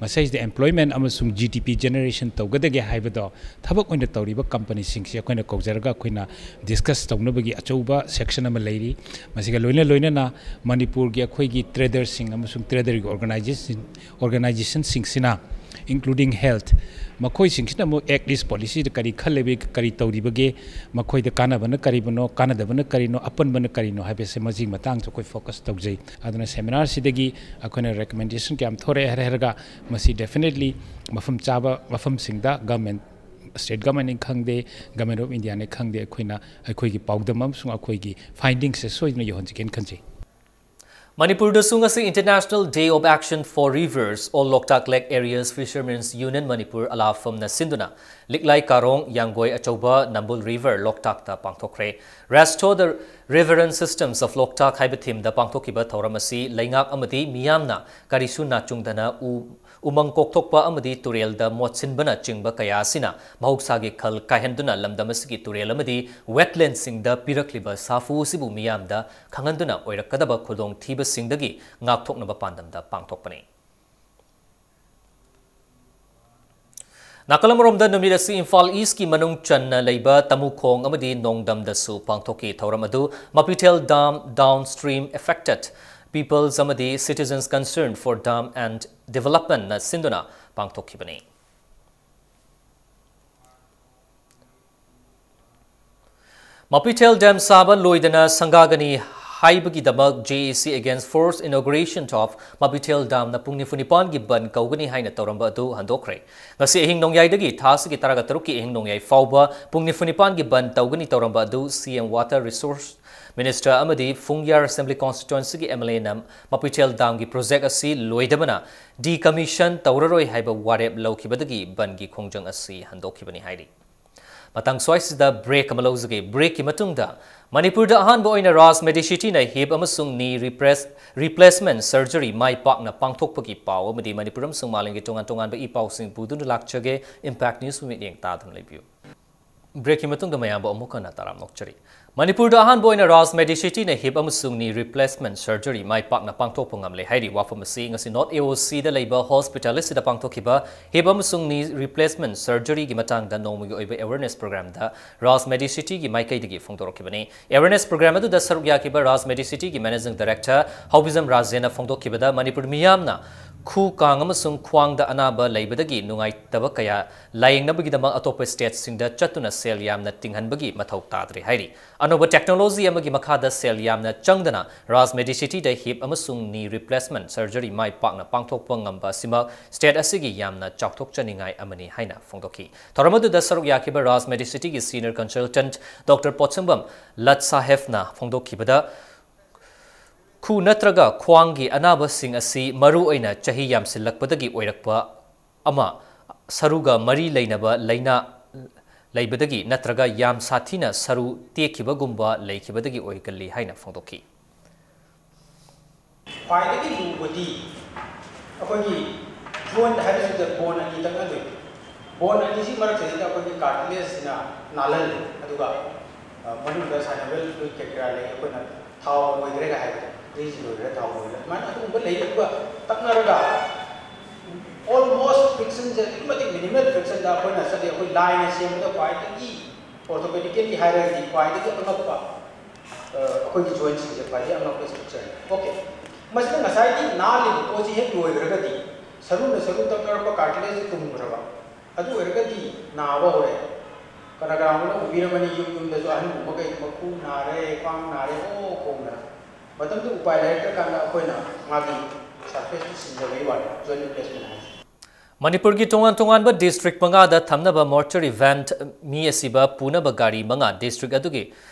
ꯃꯁꯤꯗꯩꯁꯤꯗ employment ꯑꯃꯁꯨꯡ GDP generation ꯇꯧꯒꯗꯒꯦ ꯍꯥꯏꯕꯗꯣ ꯊꯕꯛ ꯑꯣꯏꯅ ꯇꯧꯔꯤꯕ companyꯁꯤꯡꯁꯤ ꯑꯩꯈꯣꯏꯅ ꯀꯧꯖꯔꯒ ꯑꯩꯈꯣꯏꯅ discuss ꯇꯧꯅꯕꯒꯤ ꯑꯆꯧꯕ section ꯑꯃ ꯂꯩꯔꯤ꯫ ꯃꯁꯤꯒ ꯂꯣꯏꯅ ꯂꯣꯏꯅꯅ ꯃꯅꯤꯄꯨꯔꯒꯤ ꯑꯩꯈꯣꯏꯒꯤ traderꯁꯤꯡ ꯑꯃꯁꯨꯡ traderꯒꯤ organization, organizationꯁꯤꯡꯁꯤꯅ including health, ꯃꯈꯣꯏꯁꯤꯡꯁꯤꯅ ꯑꯃꯨꯛ Act East Policyꯗ ꯀꯔꯤ ꯈꯜꯂꯤꯕꯒꯦ, ꯀꯔꯤ ꯇꯧꯔꯤꯕꯒꯦ, ꯃꯈꯣꯏꯗ ꯀꯥꯟꯅꯕꯅ ꯀꯔꯤꯕꯅꯣ, ꯀꯥꯟꯅꯗꯕꯅ ꯀꯔꯤꯅꯣ, ꯑꯄꯟꯕꯅ ꯀꯔꯤꯅꯣ ꯍꯥꯏꯕꯁꯦ ꯃꯁꯤꯒꯤ ꯃꯇꯥꯡꯗ ꯑꯩꯈꯣꯏ focus ꯇꯧꯖꯩ꯫ ꯑꯗꯨꯅ seminarꯁꯤꯗꯒꯤ ꯑꯩꯈꯣꯏꯅ recommendation ꯀꯌꯥꯝ ꯊꯣꯔꯛꯑꯦ ꯍꯥꯏꯔ ꯍꯥꯏꯔꯒ ꯃꯁꯤ definitely ꯃꯐꯝ ꯆꯥꯕ ꯃꯐꯝꯁꯤꯡꯗ government, state governmentꯅꯤ ꯈꯪꯗꯦ, Government of Indiaꯅꯤ ꯈꯪꯗꯦ, ꯑꯩꯈꯣꯏꯅ ꯑꯩꯈꯣꯏꯒꯤ ꯄꯥꯎꯗꯝ ꯑꯃꯁꯨꯡ ꯑꯩꯈꯣꯏꯒꯤ findingꯁꯦ ꯁꯣꯏꯗꯅ ꯌꯧꯍꯟꯖꯒꯦꯅ ꯈꯟꯖꯩ꯫ ꯃꯅꯤꯄꯨꯔꯗꯁꯨ ꯉꯁꯤ International Day of Action for Rivers, All Loktak Lake Areas Fishermen's Union Manipur ꯑꯂꯥꯐꯝꯅ ꯁꯤꯟꯗꯨꯅ ꯂꯤꯛꯂꯥꯏ ꯀꯥꯔꯣꯡ, ꯌꯥꯡꯒꯣꯏ ꯑꯆꯧꯕ, ꯅꯝꯕꯨꯜ River, ꯂꯣꯛꯇꯥꯛꯇ ꯄꯥꯡꯊꯣꯛꯈ꯭ꯔꯦ꯫ Restore the Riverine Systems of Loktak ꯍꯥꯏꯕ themeꯗ ꯄꯥꯡꯊꯣꯛꯈꯤꯕ ꯊꯧꯔꯝ ꯑꯁꯤ ꯂꯩꯉꯥꯛ ꯑꯃꯗꯤ ꯃꯤꯌꯥꯝꯅ ꯀꯔꯤꯁꯨ ꯅꯥꯆꯨꯡꯗꯅ ꯎ, ꯎꯃꯪ ꯀꯣꯛꯊꯣꯛꯄ ꯑꯃꯗꯤ ꯇꯨꯔꯦꯜꯗ ꯃꯣꯠꯁꯤꯟꯕꯅ ꯆꯤꯡꯕ ꯀꯌꯥ ꯑꯁꯤꯅ ꯃꯍꯧꯁꯥꯒꯤ ꯈꯜ ꯀꯥꯏꯍꯟꯗꯨꯅ ꯂꯝꯗꯝ ꯑꯁꯤꯒꯤ ꯇꯨꯔꯦꯜ ꯑꯃꯗꯤ wetlandꯁꯤꯡꯗ ꯄꯤꯔꯛꯂꯤꯕ ꯁꯥꯐꯨ ꯑꯁꯤꯕꯨ ꯃꯤꯌꯥꯝꯗ ꯈꯪꯍꯟꯗꯨꯅ ꯑꯣꯏꯔꯛꯀꯗꯕ ꯈꯨꯗꯣꯡꯊꯤꯕꯁꯤꯡꯗꯒꯤ ꯉꯥꯛꯊꯣꯛꯅꯕ ꯄꯥꯟꯗꯝꯗ ꯄꯥꯡꯊꯣꯛꯄꯅꯤ꯫ ꯅꯥꯀꯜ ꯑꯃꯔꯣꯝꯗ ꯅꯨꯃꯤꯠ ꯑꯁꯤ ꯏꯝꯐꯥꯜ Eastꯀꯤ ꯃꯅꯨꯡ ꯆꯟꯅ ꯂꯩꯕ ꯇꯃꯨꯈꯣꯡ ꯑꯃꯗꯤ ꯅꯣꯡꯗꯝꯗꯁꯨ ꯄꯥꯡꯊꯣꯛꯈꯤ꯫ ꯊꯧꯔꯝ ꯑꯗꯨ ꯃꯄꯤꯊꯦꯜ Dam downstream affected peoples ꯑꯃꯗꯤ Citizens Concerned for Dam and Developmentꯅ ꯁꯤꯟꯗꯨꯅ ꯄꯥꯡꯊꯣꯛꯈꯤꯕꯅꯤ꯫ ꯃꯄꯤꯊꯦꯜ Dam ꯁꯥꯕ ꯂꯣꯏꯗꯅ ꯁꯪꯒꯥꯒꯅꯤ ꯍꯥꯏꯕꯒꯤꯗꯃꯛ JAC against forced inauguration of ꯃꯄꯤꯊꯦꯜ Damꯅ ꯄꯨꯡ ꯅꯤꯐꯨ ꯅꯤꯄꯥꯟꯒꯤ ꯕꯟ ꯀꯧꯒꯅꯤ ꯍꯥꯏꯅ ꯇꯧꯔꯝꯕ ꯑꯗꯨ ꯍꯟꯗꯣꯛꯈ꯭ꯔꯦ꯫ ꯉꯁꯤ ꯑꯍꯤꯡ ꯅꯣꯡꯌꯥꯏꯗꯒꯤ ꯊꯥ ꯑꯁꯤꯒꯤ ꯇꯔꯥꯒ ꯇꯔꯨꯛꯀꯤ ꯑꯍꯤꯡ ꯅꯣꯡꯌꯥꯏ ꯐꯥꯎꯕ ꯄꯨꯡ ꯅꯤꯐꯨ ꯅꯤꯄꯥꯟꯒꯤ ꯕꯟ ꯇꯧꯒꯅꯤ ꯇꯧꯔꯝꯕ ꯑꯗꯨ CM Water Resource Minister ꯑꯃꯗꯤ ꯐꯨꯡꯌꯥꯔ Assembly Constituencyꯒꯤ MLAꯅ ꯃꯄꯤꯊꯦꯜ Damꯒꯤ project ꯑꯁꯤ ꯂꯣꯏꯗꯕꯅ decommission ꯇꯧꯔꯔꯣꯏ ꯍꯥꯏꯕ ꯋꯥꯔꯦꯞ ꯂꯧꯈꯤꯕꯗꯒꯤ ꯕꯟꯒꯤ ꯈꯣꯡꯖꯪ ꯑꯁꯤ ꯍꯟꯗꯣꯛꯈꯤꯕꯅꯤ ꯍꯥꯏꯔꯤ꯫ ꯃꯇꯥꯡ ꯁ꯭ꯋꯥꯏꯁꯤꯗ ꯕ꯭ꯔꯦꯛ ꯑꯃ ꯂꯧꯖꯒꯦ꯫ ꯕ꯭ꯔꯦꯛꯀꯤ ꯃꯇꯨꯡꯗ ꯃꯅꯤꯄꯨꯔꯗ ꯑꯍꯥꯟꯕ ꯑꯣꯏꯅ ꯔꯥꯖ ꯃꯦꯗꯤꯁꯤꯇꯤꯅ ꯍꯤꯞ ꯑꯃꯁꯨꯡ ꯅꯤ ꯔꯤꯄ꯭ꯂꯦꯁ-, ꯔꯤꯄ꯭ꯂꯦꯁꯃꯦꯟ ꯁꯔꯖꯔꯤ ꯃꯥꯏ ꯄꯥꯛꯅ ꯄꯥꯡꯊꯣꯛꯄꯒꯤ ꯄꯥꯎ ꯑꯃꯗꯤ ꯃꯅꯤꯄꯨꯔ ꯑꯃꯁꯨꯡ ꯃꯥꯂꯦꯝꯒꯤ ꯇꯣꯉꯥꯟ ꯇꯣꯉꯥꯟꯕ ꯏ ꯄꯥꯎꯁꯤꯡ ꯄꯨꯗꯨꯅ ꯂꯥꯛꯆꯒꯦ꯫ ꯏꯝꯄꯦꯛ ꯅ꯭ꯌꯨꯁꯄꯨ ꯃꯤꯠꯌꯦꯡ ꯇꯥꯗꯨꯅ ꯂꯩꯕꯤꯌꯨ꯫ ꯕ꯭ꯔꯦꯛꯀꯤ ꯃꯇꯨꯡꯗ ꯃꯌꯥꯝꯕꯨ ꯑꯃꯨꯛ ꯍꯟꯅ ꯇꯔꯥꯝꯅ ꯑꯣꯛꯆꯔꯤ꯫ ꯃꯅꯤꯄꯨꯔꯗ ꯑꯍꯥꯟꯕ ꯑꯣꯏꯅ ꯔꯥꯖ ꯃꯦꯗꯤꯁꯤꯇꯤꯅ ꯍꯤꯞ ꯑꯃꯁꯨꯡ ꯅꯤ ꯔꯤꯄ꯭ꯂꯦꯁꯃꯦꯟ ꯁꯔꯖꯔꯤ ꯃꯥꯏ ꯄꯥꯛꯅ ꯄꯥꯡꯊꯣꯛꯄ ꯉꯝꯂꯦ ꯍꯥꯏꯔꯤ꯫ ꯋꯥꯐꯝ ꯑꯁꯤ ꯉꯁꯤ ꯅꯣꯔꯠ ꯑꯦ ꯑꯣ ꯁꯤꯗ ꯂꯩꯕ ꯍꯣꯁꯄꯤꯇꯥꯜ ꯑꯁꯤꯗ ꯄꯥꯡꯊꯣꯛꯈꯤꯕ ꯍꯤꯞ ꯑꯃꯁꯨꯡ ꯅꯤ ꯔꯤꯄ꯭ꯂꯦꯁꯃꯦꯟ ꯁꯔꯖꯔꯤꯒꯤ ꯃꯇꯥꯡꯗ ꯅꯣꯡꯃꯒꯤ ꯑꯣꯏꯕ ꯑꯦꯋꯦꯔꯅꯦꯁ ꯄ꯭ꯔꯣꯒ꯭ꯔꯥꯝꯗ ꯔꯥꯖ ꯃꯦꯗꯤꯁꯤꯇꯤꯒꯤ ꯃꯥꯏꯀꯩꯗꯒꯤ ꯐꯣꯡꯗꯣꯔꯛꯈꯤꯕꯅꯤ꯫ ꯑꯦꯋꯦꯔꯅꯦꯁ ꯄ꯭ꯔꯣꯒ꯭ꯔꯥꯝ ꯑꯗꯨꯗ ꯁꯔꯨꯛ ꯌꯥꯈꯤꯕ ꯔꯥꯖ ꯃꯦꯗꯤꯁꯤꯇꯤꯒꯤ ꯃꯦꯅꯦꯖꯤꯡ ꯗꯥꯏꯔꯦꯛꯇꯔ ꯍꯥꯎꯕꯤꯖꯝ ꯔꯥꯖꯦꯅ ꯐꯣꯡꯗꯣꯛꯈꯤꯕꯗ, ꯃꯅꯤꯄꯨꯔ ꯃꯤꯌꯥꯝꯅ ꯈꯨ ꯀꯥꯡ ꯑꯃꯁꯨꯡ ꯈ꯭ꯋꯥꯡꯗ ꯑꯅꯥꯕ ꯂꯩꯕꯗꯒꯤ ꯅꯨꯡꯉꯥꯏꯇꯕ ꯀꯌꯥ ꯂꯥꯌꯦꯡꯅꯕꯒꯤꯗꯃꯛ ꯑꯇꯣꯞꯄ ꯁ꯭ꯇꯦꯠꯁꯤꯡꯗ ꯆꯠꯇꯨꯅ ꯁꯦꯜ ꯌꯥꯝꯅ ꯇꯤꯡꯍꯟꯕꯒꯤ ꯃꯊꯧ ꯇꯥꯗ꯭ꯔꯦ ꯍꯥꯏꯔꯤ꯫ ꯑꯅꯧꯕ ꯇꯦꯛꯅꯣꯂꯣꯖꯤ ꯑꯃꯒꯤ ꯃꯈꯥꯗ ꯁꯦꯜ ꯌꯥꯝꯅ ꯆꯪꯗꯅ ꯔꯥꯖ ꯃꯦꯗꯤꯁꯤꯇꯤꯗ ꯍꯤꯞ ꯑꯃꯁꯨꯡ ꯅꯤ ꯔꯤꯄ꯭ꯂꯦꯁꯃꯦꯟ ꯁꯔꯖꯔꯤ ꯃꯥꯏ ꯄꯥꯛꯅ ꯄꯥꯡꯊꯣꯛꯄ ꯉꯝꯕ ꯑꯁꯤꯃꯛ ꯁ꯭ꯇꯦꯠ ꯑꯁꯤꯒꯤ ꯌꯥꯝꯅ ꯆꯥꯎꯊꯣꯛꯆꯅꯤꯡꯉꯥꯏ ꯑꯃꯅꯤ ꯍꯥꯏꯅ ꯐꯣꯡꯗꯣꯛꯈꯤ꯫ ꯊꯧꯔꯝ ꯑꯗꯨꯗ ꯁꯔꯨꯛ ꯌꯥꯈꯤꯕ ꯔꯥꯖ ꯃꯦꯗꯤꯁꯤꯇꯤꯒꯤ ꯁꯤꯅꯤꯌꯔ ꯀꯟꯁꯜꯇꯦꯟꯠ ꯗꯣꯛꯇꯔ ꯄꯣꯠꯁꯪꯕꯝ ꯂꯠ ꯁꯥꯍꯦꯕꯅ ꯐꯣꯡꯗꯣꯛꯈꯤꯕꯗ, ꯈꯨ ꯅꯠꯇ꯭ꯔꯒ ꯈ꯭ꯋꯥꯡꯒꯤ ꯑꯅꯥꯕꯁꯤꯡ ꯑꯁꯤ ꯃꯔꯨꯑꯣꯏꯅ ꯆꯍꯤ ꯌꯥꯝꯁꯤꯜꯂꯛꯄꯗꯒꯤ ꯑꯣꯏꯔꯛꯄ ꯑꯃ, ꯁꯔꯨꯒ ꯃꯔꯤ ꯂꯩꯅꯕ ꯂꯥꯏꯅꯥ ꯂꯩꯕꯗꯒꯤ ꯅꯠꯇ꯭ꯔꯒ ꯌꯥꯝ ꯁꯥꯊꯤꯅ ꯁꯔꯨ ꯇꯦꯛꯈꯤꯕꯒꯨꯝꯕ ꯂꯩꯈꯤꯕꯗꯒꯤ ꯑꯣꯏꯒꯜꯂꯤ ꯍꯥꯏꯅ ꯐꯣꯡꯗꯣꯛꯈꯤ꯫ ꯈ꯭ꯋꯥꯏꯗꯒꯤ ꯂꯨꯕꯗꯤ ꯑꯩꯈꯣꯏꯒꯤ ꯖꯣꯏꯟꯠ ꯍꯥꯏꯕꯁꯤꯗ ꯕꯣꯟ ꯑꯅꯤ ꯇꯛꯅꯗꯣꯏꯅꯤ꯫ ꯕꯣꯟ ꯑꯅꯤꯁꯤ ꯃꯔꯛꯁꯤꯗ ꯑꯩꯈꯣꯏꯒꯤ ꯀꯥꯔꯇꯤꯂꯦꯖꯁꯤꯅ ꯅꯥꯜꯍꯜꯂꯤ, ꯑꯗꯨꯒ, ꯑ, ꯃꯅꯨꯡꯗ ꯁꯥꯏꯅꯣꯚꯤꯌꯦꯜ ꯐ꯭ꯂꯨꯏꯗ ꯀꯩꯀꯥ ꯂꯩ, ꯑꯩꯈꯣꯏꯅ ꯊꯥꯎ ꯂꯣꯏꯈ꯭ꯔꯦꯒ ꯍꯥꯏꯕꯗꯣ, ꯒ꯭ꯔꯤꯁ ꯂꯣꯏꯈ꯭ꯔꯦ, ꯊꯥꯎ ꯂꯣꯏꯈ꯭ꯔꯦ, ꯑꯗꯨꯃꯥꯏꯅ ꯑꯗꯨꯒꯨꯝꯕ ꯂꯩ꯫ ꯑꯗꯨꯒ ꯇꯛꯅꯔꯒ ꯑꯣꯜꯃꯣꯁ ꯐ꯭ꯔꯤꯛꯁꯟꯁꯦ ꯑꯗꯨꯛꯀꯤ ꯃꯇꯤꯛ ꯃꯤꯅꯤꯃꯦꯜ ꯐ꯭ꯔꯤꯛꯁꯟꯗ ꯑꯩꯈꯣꯏꯅ ꯆꯠꯂꯤ꯫ ꯑꯩꯈꯣꯏ ꯂꯥꯏꯅ ꯁꯦꯝꯕꯗ ꯈ꯭ꯋꯥꯏꯗꯒꯤ, ꯑꯣꯔꯊꯣꯄꯦꯗꯤꯀꯦꯜꯒꯤ ꯍꯥꯏꯔꯒꯗꯤ ꯈ꯭ꯋꯥꯏꯗꯒꯤ ꯑꯉꯛꯄ, ꯑ, ꯑꯩꯈꯣꯏꯒꯤ ꯖꯣꯏꯟꯠꯁꯤꯡꯁꯦ ꯈ꯭ꯋꯥꯏꯗꯒꯤ ꯑꯉꯛꯄ ꯏꯁꯇ꯭ꯔꯛꯆꯔꯅꯤ꯫ ꯑꯣꯀꯦ, ꯃꯁꯤꯗ ꯉꯁꯥꯏꯒꯤ ꯅꯥꯜꯂꯤꯕ ꯄꯣꯠꯁꯤ ꯍꯦꯛ ꯂꯣꯏꯈ꯭ꯔꯒꯗꯤ, ꯁꯔꯨꯅ ꯁꯔꯨ ꯇꯛꯅꯔꯛꯄ, ꯀꯥꯔꯇꯤꯂꯦꯖꯁꯤ ꯇꯨꯝꯈ꯭ꯔꯕ, ꯑꯗꯨ ꯑꯣꯏꯔꯒꯗꯤ ꯅꯥꯕ ꯍꯧꯔꯦ꯫ ꯀꯅꯥ ꯀꯅꯥꯒꯨꯝꯕꯅ ꯎꯕꯤꯔꯝꯃꯅꯤ, ꯌꯨꯝ ꯌꯨꯝꯗꯁꯨ ꯑꯍꯟꯒꯨꯝꯕ ꯀꯩꯒꯨꯝꯕ ꯈꯨ ꯅꯥꯔꯦ, ꯈ꯭ꯋꯥꯡ ꯅꯥꯔꯦ, ꯑꯣ ꯈꯣꯡꯅ꯫ ꯃꯇꯝꯗꯨ ꯎꯄꯥꯏ ꯂꯩꯔꯛꯇ꯭ꯔꯀꯥꯟꯗ ꯑꯩꯈꯣꯏꯅ ꯃꯥꯒꯤ ꯁꯔꯐꯦꯁꯇꯨ ꯁꯤꯟꯖꯕꯒꯤ ꯋꯥꯅꯤ, ꯖꯣꯏꯟꯠ ꯔꯤꯄ꯭ꯂꯦꯁꯃꯦꯟ ꯍꯥꯏꯁꯦ꯫ ꯃꯅꯤꯄꯨꯔꯒꯤ ꯇꯣꯉꯥꯟ ꯇꯣꯉꯥꯟꯕ ꯗꯤꯁꯇ꯭ꯔꯤꯛ ꯃꯉꯥꯗ ꯊꯝꯅꯕ ꯃꯣꯔꯆꯔꯤ ꯚꯦꯟ, ꯃꯤ ꯑꯁꯤꯕ ꯄꯨꯅꯕ ꯒꯥꯔꯤ ꯃꯉꯥ ꯗꯤꯁꯇ꯭ꯔꯤꯛ ꯑꯗꯨꯒꯤ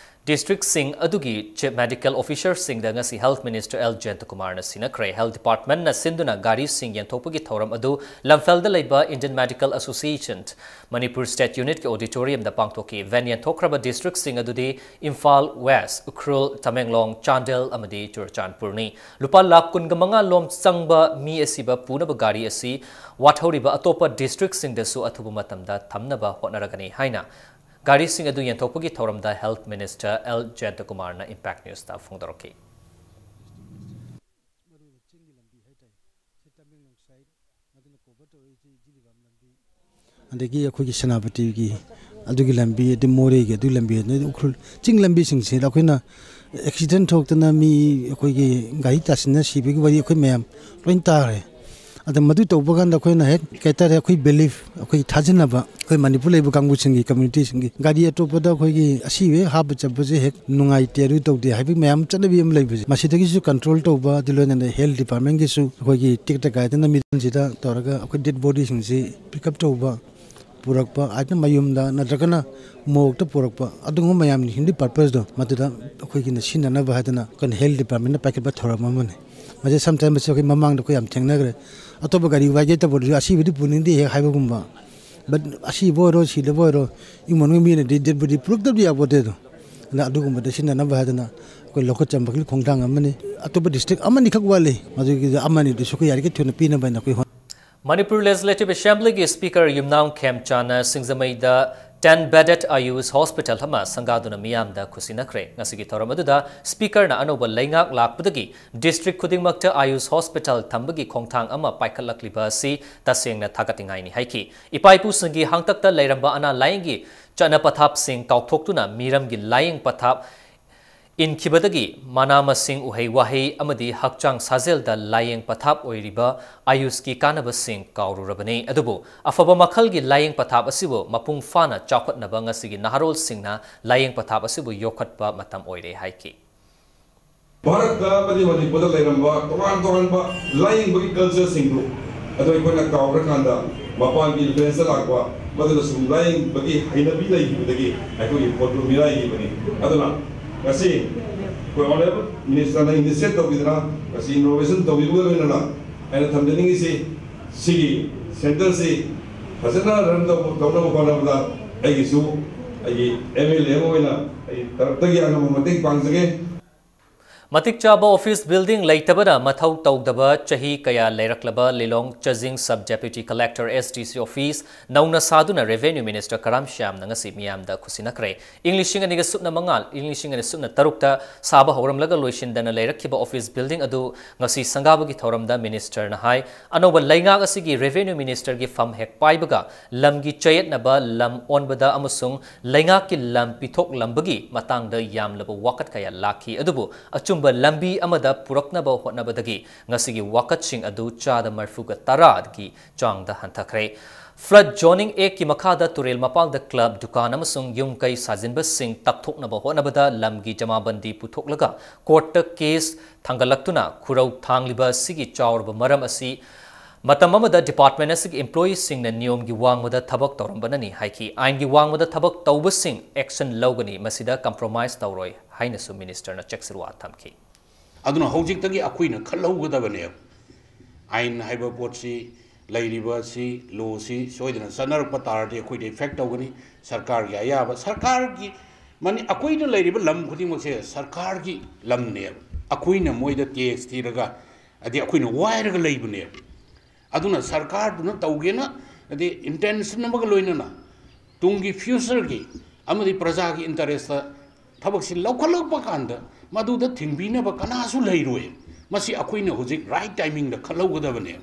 Districtꯁꯤꯡ ꯑꯗꯨꯒꯤ Chief Medical Officerꯁꯤꯡꯗ ꯉꯁꯤ Health Minister ꯑꯦꯜ ꯖꯌꯟꯇꯀꯨꯃꯥꯔꯅ ꯁꯤꯟꯅꯈ꯭ꯔꯦ꯫ Health Departmentꯅ ꯁꯤꯟꯗꯨꯅ ꯒꯥꯔꯤꯁꯤꯡ ꯌꯦꯟꯊꯣꯛꯄꯒꯤ ꯊꯧꯔꯝ ꯑꯗꯨ ꯂꯝꯐꯦꯜꯗ ꯂꯩꯕ Indian Medical Association Manipur State Unitꯀꯤ auditoriumꯗ ꯄꯥꯡꯊꯣꯛꯈꯤ꯫ Van ꯌꯦꯟꯊꯣꯛꯈ꯭ꯔꯕ districtꯁꯤꯡ ꯑꯗꯨꯗꯤ ꯏꯝꯐꯥꯜ West, ꯎꯈ꯭ꯔꯨꯜ, ꯇꯃꯦꯡꯂꯣꯡ, ꯆꯥꯟꯗꯦꯜ ꯑꯃꯗꯤ ꯆꯨꯔꯆꯥꯟꯄꯨꯔꯅꯤ꯫ ꯂꯨꯄꯥ ꯂꯥꯈ ꯀꯨꯟꯒ ꯃꯉꯥ ꯂꯣꯝ ꯆꯪꯕ ꯃꯤ ꯑꯁꯤꯕ ꯄꯨꯅꯕ ꯒꯥꯔꯤ ꯑꯁꯤ ꯋꯥꯠꯍꯧꯔꯤꯕ ꯑꯇꯣꯞꯄ districtꯁꯤꯡꯗꯁꯨ ꯑꯊꯨꯕ ꯃꯇꯝꯗ ꯊꯝꯅꯕ ꯍꯣꯠꯅꯔꯒꯅꯤ ꯍꯥꯏꯅ ꯒꯥꯔꯤꯁꯤꯡ ꯑꯗꯨ ꯌꯦꯟꯊꯣꯛꯄꯒꯤ ꯊꯧꯔꯝꯗ Health Minister ꯑꯦꯜ ꯖꯌꯟꯇꯀꯨꯃꯥꯔꯅ Impact Newsꯇ ꯐꯣꯡꯗꯣꯔꯛꯈꯤ꯫ ꯑꯗꯒꯤ ꯑꯩꯈꯣꯏꯒꯤ ꯁꯦꯅꯥꯄꯇꯤꯒꯤ ꯑꯗꯨꯒꯤ ꯂꯝꯕꯤ, ꯑꯗꯩ ꯃꯣꯔꯦꯒꯤ ꯑꯗꯨꯒꯤ ꯂꯝꯕꯤ, ꯑꯗꯩ ꯎꯈ꯭ꯔꯨꯜ ꯆꯤꯡ ꯂꯝꯕꯤꯁꯤꯡꯁꯤꯗ ꯑꯩꯈꯣꯏꯅ accident ꯊꯣꯛꯇꯅ ꯃꯤ ꯑꯩꯈꯣꯏꯒꯤ ꯒꯥꯔꯤ ꯇꯥꯁꯤꯟꯅ ꯁꯤꯕꯒꯤ ꯋꯥꯔꯤ ꯑꯩꯈꯣꯏ ꯃꯌꯥꯝ ꯂꯣꯏ ꯇꯥꯔꯦ꯫ ꯑꯗ ꯃꯗꯨ ꯇꯧꯕ ꯀꯥꯟꯗ ꯑꯩꯈꯣꯏꯅ ꯍꯦꯛ ꯀꯩ ꯍꯥꯏꯇꯥꯔꯦ, ꯑꯩꯈꯣꯏ belief, ꯑꯩꯈꯣꯏ ꯊꯥꯖꯅꯕ, ꯑꯩꯈꯣꯏ ꯃꯅꯤꯄꯨꯔ ꯂꯩꯕ ꯀꯥꯡꯕꯨꯁꯤꯡꯒꯤ, communityꯁꯤꯡꯒꯤ ꯒꯥꯔꯤ ꯑꯇꯣꯞꯄꯗ ꯑꯩꯈꯣꯏꯒꯤ ꯑꯁꯤꯕ ꯍꯦꯛ ꯍꯥꯞꯄ ꯆꯠꯄꯁꯦ ꯍꯦꯛ ꯅꯨꯡꯉꯥꯏꯇꯦ, ꯑꯗꯨ ꯇꯧꯗꯦ ꯍꯥꯏꯕꯒꯤ ꯃꯌꯥꯝ ꯆꯠꯅꯕꯤ ꯑꯃ ꯂꯩꯕꯁꯦ, ꯃꯁꯤꯗꯒꯤꯁꯨ control ꯇꯧꯕ, ꯑꯗꯨ ꯂꯣꯏꯅꯅ Health Departmentꯒꯤꯁꯨ ꯑꯩꯈꯣꯏꯒꯤ ꯇꯦꯛꯇ ꯀꯥꯏꯗꯅ ꯃꯤꯔꯝꯁꯤꯗ ꯇꯧꯔꯒ ꯑꯩꯈꯣꯏ dead bodyꯁꯤꯡꯁꯤ pick up ꯇꯧꯕ, ꯄꯨꯔꯛꯄ, ꯑꯗꯨꯅ ꯃꯌꯨꯝꯗ ꯅꯠꯇ꯭ꯔꯒꯅ morgueꯇ ꯄꯨꯔꯛꯄ, ꯑꯗꯨꯒꯨꯝꯕ ꯃꯌꯥꯝꯒꯤ purposeꯇꯣ ꯃꯗꯨꯗ ꯑꯩꯈꯣꯏꯒꯤꯅ ꯁꯤꯖꯤꯟꯅꯅꯕ ꯍꯥꯏꯗꯅ ꯑꯩꯈꯣꯏꯅ Health Departmentꯅ ꯄꯥꯏꯈꯠꯄ ꯊꯧꯔꯝ ꯑꯃꯅꯤ꯫ ꯃꯁꯤ sometimes ꯑꯩꯈꯣꯏ ꯃꯃꯥꯡꯗ ꯑꯩꯈꯣꯏ ꯌꯥꯝ ꯊꯦꯡꯅꯈ꯭ꯔꯦ꯫ ꯑꯇꯣꯞꯄ ꯒꯥꯔꯤ ꯋꯥꯏꯒꯦ ꯇꯧꯕꯗꯁꯨ ꯑꯁꯤꯕꯗꯤ ꯄꯨꯅꯤꯡꯗꯦ ꯍꯦꯛ ꯍꯥꯏꯕꯒꯨꯝꯕ, but ꯑꯁꯤꯕ ꯑꯣꯏꯔꯣ, ꯁꯤꯗꯕ ꯑꯣꯏꯔꯣ, ꯏꯃꯨꯡ ꯃꯅꯨꯡꯒꯤ ꯃꯤꯅꯗꯤ dead body ꯄꯨꯔꯛꯇꯕꯗꯤ ꯌꯥꯄꯣꯠꯇꯦ ꯑꯗꯣ꯫ ꯑꯗ ꯑꯗꯨꯒꯨꯝꯕꯗ ꯁꯤꯖꯤꯟꯅꯅꯕ ꯍꯥꯏꯗꯅ ꯑꯩꯈꯣꯏ ꯂꯧꯈꯠꯆꯕꯒꯤ ꯈꯣꯡꯊꯥꯡ ꯑꯃꯅꯤ꯫ ꯑꯇꯣꯞꯄ district ꯑꯃꯅꯤꯈꯛ ꯋꯥꯠꯂꯤ, ꯃꯗꯨꯒꯤꯗ ꯑꯃꯅꯤꯗꯨꯁꯨ ꯑꯩꯈꯣꯏ ꯌꯥꯔꯤꯈꯩ ꯊꯨꯅ ꯄꯤꯅꯕ ꯍꯥꯏꯅ ꯑꯩꯈꯣꯏ ꯍꯣꯠꯅ- ꯃꯅꯤꯄꯨꯔ Legislative Assemblyꯒꯤ Speaker ꯌꯨꯝꯅꯥꯝ ꯈꯦꯝꯆꯥꯟꯅ ꯁꯤꯡꯖꯃꯩꯗ ten bedded ꯑꯥꯌꯨꯁ hospital ꯑꯃ ꯁꯪꯒꯥꯗꯨꯅ ꯃꯤꯌꯥꯝꯗ ꯈꯨꯠꯁꯤꯟꯅꯈ꯭ꯔꯦ꯫ ꯉꯁꯤꯒꯤ ꯊꯧꯔꯝ ꯑꯗꯨꯗ Speakerꯅ ꯑꯅꯧꯕ ꯂꯩꯉꯥꯛ ꯂꯥꯛꯄꯗꯒꯤ district ꯈꯨꯗꯤꯡꯃꯛꯇ ꯑꯥꯌꯨꯁ hospital ꯊꯝꯕꯒꯤ ꯈꯣꯡꯊꯥꯡ ꯑꯃ ꯄꯥꯏꯈꯠꯂꯛꯂꯤꯕ ꯑꯁꯤ ꯇꯁꯦꯡꯅ ꯊꯥꯒꯠꯅꯤꯡꯉꯥꯏꯅꯤ ꯍꯥꯏꯈꯤ꯫ ꯏꯄꯥ ꯏꯄꯨꯁꯤꯡꯒꯤ ꯍꯥꯡꯇꯛꯇ ꯂꯩꯔꯝꯕ ꯑꯅꯥ ꯂꯥꯌꯦꯡꯒꯤ ꯆꯠꯅ ꯄꯊꯥꯞꯁꯤꯡ ꯀꯥꯎꯊꯣꯛꯇꯨꯅ ꯃꯤꯔꯝꯒꯤ ꯂꯥꯌꯦꯡ ꯄꯊꯥꯞ ꯏꯟꯈꯤꯕꯗꯒꯤ ꯃꯅꯥ ꯃꯁꯤꯡ, ꯎꯍꯩ ꯋꯥꯍꯩ ꯑꯃꯗꯤ ꯍꯛꯆꯥꯡ ꯁꯥꯖꯦꯜꯗ ꯂꯥꯌꯦꯡ ꯄꯊꯥꯞ ꯑꯣꯏꯔꯤꯕ ꯑꯥꯌꯨꯁꯀꯤ ꯀꯥꯟꯅꯕꯁꯤꯡ ꯀꯥꯎꯔꯨꯔꯕꯅꯤ꯫ ꯑꯗꯨꯕꯨ ꯑꯐꯕ ꯃꯈꯜꯒꯤ ꯂꯥꯌꯦꯡ ꯄꯊꯥꯞ ꯑꯁꯤꯕꯨ ꯃꯄꯨꯡ ꯐꯥꯅ ꯆꯥꯎꯈꯠꯅꯕ ꯉꯁꯤꯒꯤ ꯅꯍꯥꯔꯣꯜꯁꯤꯡꯅ ꯂꯥꯌꯦꯡ ꯄꯊꯥꯞ ꯑꯁꯤꯕꯨ ꯌꯣꯛꯈꯠꯄ ꯃꯇꯝ ꯑꯣꯏꯔꯦ ꯍꯥꯏꯈꯤ꯫ ꯚꯥꯔꯠꯇ ꯑꯃꯗꯤ ꯃꯅꯤꯄꯨꯔꯗ ꯂꯩꯔꯝꯕ ꯇꯣꯉꯥꯟ ꯇꯣꯉꯥꯟꯕ ꯂꯥꯌꯦꯡꯕꯒꯤ cultureꯁꯤꯡꯗꯨ ꯑꯗꯨ ꯑꯩꯈꯣꯏꯅ ꯀꯥꯎꯈ꯭ꯔꯀꯥꯟꯗ ꯃꯄꯥꯟꯒꯤ influenceꯇ ꯂꯥꯛꯄ ꯃꯗꯨꯗ ꯁꯨꯝ ꯂꯥꯏꯌꯦꯡꯕꯒꯤ ꯍꯩꯅꯕꯤ ꯂꯩꯈꯤꯕꯗꯒꯤ ꯑꯩꯈꯣꯏꯒꯤ ꯄꯣꯠꯇꯨ ꯃꯤꯔꯥꯏꯈꯤꯕꯅꯤ꯫ ꯑꯗꯨꯅ ꯉꯁꯤ ꯑꯩꯈꯣꯏ Honourable Minister ꯅ initiate ꯇꯧꯕꯤꯗꯅ ꯉꯁꯤ inauguration ꯇꯧꯕꯤꯕꯒ ꯂꯣꯏꯅꯅ ꯑꯩꯅ ꯊꯝꯖꯅꯤꯡꯉꯤꯁꯤ, ꯁꯤꯒꯤ centre ꯁꯤ ꯐꯖꯅ run ꯇꯧꯕ, ꯇꯧꯅꯕ ꯍꯣꯠꯅꯕꯗ ꯑꯩꯒꯤꯁꯨ, ꯑꯩꯒꯤ M L A ꯑꯃ ꯑꯣꯏꯅ ꯑꯩ ꯇꯔꯞꯇꯒꯤ ꯑꯉꯝꯕ ꯃꯇꯦꯡ ꯄꯥꯡꯖꯒꯦ꯫ ꯃꯇꯤꯛ ꯆꯥꯕ office building ꯂꯩꯇꯕꯅ ꯃꯊꯧ ꯇꯧꯗꯕ ꯆꯍꯤ ꯀꯌꯥ ꯂꯩꯔꯛꯂꯕ ꯂꯤꯂꯣꯡ ꯆꯥꯖꯤꯡ Sub Deputy Collector S D C office ꯅꯧꯅ ꯁꯥꯗꯨꯅ Revenue Minister ꯀꯔꯥꯝ ꯁ꯭ꯌꯥꯝꯅ ꯉꯁꯤ ꯃꯤꯌꯥꯝꯗ ꯈꯨꯠꯁꯤꯟꯅꯈ꯭ꯔꯦ꯫ ꯏꯪ ꯂꯤꯁꯤꯡ ꯑꯅꯤꯒ ꯁꯨꯞꯅ ꯃꯉꯥ, ꯏꯪ ꯂꯤꯁꯤꯡ ꯑꯅꯤ ꯁꯨꯞꯅ ꯇꯔꯨꯛꯇ ꯁꯥꯕ ꯍꯧꯔꯝꯂꯒ ꯂꯣꯏꯁꯤꯟꯗꯅ ꯂꯩꯔꯛꯈꯤꯕ office building ꯑꯗꯨ ꯉꯁꯤ ꯁꯪꯒꯥꯕꯒꯤ ꯊꯧꯔꯝꯗ Minister ꯅ ꯍꯥꯏ, ꯑꯅꯧꯕ ꯂꯩꯉꯥꯛ ꯑꯁꯤꯒꯤ Revenue Minister ꯒꯤ ꯐꯝ ꯍꯦꯛ ꯄꯥꯏꯕꯒ ꯂꯝꯒꯤ ꯆꯌꯦꯠꯅꯕ, ꯂꯝ ꯑꯣꯟꯕꯗ ꯑꯃꯁꯨꯡ ꯂꯩꯉꯥꯛꯀꯤ ꯂꯝ ꯄꯤꯊꯣꯛꯂꯝꯕꯒꯤ ꯃꯇꯥꯡꯗ ꯌꯥꯝꯂꯕ ꯋꯥꯀꯠ ꯀꯌꯥ ꯂꯥꯛꯈꯤ꯫ ꯑꯗꯨꯕꯨ ꯑꯆꯨꯝꯕ ꯂꯝꯕꯤ ꯑꯃꯗ ꯄꯨꯔꯛꯅꯕ ꯍꯣꯠꯅꯕꯗꯒꯤ ꯉꯁꯤꯒꯤ ꯋꯥꯀꯠꯁꯤꯡ ꯑꯗꯨ ꯆꯥꯗ ꯃꯔꯤꯐꯨꯒ ꯇꯔꯥꯒꯤ ꯆꯥꯡꯗ ꯍꯟꯊꯈ꯭ꯔꯦ꯫ Flood Zoning Act ꯀꯤ ꯃꯈꯥꯗ ꯇꯨꯔꯦꯜ ꯃꯄꯥꯜꯗ club, ꯗꯨꯀꯥꯟ ꯑꯃꯁꯨꯡ ꯌꯨꯝ ꯀꯩ ꯁꯥꯖꯤꯟꯕꯁꯤꯡ ꯇꯞꯊꯣꯛꯅꯕ ꯍꯣꯠꯅꯕꯗ ꯂꯝꯒꯤ ꯖꯃꯥꯕꯟꯗꯤ ꯄꯨꯊꯣꯛꯂꯒ court ꯇ case ꯊꯥꯡꯒꯠꯂꯛꯇꯨꯅ ꯈꯨꯔꯧ ꯊꯥꯡꯂꯤꯕ ꯑꯁꯤꯒꯤ ꯆꯥꯎꯔꯕ ꯃꯔꯝ ꯑꯁꯤ ꯃꯇꯝ ꯑꯃꯗ department ꯑꯁꯤꯒꯤ employee ꯁꯤꯡꯅ ꯅꯤꯌꯣꯝꯒꯤ ꯋꯥꯡꯃꯗ ꯊꯕꯛ ꯇꯧꯔꯝꯕꯅꯅꯤ ꯍꯥꯏꯈꯤ꯫ ꯑꯥꯏꯟꯒꯤ ꯋꯥꯡꯃꯗ ꯊꯕꯛ ꯇꯧꯕꯁꯤꯡ action ꯂꯧꯒꯅꯤ, ꯃꯁꯤꯗ compromise ꯇꯧꯔꯣꯏ ꯍꯥꯏꯅꯁꯨ Minister ꯅ ꯆꯦꯛꯁꯤꯜꯋꯥ ꯊꯝꯈꯤ꯫ ꯑꯗꯨꯅ ꯍꯧꯖꯤꯛꯇꯒꯤ ꯑꯩꯈꯣꯏꯅ ꯈꯜꯍꯧꯒꯗꯕꯅꯦꯕ꯫ ꯑꯥꯏꯟ ꯍꯥꯏꯕ ꯄꯣꯠꯁꯤ, ꯂꯩꯔꯤꯕ ꯑꯁꯤ, law ꯁꯤ ꯁꯣꯏꯗꯅ ꯆꯠꯅꯔꯛꯄ ꯇꯥꯔꯗꯤ ꯑꯩꯈꯣꯏꯗ effect ꯇꯧꯒꯅꯤ꯫ ꯁꯔꯀꯥꯔꯒꯤ ꯑꯌꯥꯕ, ꯁꯔꯀꯥꯔꯒꯤ ꯃꯅꯤ-, ꯑꯩꯈꯣꯏꯅ ꯂꯩꯔꯤꯕ ꯂꯝ ꯈꯨꯗꯤꯡꯃꯛꯁꯦ ꯁꯔꯀꯥꯔꯒꯤ ꯂꯝꯅꯦꯕ꯫ ꯑꯩꯈꯣꯏꯅ ꯃꯣꯏꯗ tax ꯊꯤꯔꯒ, ꯑꯗꯩ ꯑꯩꯈꯣꯏꯅ ꯋꯥꯏꯔꯒ ꯂꯩꯕꯅꯦꯕ꯫ ꯑꯗꯨꯅ ꯁꯔꯀꯥꯔꯗꯨꯅ ꯇꯧꯒꯦꯅ, ꯑꯗꯩ intention ꯑꯃꯒ ꯂꯣꯏꯅꯅ ꯇꯨꯡꯒꯤ future ꯒꯤ ꯑꯃꯗꯤ ꯄ꯭ꯔꯖꯥꯒꯤ interest ꯇ ꯊꯕꯛꯁꯤ ꯂꯧꯈꯠꯂꯛꯄ ꯀꯥꯟꯗ ꯃꯗꯨꯗ ꯊꯤꯡꯕꯤꯅꯕ ꯀꯅꯥꯁꯨ ꯂꯩꯔꯣꯏ꯫ ꯃꯁꯤ ꯑꯩꯈꯣꯏꯅ ꯍꯧꯖꯤꯛ right timing ꯗ ꯈꯜꯍꯧꯒꯗꯕꯅꯦ꯫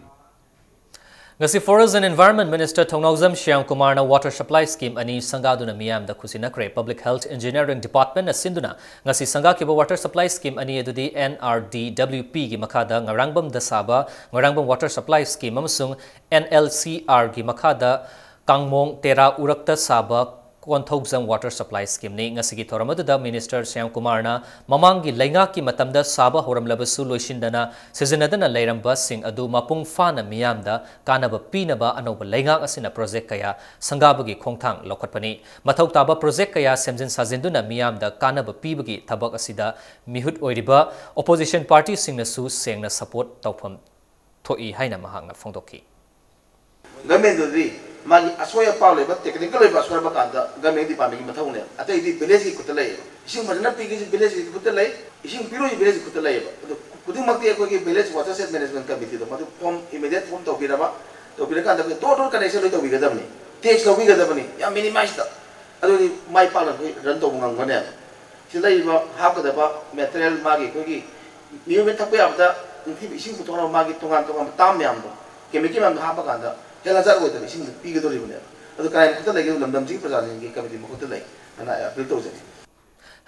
ꯉꯁꯤ Forest and Environment Minister ꯊꯧꯅꯥꯎꯖꯝ ꯁ꯭ꯌꯥꯝ ꯀꯨꯃꯥꯔꯅ water supply scheme ꯑꯅꯤ ꯁꯪꯒꯥꯗꯨꯅ ꯃꯤꯌꯥꯝꯗ ꯈꯨꯠꯁꯤꯟꯅꯈ꯭ꯔꯦ꯫ Public Health Engineering Department ꯅ ꯁꯤꯟꯗꯨꯅ ꯉꯁꯤ ꯁꯪꯒꯥꯈꯤꯕ water supply scheme ꯑꯅꯤ ꯑꯗꯨꯗꯤ N R D W P ꯒꯤ ꯃꯈꯥꯗ ꯉꯔꯥꯡꯕꯝꯗ ꯁꯥꯕ ꯉꯔꯥꯡꯕꯝ water supply scheme ꯑꯃꯁꯨꯡ N L C R ꯒꯤ ꯃꯈꯥꯗ ꯀꯥꯡꯃꯣꯡ ꯇꯦꯔꯥ ꯎꯔꯛꯇ ꯁꯥꯕ ꯀꯣꯟꯊꯧꯖꯝ water supply schemeꯅꯤ꯫ ꯉꯁꯤꯒꯤ ꯊꯧꯔꯝ ꯑꯗꯨꯗ Minister ꯁ꯭ꯌꯥꯝ ꯀꯨꯃꯥꯔꯅ ꯃꯃꯥꯡꯒꯤ ꯂꯩꯉꯥꯛꯀꯤ ꯃꯇꯝꯗ ꯁꯥꯕ ꯍꯧꯔꯝꯂꯕꯁꯨ ꯂꯣꯏꯁꯤꯟꯗꯅ ꯁꯤꯖꯤꯟꯅꯗꯅ ꯂꯩꯔꯝꯕꯁꯤꯡ ꯑꯗꯨ ꯃꯄꯨꯡ ꯐꯥꯅ ꯃꯤꯌꯥꯝꯗ ꯀꯥꯟꯅꯕ ꯄꯤꯅꯕ ꯑꯅꯧꯕ ꯂꯩꯉꯥꯛ ꯑꯁꯤꯅ project ꯀꯌꯥ ꯁꯪꯒꯥꯕꯒꯤ ꯈꯣꯡꯊꯥꯡ ꯂꯧꯈꯠꯄꯅꯤ꯫ ꯃꯊꯧ ꯇꯥꯕ project ꯀꯌꯥ ꯁꯦꯝꯖꯤꯟ ꯁꯥꯖꯤꯟꯗꯨꯅ ꯃꯤꯌꯥꯝꯗ ꯀꯥꯟꯅꯕ ꯄꯤꯕꯒꯤ ꯊꯕꯛ ꯑꯁꯤꯗ ꯃꯤꯍꯨꯠ ꯑꯣꯏꯔꯤꯕ opposition partyꯁꯤꯡꯅꯁꯨ ꯁꯦꯡꯅ support ꯇꯧꯐꯝ ꯊꯣꯛꯏ ꯍꯥꯏꯅ ꯃꯍꯥꯛꯅ ꯐꯣꯡꯗꯣꯛꯈꯤ꯫ Governmentꯗꯨꯗꯤ ꯃꯥꯒꯤ ꯑꯁꯣꯏ ꯑꯄꯥ ꯂꯩꯕ, technical ꯑꯣꯏꯕ ꯑꯁꯣꯏꯕ ꯀꯥꯟꯗ government departmentꯀꯤ ꯃꯊꯧꯅꯦ꯫ ꯑꯇꯩꯗꯤ villageꯀꯤ ꯈꯨꯠꯇ ꯂꯩꯌꯦꯕ꯫ ꯏꯁꯤꯡ ꯐꯖꯅ ꯄꯤꯒꯦꯁꯨ villageꯀꯤ ꯈꯨꯠꯇ ꯂꯩ, ꯏꯁꯤꯡ ꯄꯤꯔꯣꯏꯁꯨ villageꯀꯤ ꯈꯨꯠꯇ ꯂꯩꯌꯦꯕ꯫ ꯑꯗꯨ ꯈꯨꯗꯤꯡꯃꯛꯇꯤ ꯑꯩꯈꯣꯏꯒꯤ village watershed management committeeꯗꯣ ꯃꯗꯨ form, immediate form ꯇꯧꯕꯤꯔꯕ, ꯇꯧꯕꯤꯔꯀꯥꯟꯗ ꯑꯩꯈꯣꯏ door door connection ꯂꯣꯏ ꯇꯧꯕꯤꯒꯗꯕꯅꯤ, tax ꯂꯧꯕꯤꯒꯗꯕꯅꯤ, ꯌꯥꯝ minimizeꯗ꯫ ꯑꯗꯨꯗꯤ ꯃꯥꯏ ꯄꯥꯛꯅ ꯑꯩꯈꯣꯏ run ꯇꯧꯕ ꯉꯝꯒꯅꯦꯕ꯫ ꯁꯤ ꯂꯩꯔꯤꯕ ꯍꯥꯞꯀꯗꯕ material, ꯃꯥꯒꯤ ꯑꯩꯈꯣꯏꯒꯤ ꯃꯤꯑꯣꯏꯕꯅ ꯊꯛꯄ ꯌꯥꯕꯗ ꯅꯤꯡꯊꯤꯕ ꯏꯁꯤꯡ ꯄꯨꯊꯣꯛꯅꯕ ꯃꯥꯒꯤ ꯇꯣꯉꯥꯟ ꯇꯣꯉꯥꯟꯕ term ꯃꯌꯥꯝꯗꯣ, chemical ꯃꯌꯥꯝꯗꯣ ꯍꯥꯞꯄꯀꯥꯟꯗ health hazard ꯑꯣꯏꯗꯕ ꯏꯁꯤꯡꯗꯣ ꯄꯤꯒꯗꯧꯔꯤꯕꯅꯦꯕ꯫ ꯑꯗꯨ ꯀꯅꯥꯏ ꯃꯈꯨꯠꯇ ꯂꯩꯒꯦ? ꯂꯝꯗꯝꯁꯤꯒꯤ ꯄ꯭ꯔꯖꯥꯁꯤꯡꯒꯤ committee ꯃꯈꯨꯠꯇ ꯂꯩ ꯍꯥꯏꯅ ꯑꯩ appeal ꯇꯧꯖꯔꯤ꯫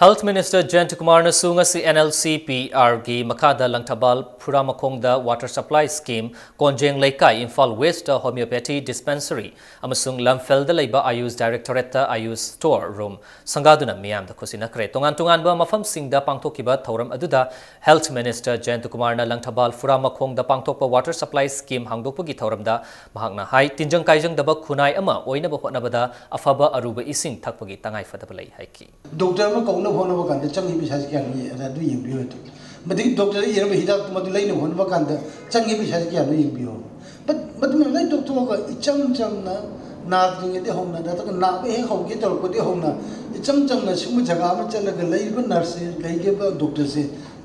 Health Minister ꯖꯌꯟꯇ ꯀꯨꯃꯥꯔꯅꯁꯨ ꯉꯁꯤ NLCPRꯒꯤ ꯃꯈꯥꯗ ꯂꯪꯊꯕꯥꯜ ꯐꯨꯔꯥꯃꯈꯣꯡꯗ water supply scheme, ꯀꯣꯟꯖꯦꯡ ꯂꯩꯀꯥꯏ, ꯏꯝꯐꯥꯜ Westꯇ homeopathy dispensary ꯑꯃꯁꯨꯡ ꯂꯝꯐꯦꯜꯗ ꯂꯩꯕ Ayush Directorateꯇ Ayush store room ꯁꯪꯒꯥꯗꯨꯅ ꯃꯤꯌꯥꯝꯗ ꯈꯨꯠꯁꯤꯟꯅꯈ꯭ꯔꯦ꯫ ꯇꯣꯉꯥꯟ ꯇꯣꯉꯥꯟꯕ ꯃꯐꯝꯁꯤꯡꯗ ꯄꯥꯡꯊꯣꯛꯈꯤꯕ ꯊꯧꯔꯝ ꯑꯗꯨꯗ Health Minister ꯖꯌꯟꯇ ꯀꯨꯃꯥꯔꯅ ꯂꯪꯊꯕꯥꯜ ꯐꯨꯔꯥꯃꯈꯣꯡꯗ ꯄꯥꯡꯊꯣꯛꯄ water supply scheme ꯍꯥꯡꯗꯣꯛꯄꯒꯤ ꯊꯧꯔꯝꯗ ꯃꯍꯥꯛꯅ ꯍꯥꯏ, ꯇꯤꯟꯖꯪ ꯀꯥꯏꯖꯪꯗꯕ ꯈꯨꯟꯅꯥꯏ ꯑꯃ ꯑꯣꯏꯅꯕ ꯍꯣꯠꯅꯕꯗ ꯑꯐꯕ ꯑꯔꯨꯕ ꯏꯁꯤꯡ ꯊꯛꯄꯒꯤ ꯇꯉꯥꯏꯐꯗꯕ ꯂꯩ ꯍꯥꯏꯈꯤ꯫ Doctor ꯑꯃ ꯀꯧꯅꯕ ꯍꯣꯠꯅꯕ ꯀꯥꯟꯗ ꯆꯪꯉꯤ ꯄꯩꯁꯥꯁꯤ ꯀꯌꯥꯅꯣ ꯌꯦ-, ꯑꯗꯨ ꯌꯦꯡꯕꯤꯌꯨ ꯑꯗꯨ꯫ ꯃꯗꯨꯒꯤ doctorꯗ ꯏꯔꯝꯕ ꯍꯤꯗꯥꯛꯇꯨ ꯃꯗꯨ ꯂꯩꯅꯕ ꯍꯣꯠꯅꯕ ꯀꯥꯟꯗ ꯆꯪꯉꯤ ꯄꯩꯁꯥꯁꯤ ꯀꯌꯥꯅꯣ ꯌꯦꯡꯕꯤꯌꯨ꯫ But ꯃꯗꯨꯃ ꯂꯣꯏ ꯇꯣꯛꯊꯣꯛꯑꯒ ꯏꯆꯝ ꯆꯝꯅ ꯅꯥꯗ꯭ꯔꯤꯉꯩꯗꯒꯤ ꯍꯧꯅ ꯅꯠꯇ꯭ꯔꯒ ꯅꯥꯕ ꯍꯦꯛ ꯍꯧꯒꯦ ꯇꯧꯔꯛꯄꯗꯒꯤ ꯍꯧꯅ ꯏꯆꯝ ꯆꯝꯅ ꯁꯤꯒꯨꯝꯕ ꯖꯒꯥ ꯑꯃ ꯆꯠꯂꯒ ꯂꯩꯔꯤꯕ nurseꯁꯦ, ꯂꯩꯔꯤꯕ doctorꯁꯦ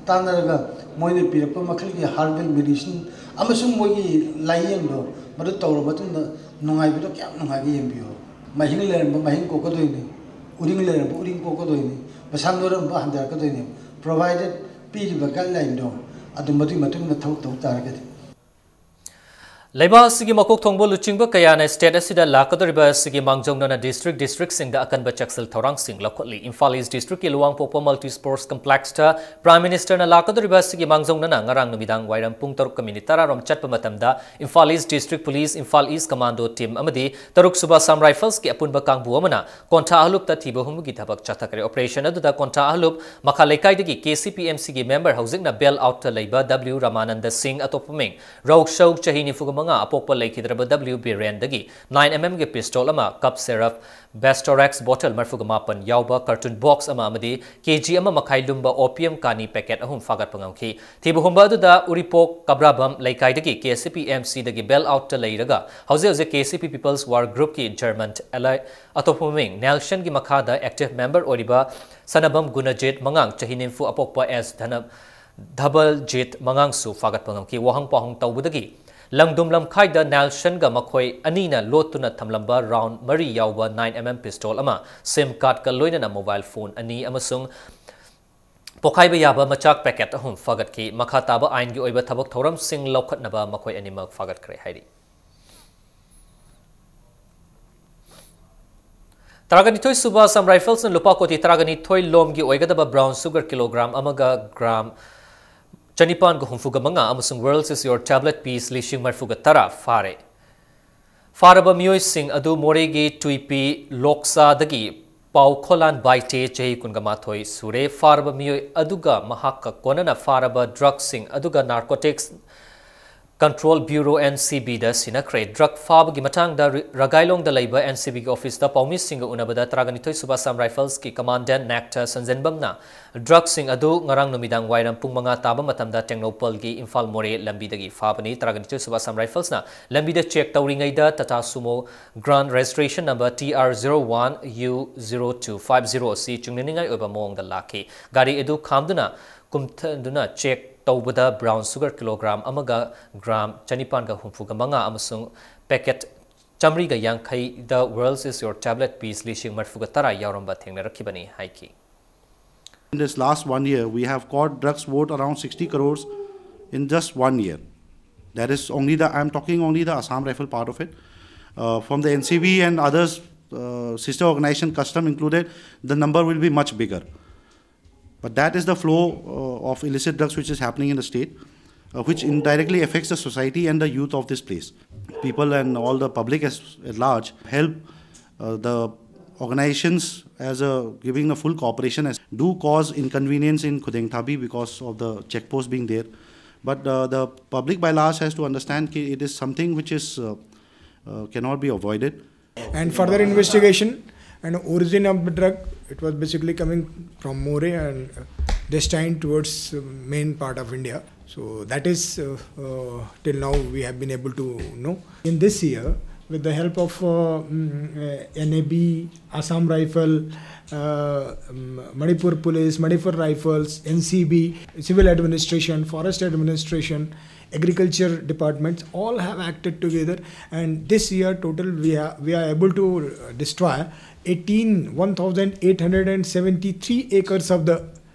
ꯇꯥꯟꯅꯔꯒ ꯃꯣꯏꯅ ꯄꯤꯔꯛꯄ ꯃꯈꯜꯒꯤ herbal medicine ꯑꯃꯁꯨꯡ ꯃꯣꯏꯒꯤ ꯂꯥꯏꯌꯦꯡꯗꯣ ꯃꯗꯨ ꯇꯧꯔꯕ ꯃꯇꯨꯡꯗ ꯅꯨꯡꯉꯥꯏꯕꯗꯣ ꯀꯌꯥꯝ ꯅꯨꯡꯉꯥꯏꯒꯦ ꯌꯦꯡꯕꯤꯌꯨ꯫ ꯃꯍꯤꯡ ꯂꯩꯔꯝꯕ ꯃꯍꯤꯡ ꯀꯣꯛꯀꯗꯣꯏꯅꯤ, ꯎꯔꯤꯡ ꯂꯩꯔꯝꯕ ꯎꯔꯤꯡ ꯀꯣꯛꯀꯗꯣꯏꯅꯤ, ꯃꯁꯥ ꯅꯣꯏꯔꯝꯕ ꯍꯟꯊꯔꯛꯀꯗꯣꯏꯅꯤ, provided ꯄꯤꯔꯤꯕ guidelineꯗꯣ ꯑꯗꯨ ꯃꯗꯨꯒꯤ ꯃꯇꯨꯡ ꯏꯟꯅ ꯊꯕꯛ ꯇꯧ ꯇꯥꯔꯒꯗꯤ꯫ ꯂꯩꯕꯥꯛ ꯑꯁꯤꯒꯤ ꯃꯀꯣꯛ ꯊꯣꯡꯕ ꯂꯨꯆꯤꯡꯕ ꯀꯌꯥꯅ state ꯑꯁꯤꯗ ꯂꯥꯛꯀꯗꯧꯔꯤꯕ ꯑꯁꯤꯒꯤ ꯃꯥꯡꯖꯧꯅꯅ district districtꯁꯤꯡꯗ ꯑꯀꯟꯕ ꯆꯦꯛꯁꯤꯜ ꯊꯧꯔꯥꯡꯁꯤꯡ ꯂꯧꯈꯠꯂꯤ꯫ Imphal East districtꯀꯤ ꯂꯨꯋꯥꯡꯄꯣꯛꯄ multi sports complexꯇ Prime Ministerꯅ ꯂꯥꯛꯀꯗꯧꯔꯤꯕ ꯑꯁꯤꯒꯤ ꯃꯥꯡꯖꯧꯅꯅ ꯉꯔꯥꯡ ꯅꯨꯃꯤꯗꯥꯡ ꯋꯥꯏꯔꯝ ꯄꯨꯡ ꯇꯔꯨꯛꯀ minute ꯇꯔꯥꯔꯣꯝ ꯆꯠꯄ ꯃꯇꯝꯗ Imphal East District Police, Imphal East Commando team ꯑꯃꯗꯤ ꯇꯔꯨꯛ ꯁꯨꯕ Assam Riflesꯀꯤ ꯑꯄꯨꯟꯕ ꯀꯥꯡꯕꯨ ꯑꯃꯅ ꯀꯣꯟꯊꯥ ꯑꯍꯂꯨꯞꯇ ꯊꯤꯕ ꯍꯨꯝꯕꯒꯤ ꯊꯕꯛ ꯆꯠꯊꯈ꯭ꯔꯦ꯫ Operation ꯑꯗꯨꯗ ꯀꯣꯟꯊꯥ ꯑꯍꯂꯨꯞ ꯃꯈꯥ ꯂꯩꯀꯥꯏꯗꯒꯤ KCP MCꯒꯤ member, ꯍꯧꯖꯤꯛꯅ bail outꯇ ꯂꯩꯕ W ꯔꯃꯥꯅꯟꯗ ꯁꯤꯡ, ꯑꯇꯣꯞꯄ ꯃꯤꯡ ꯔꯧꯁꯧ, ꯆꯍꯤ ꯅꯤꯐꯨ ꯃꯉꯥ, ꯑꯄꯣꯛꯄ ꯂꯩꯈꯤꯗ꯭ꯔꯕ W ꯕꯤꯔꯦꯟꯗꯒꯤ nine mmꯒꯤ pistol ꯑꯃ, cup syrup, Bestorex bottle ꯃꯔꯤꯐꯨ ꯃꯥꯄꯟ ꯌꯥꯎꯕ carton box ꯑꯃ ꯑꯃꯗꯤ KG ꯑꯃ ꯃꯈꯥꯏ ꯂꯨꯝꯕ opium ꯀꯥꯅꯤ packet ꯑꯍꯨꯝ ꯐꯥꯒꯠꯄ ꯉꯝꯈꯤ꯫ ꯊꯤꯕ ꯍꯨꯝꯕ ꯑꯗꯨꯗ ꯎꯔꯤꯄꯣꯛ ꯀꯕ꯭ꯔꯥꯕꯝ ꯂꯩꯀꯥꯏꯗꯒꯤ KCP MCꯗꯒꯤ bail outꯇ ꯂꯩꯔꯒ ꯍꯧꯖꯤꯛ ꯍꯧꯖꯤꯛ KCP People's War Groupꯀꯤ chairman ꯑꯦꯂꯥꯏ-, ꯑꯇꯣꯞꯄ ꯃꯃꯤꯡ ꯅꯦꯜꯁꯟꯒꯤ ꯃꯈꯥꯗ active member ꯑꯣꯏꯔꯤꯕ ꯁꯅꯕꯝ ꯒꯨꯅꯖꯤꯠ ꯃꯉꯥꯡ, ꯆꯍꯤ ꯅꯤꯐꯨ, ꯑꯄꯣꯛꯄ ꯑꯦꯁ ꯙꯅ-, ꯙꯕꯜꯖꯤꯠ ꯃꯉꯥꯡꯁꯨ ꯐꯥꯒꯠꯄ ꯉꯝꯈꯤ꯫ ꯋꯥꯍꯪ ꯄꯥꯎꯍꯪ ꯇꯧꯕꯗꯒꯤ ꯂꯪꯗꯨꯝ ꯂꯝꯈꯥꯏꯗ ꯅꯦꯜꯁꯟꯒ ꯃꯈꯣꯏ ꯑꯅꯤꯅ ꯂꯣꯠꯇꯨꯅ ꯊꯝꯂꯝꯕ round ꯃꯔꯤ ꯌꯥꯎꯕ nine mm pistol ꯑꯃ, SIM cardꯀ ꯂꯣꯏꯅꯅ mobile phone ꯑꯅꯤ ꯑꯃꯁꯨꯡ ꯄꯣꯈꯥꯏꯕ ꯌꯥꯕ ꯃꯆꯥꯛ packet ꯑꯍꯨꯝ ꯐꯥꯒꯠꯈꯤ꯫ ꯃꯈꯥ ꯇꯥꯕ ꯑꯥꯏꯟꯒꯤ ꯑꯣꯏꯕ ꯊꯕꯛ ꯊꯧꯔꯝꯁꯤꯡ ꯂꯧꯈꯠꯅꯕ ꯃꯈꯣꯏ ꯑꯅꯤꯃꯛ ꯐꯥꯒꯠꯈ꯭ꯔꯦ ꯍꯥꯏꯔꯤ꯫ ꯇꯔꯥꯒ ꯅꯤꯊꯣꯏ ꯁꯨꯕ Assam Riflesꯅ ꯂꯨꯄꯥ ꯀꯣꯇꯤ ꯇꯔꯥꯒ ꯅꯤꯊꯣꯏ ꯂꯣꯝꯒꯤ ꯑꯣꯏꯒꯗꯕ brown sugar kilogram ꯑꯃꯒ gram ꯆꯅꯤꯄꯥꯟꯒ ꯍꯨꯝꯐꯨꯒ ꯃꯉꯥ ꯑꯃꯁꯨꯡ World is Your Tablet piece ꯂꯤꯁꯤꯡ ꯃꯔꯤꯐꯨꯒ ꯇꯔꯥ ꯐꯥꯔꯦ꯫ ꯐꯥꯔꯕ ꯃꯤꯑꯣꯏꯁꯤꯡ ꯑꯗꯨ ꯃꯣꯔꯦꯒꯤ ꯇꯨꯏꯄꯤ ꯂꯣꯛꯁꯥꯗꯒꯤ ꯄꯥꯎꯈꯣꯂꯥꯟ ꯕꯥꯏꯇꯦ, ꯆꯍꯤ ꯀꯨꯟꯒ ꯃꯥꯊꯣꯏ ꯁꯨꯔꯦ꯫ ꯐꯥꯔꯕ ꯃꯤꯑꯣꯏ ꯑꯗꯨꯒ ꯃꯍꯥꯛꯀ ꯀꯣꯟꯅꯅ ꯐꯥꯔꯕ drugꯁꯤꯡ ꯑꯗꯨꯒ Narcotics Control Bureau, NCBꯗ ꯁꯤꯟꯅꯈ꯭ꯔꯦ꯫ Drug ꯐꯥꯕꯒꯤ ꯃꯇꯥꯡꯗ ꯔꯤ-, ꯔꯒꯥꯏꯂꯣꯡꯗ ꯂꯩꯕ NCBꯒꯤ officeꯇ ꯄꯥꯎꯃꯤꯁꯤꯡꯒ ꯎꯅꯕꯗ ꯇꯔꯥꯒ ꯅꯤꯊꯣꯏ ꯁꯨꯕ Assam Riflesꯀꯤ commandant ꯅꯦꯛꯇꯔ ꯁꯟꯖꯦꯟꯕꯝꯅ drugꯁꯤꯡ ꯑꯗꯨ ꯉꯔꯥꯡ ꯅꯨꯃꯤꯗꯥꯡ ꯋꯥꯏꯔꯝ ꯄꯨꯡ ꯃꯉꯥ ꯇꯥꯕ ꯃꯇꯝꯗ ꯇꯦꯡꯅꯧꯄꯜꯒꯤ ꯏꯝꯐꯥꯜ ꯃꯣꯔꯦ ꯂꯝꯕꯤꯗꯒꯤ ꯐꯥꯕꯅꯤ꯫ ꯇꯔꯥꯒ ꯅꯤꯊꯣꯏ ꯁꯨꯕ Assam Riflesꯅ ꯂꯝꯕꯤꯗ check ꯇꯧꯔꯤꯉꯩꯗ Tata Sumo Grand registration number TR zero one U zero two five zero ꯑꯁꯤ ꯆꯤꯡꯅꯅꯤꯡꯉꯥꯏ ꯑꯣꯏꯕ ꯃꯑꯣꯡꯗ ꯂꯥꯛꯈꯤ꯫ ꯒꯥꯔꯤ ꯑꯗꯨ ꯈꯥꯝꯗꯨꯅ ꯀꯨꯝꯊꯗꯨꯅ check ꯇꯧꯕꯗ brown sugar kilogram ꯑꯃꯒ gram ꯆꯅꯤꯄꯥꯟꯒ ꯍꯨꯝꯐꯨꯒ ꯃꯉꯥ ꯑꯃꯁꯨꯡ packet ꯆꯥꯃꯔꯤꯒ ꯌꯥꯡꯈꯩꯗ World is Your Tablet piece ꯂꯤꯁꯤꯡ ꯃꯔꯤꯐꯨꯒ ꯇꯔꯥ ꯌꯥꯎꯔꯝꯕ ꯊꯦꯡꯅꯔꯛꯈꯤꯕꯅꯤ ꯍꯥꯏꯈꯤ꯫ In this last one year, we have caught drugs worth around sixty crores in just one year. That is only the, I'm talking only the Assam Rifle part of it. Uh, from the N C B and others, uh, sister organization Custom included, the number will be much bigger. But that is the flow uh, of illicit drugs which is happening in the state, uh, which indirectly affects the society and the youth of this place. People and all the public as, at large help uh, the organizations as a giving the full cooperation as do cause inconvenience in Khudengthabi because of the checkpost being there. But uh, the public by large has to understand that it is something which is uh, uh, cannot be avoided. And further investigation and origin of the drug, it was basically coming from Moreh, and uh, destined towards uh, main part of India. So that is uh, uh, till now we have been able to know. In this year, with the help of uh, mm, uh, N A B, Assam Rifle, uh, um, Manipur Police, Manipur Rifles, N C B, Civil Administration, Forest Administration, Agriculture Departments, all have acted together, and this year total we are, we are able to uh, destroy eighteen, one thousand eight hundred and seventy-three acres of the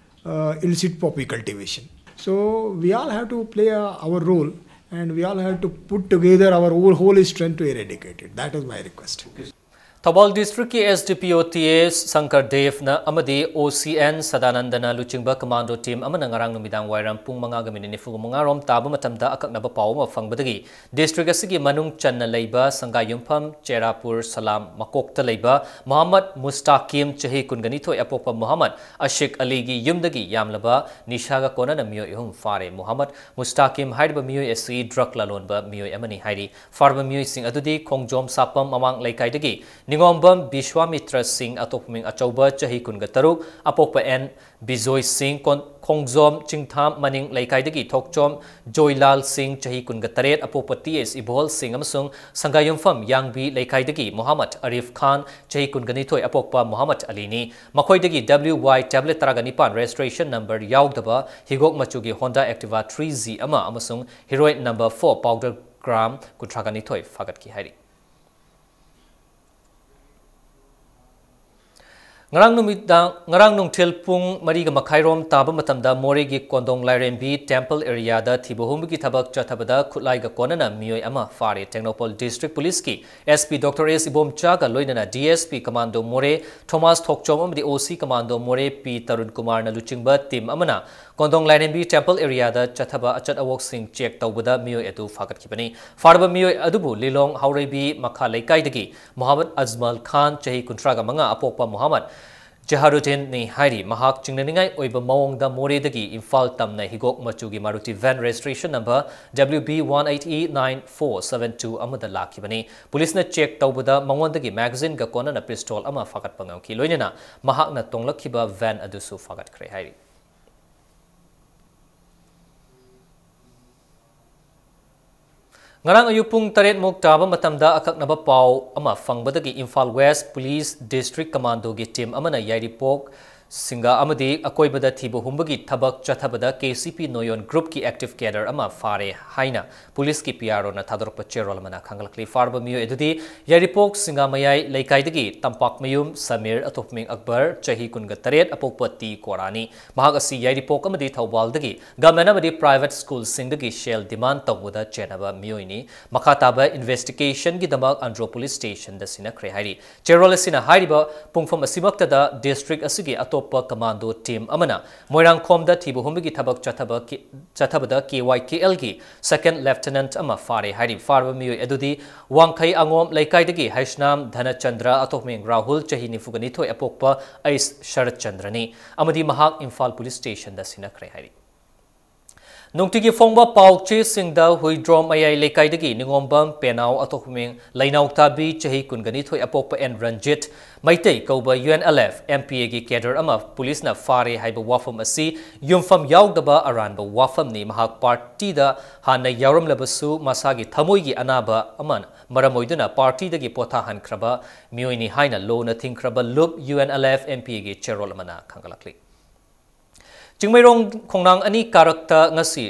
uh, illicit poppy cultivation. So we all have to play uh, our role, and we all have to put together our whole, whole strength to eradicate it. That is my request. Thoubal ꯗꯤꯁꯇ꯭ꯔꯤꯛꯀꯤ S D P O T A Shankar ꯗꯦꯕꯅ ꯑꯃꯗꯤ O C N ꯁꯗꯥꯅꯟꯗꯅ ꯂꯨꯆꯤꯡꯕ ꯀꯃꯥꯟꯗꯣ ꯇꯤꯝ ꯑꯃꯅ ꯉꯔꯥꯡ ꯅꯨꯃꯤꯗꯥꯡ ꯋꯥꯏꯔꯝ ꯄꯨꯡ ꯃꯉꯥꯒ ꯃꯤꯅꯤꯠ ꯅꯤꯐꯨ ꯃꯉꯥ ꯔꯣꯝ ꯇꯥꯕ ꯃꯇꯝꯗ ꯑꯀꯛꯅꯕ ꯄꯥꯎ ꯑꯃ ꯐꯪꯕꯗꯒꯤ ꯗꯤꯁꯇ꯭ꯔꯤꯛ ꯑꯁꯤꯒꯤ ꯃꯅꯨꯡ ꯆꯟꯅ ꯂꯩꯕ ꯁꯪꯒꯥꯏꯌꯨꯝꯐꯝ ꯆꯦꯔꯥꯄꯨꯔ ꯁꯂꯥꯝ ꯃꯀꯣꯛꯇ ꯂꯩꯕ ꯃꯨꯍꯝꯃꯗ ꯃꯨꯁꯇꯥꯀꯤꯝ ꯆꯍꯤ ꯀꯨꯟꯒ ꯅꯤꯊꯣꯏ ꯑꯄꯣꯛꯄ ꯃꯨꯍꯝꯃꯗ ꯑꯁꯤꯛ ꯑꯂꯤꯒꯤ ꯌꯨꯝꯗꯒꯤ ꯌꯥꯝꯂꯕ ꯅꯤꯁꯥꯒ ꯀꯣꯟꯅꯅ ꯃꯤꯑꯣꯏ ꯑꯍꯨꯝ ꯐꯥꯔꯦ꯫ ꯃꯨꯍꯝꯃꯗ ꯃꯨꯁꯇꯥꯀꯤꯝ ꯍꯥꯏꯔꯤꯕ ꯃꯤꯑꯣꯏ ꯑꯁꯤ ꯗ꯭ꯔꯒ ꯂꯂꯣꯟꯕ ꯃꯤꯑꯣꯏ ꯑꯃꯅꯤ ꯍꯥꯏꯔꯤ꯫ ꯐꯥꯔꯕ ꯃꯤꯑꯣꯏꯁꯤꯡ ꯑꯗꯨꯗꯤ ꯈꯣꯡꯖꯣꯝ ꯁꯥꯄꯝ ꯃꯃꯥꯡ ꯂꯩꯀꯥꯏꯗꯒꯤ ꯅꯤꯉꯣꯝꯕꯝ ꯕꯤꯁ꯭ꯋꯥꯃꯤꯇ꯭ꯔ ꯁꯤꯡ, ꯑꯇꯣꯞꯄ ꯃꯤꯡ ꯑꯆꯧꯕ, ꯆꯍꯤ ꯀꯨꯟꯒ ꯇꯔꯨꯛ, ꯑꯄꯣꯛꯄ ꯑꯦꯟ ꯕꯤꯖꯣꯏ ꯁꯤꯡ, ꯀꯣꯟ-, ꯈꯣꯡꯖꯣꯝ ꯆꯤꯡꯊꯥꯝ ꯃꯅꯤꯡ ꯂꯩꯀꯥꯏꯗꯒꯤ ꯊꯣꯛꯆꯣꯝ ꯖꯣꯏꯂꯥꯜ ꯁꯤꯡ, ꯆꯍꯤ ꯀꯨꯟꯒ ꯇꯔꯦꯠ, ꯑꯄꯣꯛꯄ ꯇꯤ ꯑꯦꯁ ꯏꯕꯣꯍꯜ ꯁꯤꯡ ꯑꯃꯁꯨꯡ ꯁꯪꯒꯥꯌꯨꯝꯐꯝ ꯌꯥꯡꯕꯤ ꯂꯩꯀꯥꯏꯗꯒꯤ ꯃꯨꯍꯝꯃꯗ ꯑꯔꯤꯐ ꯈꯥꯟ, ꯆꯍꯤ ꯀꯨꯟꯒ ꯅꯤꯊꯣꯏ, ꯑꯄꯣꯛꯄ ꯃꯨꯍꯝꯃꯗ ꯑꯂꯤꯅꯤ꯫ ꯃꯈꯣꯏꯗꯒꯤ W Y tablet ꯇꯔꯥꯒ ꯅꯤꯄꯥꯟ registration number ꯌꯥꯎꯗꯕ ꯍꯤꯒꯣꯛ ꯃꯆꯨꯒꯤ Honda Activa three Z ꯑꯃ ꯑꯃꯁꯨꯡ heroin number four powder gram ꯀꯨꯟꯊ꯭ꯔꯥꯒ ꯅꯤꯊꯣꯏ ꯐꯥꯒꯠꯈꯤ ꯍꯥꯏꯔꯤ꯫ ꯉꯔꯥꯡ ꯅꯨꯃꯤꯗꯥꯡ, ꯉꯔꯥꯡ ꯅꯨꯡꯊꯤꯜ ꯄꯨꯡ ꯃꯔꯤꯒ ꯃꯈꯥꯏꯔꯣꯝ ꯇꯥꯕ ꯃꯇꯝꯗ ꯃꯣꯔꯦꯒꯤ ꯀꯣꯟꯗꯣꯡ ꯂꯥꯏꯔꯦꯝꯕꯤ temple areaꯗ ꯊꯤꯕ ꯍꯨꯝꯕꯒꯤ ꯊꯕꯛ ꯆꯠꯊꯕꯗ ꯈꯨꯠꯂꯥꯏꯒ ꯀꯣꯟꯅꯅ ꯃꯤꯑꯣꯏ ꯑꯃ ꯐꯥꯔꯦ꯫ Tengnoupal District Policeꯀꯤ SP Doctor S ꯏꯕꯣꯝꯆꯥꯒ ꯂꯣꯏꯅꯅ DSP Commando ꯃꯣꯔꯦ ꯊꯣꯃꯥꯁ ꯊꯣꯛꯆꯣꯝ ꯑꯃꯗꯤ OC Commando ꯃꯣꯔꯦ P ꯇꯔꯨꯟ ꯀꯨꯃꯥꯔꯅ ꯂꯨꯆꯤꯡꯕ team ꯑꯃꯅ ꯀꯣꯟꯗꯣꯡ ꯂꯥꯏꯔꯦꯝꯕꯤ temple areaꯗ ꯆꯠꯊꯕ ꯑꯆꯠ ꯑꯋꯣꯛꯁꯤꯡ check ꯇꯧꯕꯗ ꯃꯤꯑꯣꯏ ꯑꯗꯨ ꯐꯥꯒꯠꯈꯤꯕꯅꯤ꯫ ꯐꯥꯔꯕ ꯃꯤꯑꯣꯏ ꯑꯗꯨꯕꯨ ꯂꯤꯂꯣꯡ ꯍꯥꯎꯔꯩꯕꯤ ꯃꯈꯥ ꯂꯩꯀꯥꯏꯗꯒꯤ ꯃꯣꯍꯥꯃꯗ ꯑꯖꯃꯜ ꯈꯥꯟ, ꯆꯍꯤ ꯀꯨꯟꯊ꯭ꯔꯥꯒ ꯃꯉꯥ, ꯑꯄꯣꯛꯄ ꯃꯣꯍꯥꯃꯗ ꯖꯍꯥꯔꯨꯗꯤꯟꯅꯤ ꯍꯥꯏꯔꯤ꯫ ꯃꯍꯥꯛ ꯆꯤꯡꯅꯅꯤꯡꯉꯥꯏ ꯑꯣꯏꯕ ꯃꯑꯣꯡꯗ ꯃꯣꯔꯦꯗꯒꯤ ꯏꯝꯐꯥꯜ ꯇꯝꯅ ꯍꯤꯒꯣꯛ ꯃꯆꯨꯒꯤ Maruti van registration number W B one eight E nine four seven two ꯑꯃꯗ ꯂꯥꯛꯈꯤꯕꯅꯤ꯫ ꯄꯨꯂꯤꯁꯅ check ꯇꯧꯕꯗ ꯃꯉꯣꯟꯗꯒꯤ magazineꯒ ꯀꯣꯟꯅꯅ pistol ꯑꯃ ꯐꯥꯒꯠꯄ ꯉꯝꯈꯤ꯫ ꯂꯣꯏꯅꯅ ꯃꯍꯥꯛꯅ ꯇꯣꯡꯂꯛꯈꯤꯕ van ꯑꯗꯨꯁꯨ ꯐꯥꯒꯠꯈ꯭ꯔꯦ ꯍꯥꯏꯔꯤ꯫ ꯉꯔꯥꯡ ꯑꯌꯨꯛ ꯄꯨꯡ ꯇꯔꯦꯠ ꯃꯨꯛ ꯇꯥꯕ ꯃꯇꯝꯗ ꯑꯀꯛꯅꯕ ꯄꯥꯎ ꯑꯃ ꯐꯪꯕꯗꯒꯤ Imphal West Police District Commandoꯒꯤ team ꯑꯃꯅ ꯌꯥꯏꯔꯤꯄꯣꯛ ꯁꯤꯡꯒꯥ ꯑꯃꯗꯤ ꯑꯀꯣꯏꯕꯗ ꯊꯤꯕ ꯍꯨꯝꯕꯒꯤ ꯊꯕꯛ ꯆꯠꯊꯕꯗ KCP ꯅꯣꯌꯣꯟ groupꯀꯤ active cadre ꯑꯃ ꯐꯥꯔꯦ ꯍꯥꯏꯅ ꯄꯨꯂꯤꯁꯀꯤ PROꯅ ꯊꯥꯗꯣꯔꯛꯄ ꯆꯦꯔꯣꯜ ꯑꯃꯅ ꯈꯪꯒꯠꯂꯛꯂꯤ꯫ ꯐꯥꯔꯕ ꯃꯤꯑꯣꯏ ꯑꯗꯨꯗꯤ ꯌꯥꯏꯔꯤꯄꯣꯛ ꯁꯤꯡꯒꯥꯃꯌꯥꯏ ꯂꯩꯀꯥꯏꯗꯒꯤ ꯇꯝꯄꯥꯛꯃꯌꯨꯝ ꯁꯃꯤꯔ, ꯑꯇꯣꯞꯃꯤꯡ ꯑꯛꯕꯔ, ꯆꯍꯤ ꯀꯨꯟꯒ ꯇꯔꯦꯠ, ꯑꯄꯣꯛꯄ ꯇꯤ ꯀꯣꯔꯥꯅꯤ꯫ ꯃꯍꯥꯛ ꯑꯁꯤ ꯌꯥꯏꯔꯤꯄꯣꯛ ꯑꯃꯗꯤ ꯊꯧꯕꯥꯜꯗꯒꯤ government ꯑꯃꯗꯤ private schoolꯁꯤꯡꯗꯒꯤ ꯁꯦꯜ demand ꯇꯧꯕꯗ ꯆꯦꯟꯅꯕ ꯃꯤꯑꯣꯏꯅꯤ꯫ ꯃꯈꯥ ꯇꯥꯕ investigationꯒꯤꯗꯃꯛ ꯑꯟꯗ꯭ꯔꯣ police stationꯗ ꯁꯤꯟꯅꯈ꯭ꯔꯦ ꯍꯥꯏꯔꯤ꯫ ꯆꯦꯔꯣꯜ ꯑꯁꯤꯅ ꯍꯥꯏꯔꯤꯕ ꯄꯨꯡꯐꯝ ꯑꯁꯤꯃꯛꯇꯗ district ꯑꯁꯤꯒꯤ ꯑꯇꯣꯞꯄ commando team ꯑꯃꯅ ꯃꯣꯏꯔꯥꯡꯈꯣꯝꯗ ꯊꯤꯕ ꯍꯨꯝꯕꯒꯤ ꯊꯕꯛ ꯆꯠꯊꯕ ꯀꯤ-, ꯆꯠꯊꯕꯗ KYKLꯒꯤ second lieutenant ꯑꯃ ꯐꯥꯔꯦ ꯍꯥꯏꯔꯤ꯫ ꯐꯥꯔꯕ ꯃꯤꯑꯣꯏ ꯑꯗꯨꯗꯤ ꯋꯥꯡꯈꯩ ꯑꯉꯣꯝ ꯂꯩꯀꯥꯏꯗꯒꯤ ꯍꯩꯁꯅꯥꯝ ꯙꯅꯆꯟꯗ꯭ꯔ, ꯑꯇꯣꯞꯃꯤꯡ ꯔꯥꯍꯨꯜ, ꯆꯍꯤ ꯅꯤꯐꯨꯒ ꯅꯤꯊꯣꯏ, ꯑꯄꯣꯛꯄ ꯑꯩꯁ ꯁꯔꯠꯆꯟꯗ꯭ꯔꯅꯤ ꯑꯃꯗꯤ ꯃꯍꯥꯛ ꯏꯝꯐꯥꯜ police stationꯗ ꯁꯤꯟꯅꯈ꯭ꯔꯦ ꯍꯥꯏꯔꯤ꯫ ꯅꯨꯡꯇꯤꯒꯤ ꯐꯣꯡꯕ ꯄꯥꯎ ꯆꯦꯁꯤꯡꯗ ꯍꯨꯏꯗ꯭ꯔꯣꯝ ꯃꯌꯥꯏ ꯂꯩꯀꯥꯏꯗꯒꯤ ꯅꯤꯉꯣꯝꯕꯝ ꯄꯦꯅꯥꯎ, ꯑꯇꯣꯞꯃꯤꯡ ꯂꯩꯅꯥꯎꯇꯥꯕꯤ, ꯆꯍꯤ ꯀꯨꯟꯒ ꯅꯤꯊꯣꯏ, ꯑꯄꯣꯛꯄ ꯑꯦꯟ ꯔꯟꯖꯤꯠ ꯃꯩꯇꯩ ꯀꯧꯕ UNLF MPAꯒꯤ cadre ꯑꯃ ꯄꯨꯂꯤꯁꯅ ꯐꯥꯔꯦ ꯍꯥꯏꯕ ꯋꯥꯐꯝ ꯑꯁꯤ ꯌꯨꯝꯐꯝ ꯌꯥꯎꯗꯕ ꯑꯔꯥꯟꯕ ꯋꯥꯐꯝꯅꯤ꯫ ꯃꯍꯥꯛ partyꯗ ꯍꯥꯟꯅ ꯌꯥꯎꯔꯝꯂꯕꯁꯨ ꯃꯁꯥꯒꯤ ꯊꯃꯣꯏꯒꯤ ꯑꯅꯥꯕ ꯑꯃꯅ ꯃꯔꯝ ꯑꯣꯏꯗꯨꯅ partyꯗꯒꯤ ꯄꯣꯊꯥꯍꯟꯈ꯭ꯔꯕ ꯃꯤꯑꯣꯏꯅꯤ ꯍꯥꯏꯅ ꯂꯨꯅ ꯊꯤꯡꯈ꯭ꯔꯕ ꯂꯨꯞ UNLF MPAꯒꯤ ꯆꯦꯔꯣꯜ ꯑꯃꯅ ꯈꯪꯒꯠꯂꯛꯂꯤ꯫ ꯆꯤꯡꯃꯩꯔꯣꯡ ꯈꯣꯡꯅꯥꯡ ꯑꯅꯤ ꯀꯥꯔꯛꯇ ꯉꯁꯤ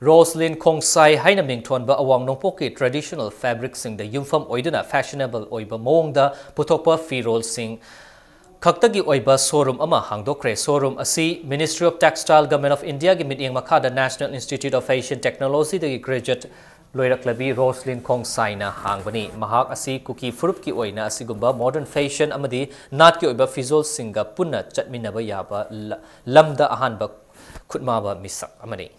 ꯔꯣꯁꯂꯤꯟ ꯈꯣꯡꯁꯥꯏ ꯍꯥꯏꯅ ꯃꯤꯡꯊꯣꯟꯕ ꯑꯋꯥꯡ ꯅꯣꯡꯄꯣꯛꯀꯤ traditional fabricꯁꯤꯡꯗ ꯌꯨꯝꯐꯝ ꯑꯣꯏꯗꯨꯅ fashionable ꯑꯣꯏꯕ ꯃꯑꯣꯡꯗ ꯄꯨꯊꯣꯛꯄ ꯐꯤꯔꯣꯜꯁꯤꯡ ꯈꯛꯇꯒꯤ ꯑꯣꯏꯕ ꯁꯣꯔꯨꯝ ꯑꯃ ꯍꯥꯡꯗꯣꯛꯈ꯭ꯔꯦ꯫ ꯁꯣꯔꯨꯝ ꯑꯁꯤ Ministry of Textile, Government of Indiaꯒꯤ ꯃꯤꯠꯌꯦꯡ ꯃꯈꯥꯗ National Institute of Fashion Technologyꯗꯒꯤ graduate ꯂꯣꯏꯔꯛꯂꯕꯤ Roslin ꯈꯣꯡꯁꯥꯏꯅ ꯍꯥꯡꯕꯅꯤ꯫ ꯃꯍꯥꯛ ꯑꯁꯤ ꯀꯨꯀꯤ ꯐꯨꯔꯨꯞꯀꯤ ꯑꯣꯏꯅ ꯑꯁꯤꯒꯨꯝꯕ modern fashion ꯑꯃꯗꯤ ꯅꯥꯠꯀꯤ ꯑꯣꯏꯕ ꯐꯤꯖꯣꯜꯁꯤꯡꯒ ꯄꯨꯟꯅ ꯆꯠꯃꯤꯟꯅꯕ ꯌꯥꯕ ꯂ-, ꯂꯝꯗ ꯑꯍꯥꯟꯕ ꯈꯨꯠꯃꯥꯕ ꯃꯤꯁꯛ ꯑꯃꯅꯤ꯫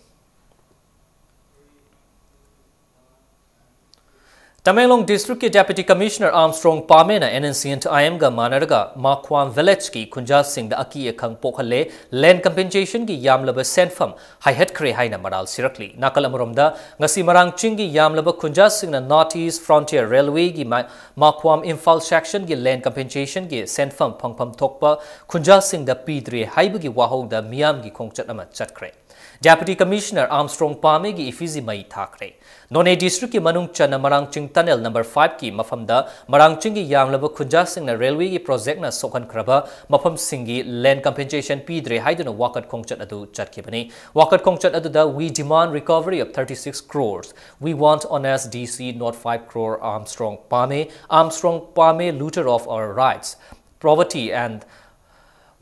ꯇꯃꯦꯡꯂꯣꯡ districtꯀꯤ Deputy Commissioner Armstrong ꯄꯥꯃꯦꯅ NSCN-IMꯒ ꯃꯥꯟꯅꯔꯒ ꯃꯥꯈ꯭ꯋꯥꯝ villageꯀꯤ ꯈꯨꯟꯖꯥꯁꯤꯡꯗ ꯑꯀꯤ ꯑꯈꯪ ꯄꯣꯛꯍꯜꯂꯦ, land compensationꯒꯤ ꯌꯥꯝꯂꯕ ꯁꯦꯟꯐꯝ ꯍꯥꯏꯍꯠꯈ꯭ꯔꯦ ꯍꯥꯏꯅ ꯃꯔꯥꯜ ꯁꯤꯔꯛꯂꯤ꯫ ꯅꯥꯀꯜ ꯑꯃꯔꯣꯝꯗ, ꯉꯁꯤ ꯃꯔꯥꯡ ꯆꯤꯡꯒꯤ ꯌꯥꯝꯂꯕ ꯈꯨꯟꯖꯥꯁꯤꯡꯅ North East Frontier Railwayꯒꯤ ꯃꯥ-, ꯃꯥꯈ꯭ꯋꯥꯝ ꯏꯝꯐꯥꯜ sectionꯒꯤ land compensationꯒꯤ ꯁꯦꯟꯐꯝ ꯐꯪꯐꯝ ꯊꯣꯛꯄ ꯈꯨꯟꯖꯥꯁꯤꯡꯗ ꯄꯤꯗ꯭ꯔꯦ ꯍꯥꯏꯕꯒꯤ ꯋꯥꯍꯧꯗ ꯃꯤꯌꯥꯝꯒꯤ ꯈꯣꯡꯆꯠ ꯑꯃ ꯆꯠꯈ꯭ꯔꯦ꯫ Deputy Commissioner Armstrong ꯄꯥꯃꯦꯒꯤ effigy ꯃꯩ ꯊꯥꯈ꯭ꯔꯦ꯫ ꯅꯣꯅꯦ districtꯀꯤ ꯃꯅꯨꯡ ꯆꯟꯅ ꯃꯔꯥꯡ ꯆꯤꯡ tunnel number fiveꯀꯤ ꯃꯐꯝꯗ ꯃꯔꯥꯡ ꯆꯤꯡꯒꯤ ꯌꯥꯝꯂꯕ ꯈꯨꯟꯖꯥꯁꯤꯡꯅ railwayꯒꯤ projectꯅ ꯁꯣꯛꯍꯟꯈ꯭ꯔꯕ ꯃꯐꯝꯁꯤꯡꯒꯤ land compensation ꯄꯤꯗ꯭ꯔꯦ ꯍꯥꯏꯗꯨꯅ ꯋꯥꯀꯠ ꯈꯣꯡꯆꯠ ꯑꯗꯨ ꯆꯠꯈꯤꯕꯅꯤ꯫ ꯋꯥꯀꯠ ꯈꯣꯡꯆꯠ ꯑꯗꯨꯗ "We demand recovery of thirty-six crores. We want honest D C, not five crore Armstrong Pame. Armstrong Pame, looter of our rights, property and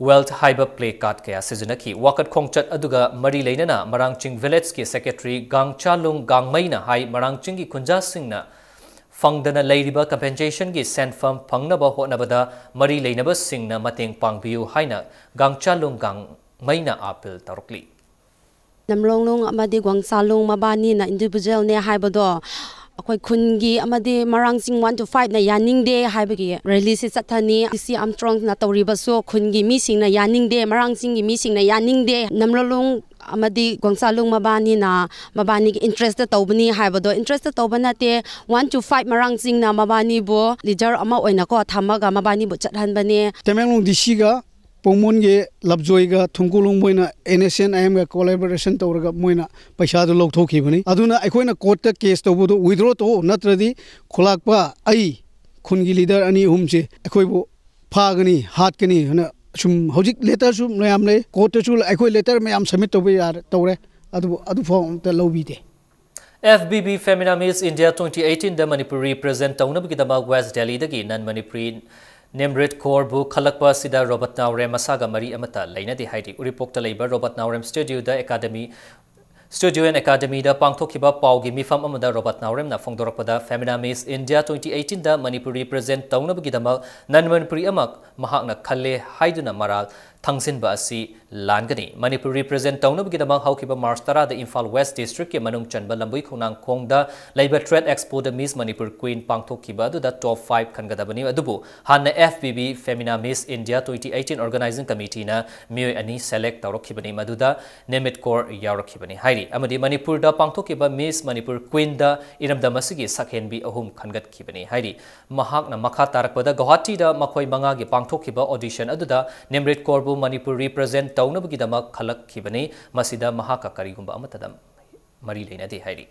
wealth" ꯍꯥꯏꯕ placard ꯀꯌꯥ ꯁꯤꯖꯤꯟꯅꯈꯤ꯫ ꯋꯥꯀꯠ ꯈꯣꯡꯆꯠ ꯑꯗꯨꯒ ꯃꯔꯤ ꯂꯩꯅꯅ ꯃꯔꯥꯡ ꯆꯤꯡ villageꯀꯤ secretary ꯒꯥꯡꯆꯥꯂꯨꯡ ꯒꯥꯡꯃꯩꯅ ꯍꯥꯏ, ꯃꯔꯥꯡ ꯆꯤꯡꯒꯤ ꯈꯨꯟꯖꯥꯁꯤꯡꯅ ꯐꯪꯗꯅ ꯂꯩꯔꯤꯕ compensationꯒꯤ ꯁꯦꯟꯐꯝ ꯐꯪꯅꯕ ꯍꯣꯠꯅꯕꯗ ꯃꯔꯤ ꯂꯩꯅꯕꯁꯤꯡꯅ ꯃꯇꯦꯡ ꯄꯥꯡꯕꯤꯌꯨ ꯍꯥꯏꯅ ꯒꯥꯡꯆꯥꯂꯨꯡ ꯒꯥꯡꯃꯩꯅ appeal ꯇꯧꯔꯛꯂꯤ꯫ ꯅꯝꯂꯣꯡꯂꯣꯡ ꯑꯃꯗꯤ ꯒ꯭ꯋꯥꯡꯁꯥꯂꯣꯡ ꯃꯕꯥꯅꯤꯅ individualꯅꯦ ꯍꯥꯏꯕꯗꯣ ꯑꯩꯈꯣꯏ ꯈꯨꯟꯒꯤ ꯑꯃꯗꯤ ꯃꯔꯥꯡ ꯆꯤꯡ one to fiveꯅ ꯌꯥꯅꯤꯡꯗꯦ ꯍꯥꯏꯕꯒꯤ rallyꯁꯦ ꯆꯠꯊꯅꯤ꯫ D C Armstrongꯅ ꯇꯧꯔꯤꯕꯁꯨ ꯈꯨꯟꯒꯤ ꯃꯤꯁꯤꯡꯅ ꯌꯥꯅꯤꯡꯗꯦ, ꯃꯔꯥꯡ ꯆꯤꯡꯒꯤ ꯃꯤꯁꯤꯡꯅ ꯌꯥꯅꯤꯡꯗꯦ꯫ ꯅꯝꯂꯣꯡꯂꯣꯡ ꯑꯃꯗꯤ ꯒ꯭ꯋꯥꯡꯁꯥꯂꯣꯡ ꯃꯕꯥꯅꯤꯅ ꯃꯕꯥꯅꯤꯒꯤ interestꯇ ꯇꯧꯕꯅꯤ ꯍꯥꯏꯕꯗꯣ interestꯇ ꯇꯧꯕ ꯅꯠꯇꯦ꯫ One to five ꯃꯔꯥꯡ ꯆꯤꯡꯅ ꯃꯕꯥꯅꯤꯕꯨ leader ꯑꯃ ꯑꯣꯏꯅꯀꯣ ꯊꯝꯃꯒ ꯃꯕꯥꯅꯤꯕꯨ ꯆꯠꯍꯟꯕꯅꯦ꯫ ꯇꯃꯦꯡꯂꯣꯡ DCꯒ ꯄꯣꯡꯃꯣꯟꯒꯤ ꯂꯞꯖꯣꯏꯒ ꯊꯨꯡꯀꯨꯂꯨꯡ ꯃꯣꯏꯅ NSCN-IMꯒ collaboration ꯇꯧꯔꯒ ꯃꯣꯏꯅ ꯄꯩꯁꯥꯗꯨ ꯂꯧꯊꯣꯛꯈꯤꯕꯅꯤ꯫ ꯑꯗꯨꯅ ꯑꯩꯈꯣꯏꯅ courtꯇ case ꯇꯧꯕꯗꯣ withdraw ꯇꯧ, ꯅꯠꯇ꯭ꯔꯗꯤ ꯈꯨꯂꯥꯛꯄ ꯑꯩ ꯈꯨꯟꯒꯤ leader ꯑꯅꯤ ꯑꯍꯨꯝꯁꯦ ꯑꯩꯈꯣꯏꯕꯨ ꯐꯥꯒꯅꯤ, ꯍꯥꯠꯀꯅꯤ ꯍꯥꯏꯅ ꯁꯨꯝ ꯍꯧꯖꯤꯛ letterꯁꯨ ꯃꯌꯥꯝ ꯂꯩ, courtꯇꯁꯨ ꯑꯩꯈꯣꯏ letter ꯃꯌꯥꯝ submit ꯇꯧꯕ ꯌꯥꯔꯦ, ꯇꯧꯔꯦ, ꯑꯗꯨꯕꯨ ꯑꯗꯨꯐꯥꯎ ꯑꯝꯇ ꯂꯧꯕꯤꯗꯦ꯫ FBB Femina Miss India twenty eighteenꯗ Manipur represent ꯇꯧꯅꯕꯒꯤꯗꯃꯛ West Delhiꯗꯒꯤ non Manipuri ꯅꯤꯝꯔꯤꯠ ꯀꯣꯔꯕꯨ ꯈꯜꯂꯛꯄ ꯑꯁꯤꯗ ꯔꯣꯕꯔꯠ ꯅꯥꯎꯔꯦꯝ ꯃꯁꯥꯒ ꯃꯔꯤ ꯑꯃꯠꯇ ꯂꯩꯅꯗꯦ ꯍꯥꯏꯔꯤ꯫ ꯎꯔꯤꯄꯣꯛꯇ ꯂꯩꯕ ꯔꯣꯕꯔꯠ ꯅꯥꯎꯔꯦꯝ ꯁ꯭ꯇꯨꯗꯤꯑꯣꯗ ꯑꯦꯀꯥꯗꯃꯤ, ꯁ꯭ꯇꯨꯗꯤꯑꯣ ꯑꯦꯟ ꯑꯦꯀꯥꯗꯃꯤꯗ ꯄꯥꯡꯊꯣꯛꯈꯤꯕ ꯄꯥꯎꯒꯤ ꯃꯤꯐꯝ ꯑꯃꯗ ꯔꯣꯕꯔꯠ ꯅꯥꯎꯔꯦꯝꯅ ꯐꯣꯡꯗꯣꯔꯛꯄꯗ, Femina Miss India twenty eighteen ꯗ ꯃꯅꯤꯄꯨꯔ represent ꯇꯧꯅꯕꯒꯤꯗꯃꯛ non Manipuri ꯑꯃ ꯃꯍꯥꯛꯅ ꯈꯜꯂꯦ ꯍꯥꯏꯗꯨꯅ ꯃꯔꯥꯜ ꯊꯥꯡꯖꯤꯟꯕ ꯑꯁꯤ ꯂꯥꯟꯒꯅꯤ꯫ ꯃꯅꯤꯄꯨꯔ represent ꯇꯧꯅꯕꯒꯤꯗꯃꯛ ꯍꯧꯈꯤꯕ ꯃꯥꯔꯆ ꯇꯔꯥꯗ ꯏꯝꯐꯥꯜ ꯋꯦꯁ ꯗꯤꯁꯇ꯭ꯔꯤꯛꯀꯤ ꯃꯅꯨꯡ ꯆꯟꯕ ꯂꯝꯕꯣꯏ ꯈꯣꯡꯅꯥꯡꯈꯣꯡꯗ ꯂꯩꯕ ꯇ꯭ꯔꯦꯗ ꯑꯦꯛꯁꯄꯣꯗ Miss Manipur Queen ꯄꯥꯡꯊꯣꯛꯈꯤꯕ ꯑꯗꯨꯗ ꯇꯣꯞ ꯐꯥꯏꯚ ꯈꯟꯒꯗꯕꯅꯤ꯫ ꯑꯗꯨꯕꯨ ꯍꯥꯟꯅ F B B Femina Miss India twenty eighteen Organizing Committeeꯅ ꯃꯤꯑꯣꯏ ꯑꯅꯤ ꯁꯦꯂꯦꯛ ꯇꯧꯔꯛꯈꯤꯕꯅꯤ, ꯃꯗꯨꯗ ꯅꯤꯝꯔꯤꯠ ꯀꯣꯔ ꯌꯥꯎꯔꯛꯈꯤꯕꯅꯤ ꯍꯥꯏꯔꯤ꯫ ꯑꯃꯗꯤ ꯃꯅꯤꯄꯨꯔꯗ ꯄꯥꯡꯊꯣꯛꯈꯤꯕ Miss Manipur Queenꯗ ꯏꯔꯝꯗꯝ ꯑꯁꯤꯒꯤ ꯁꯛꯍꯦꯟꯕꯤ ꯑꯍꯨꯝ ꯈꯟꯒꯠꯈꯤꯕꯅꯤ ꯍꯥꯏꯔꯤ꯫ ꯃꯍꯥꯛꯅ ꯃꯈꯥ ꯇꯥꯔꯛꯄꯗ ꯒꯧꯍꯥꯇꯤꯗ ꯃꯈꯣꯏ ꯃꯉꯥꯒꯤ ꯄꯥꯡꯊꯣꯛꯈꯤꯕ audition ꯑꯗꯨꯗ ꯅꯤꯝꯔꯤꯠ ꯀꯣꯔꯕꯨ ꯃꯅꯤꯄꯨꯔ represent ꯇꯧꯅꯕꯒꯤꯗꯃꯛ ꯈꯜꯂꯛꯈꯤꯕꯅꯤ꯫ ꯃꯁꯤꯗ ꯃꯍꯥꯛꯀ ꯀꯔꯤꯒꯨꯝꯕ ꯑꯃꯠꯇꯗ ꯃꯔꯤ ꯂꯩꯅꯗꯦ ꯍꯥꯏꯔꯤ꯫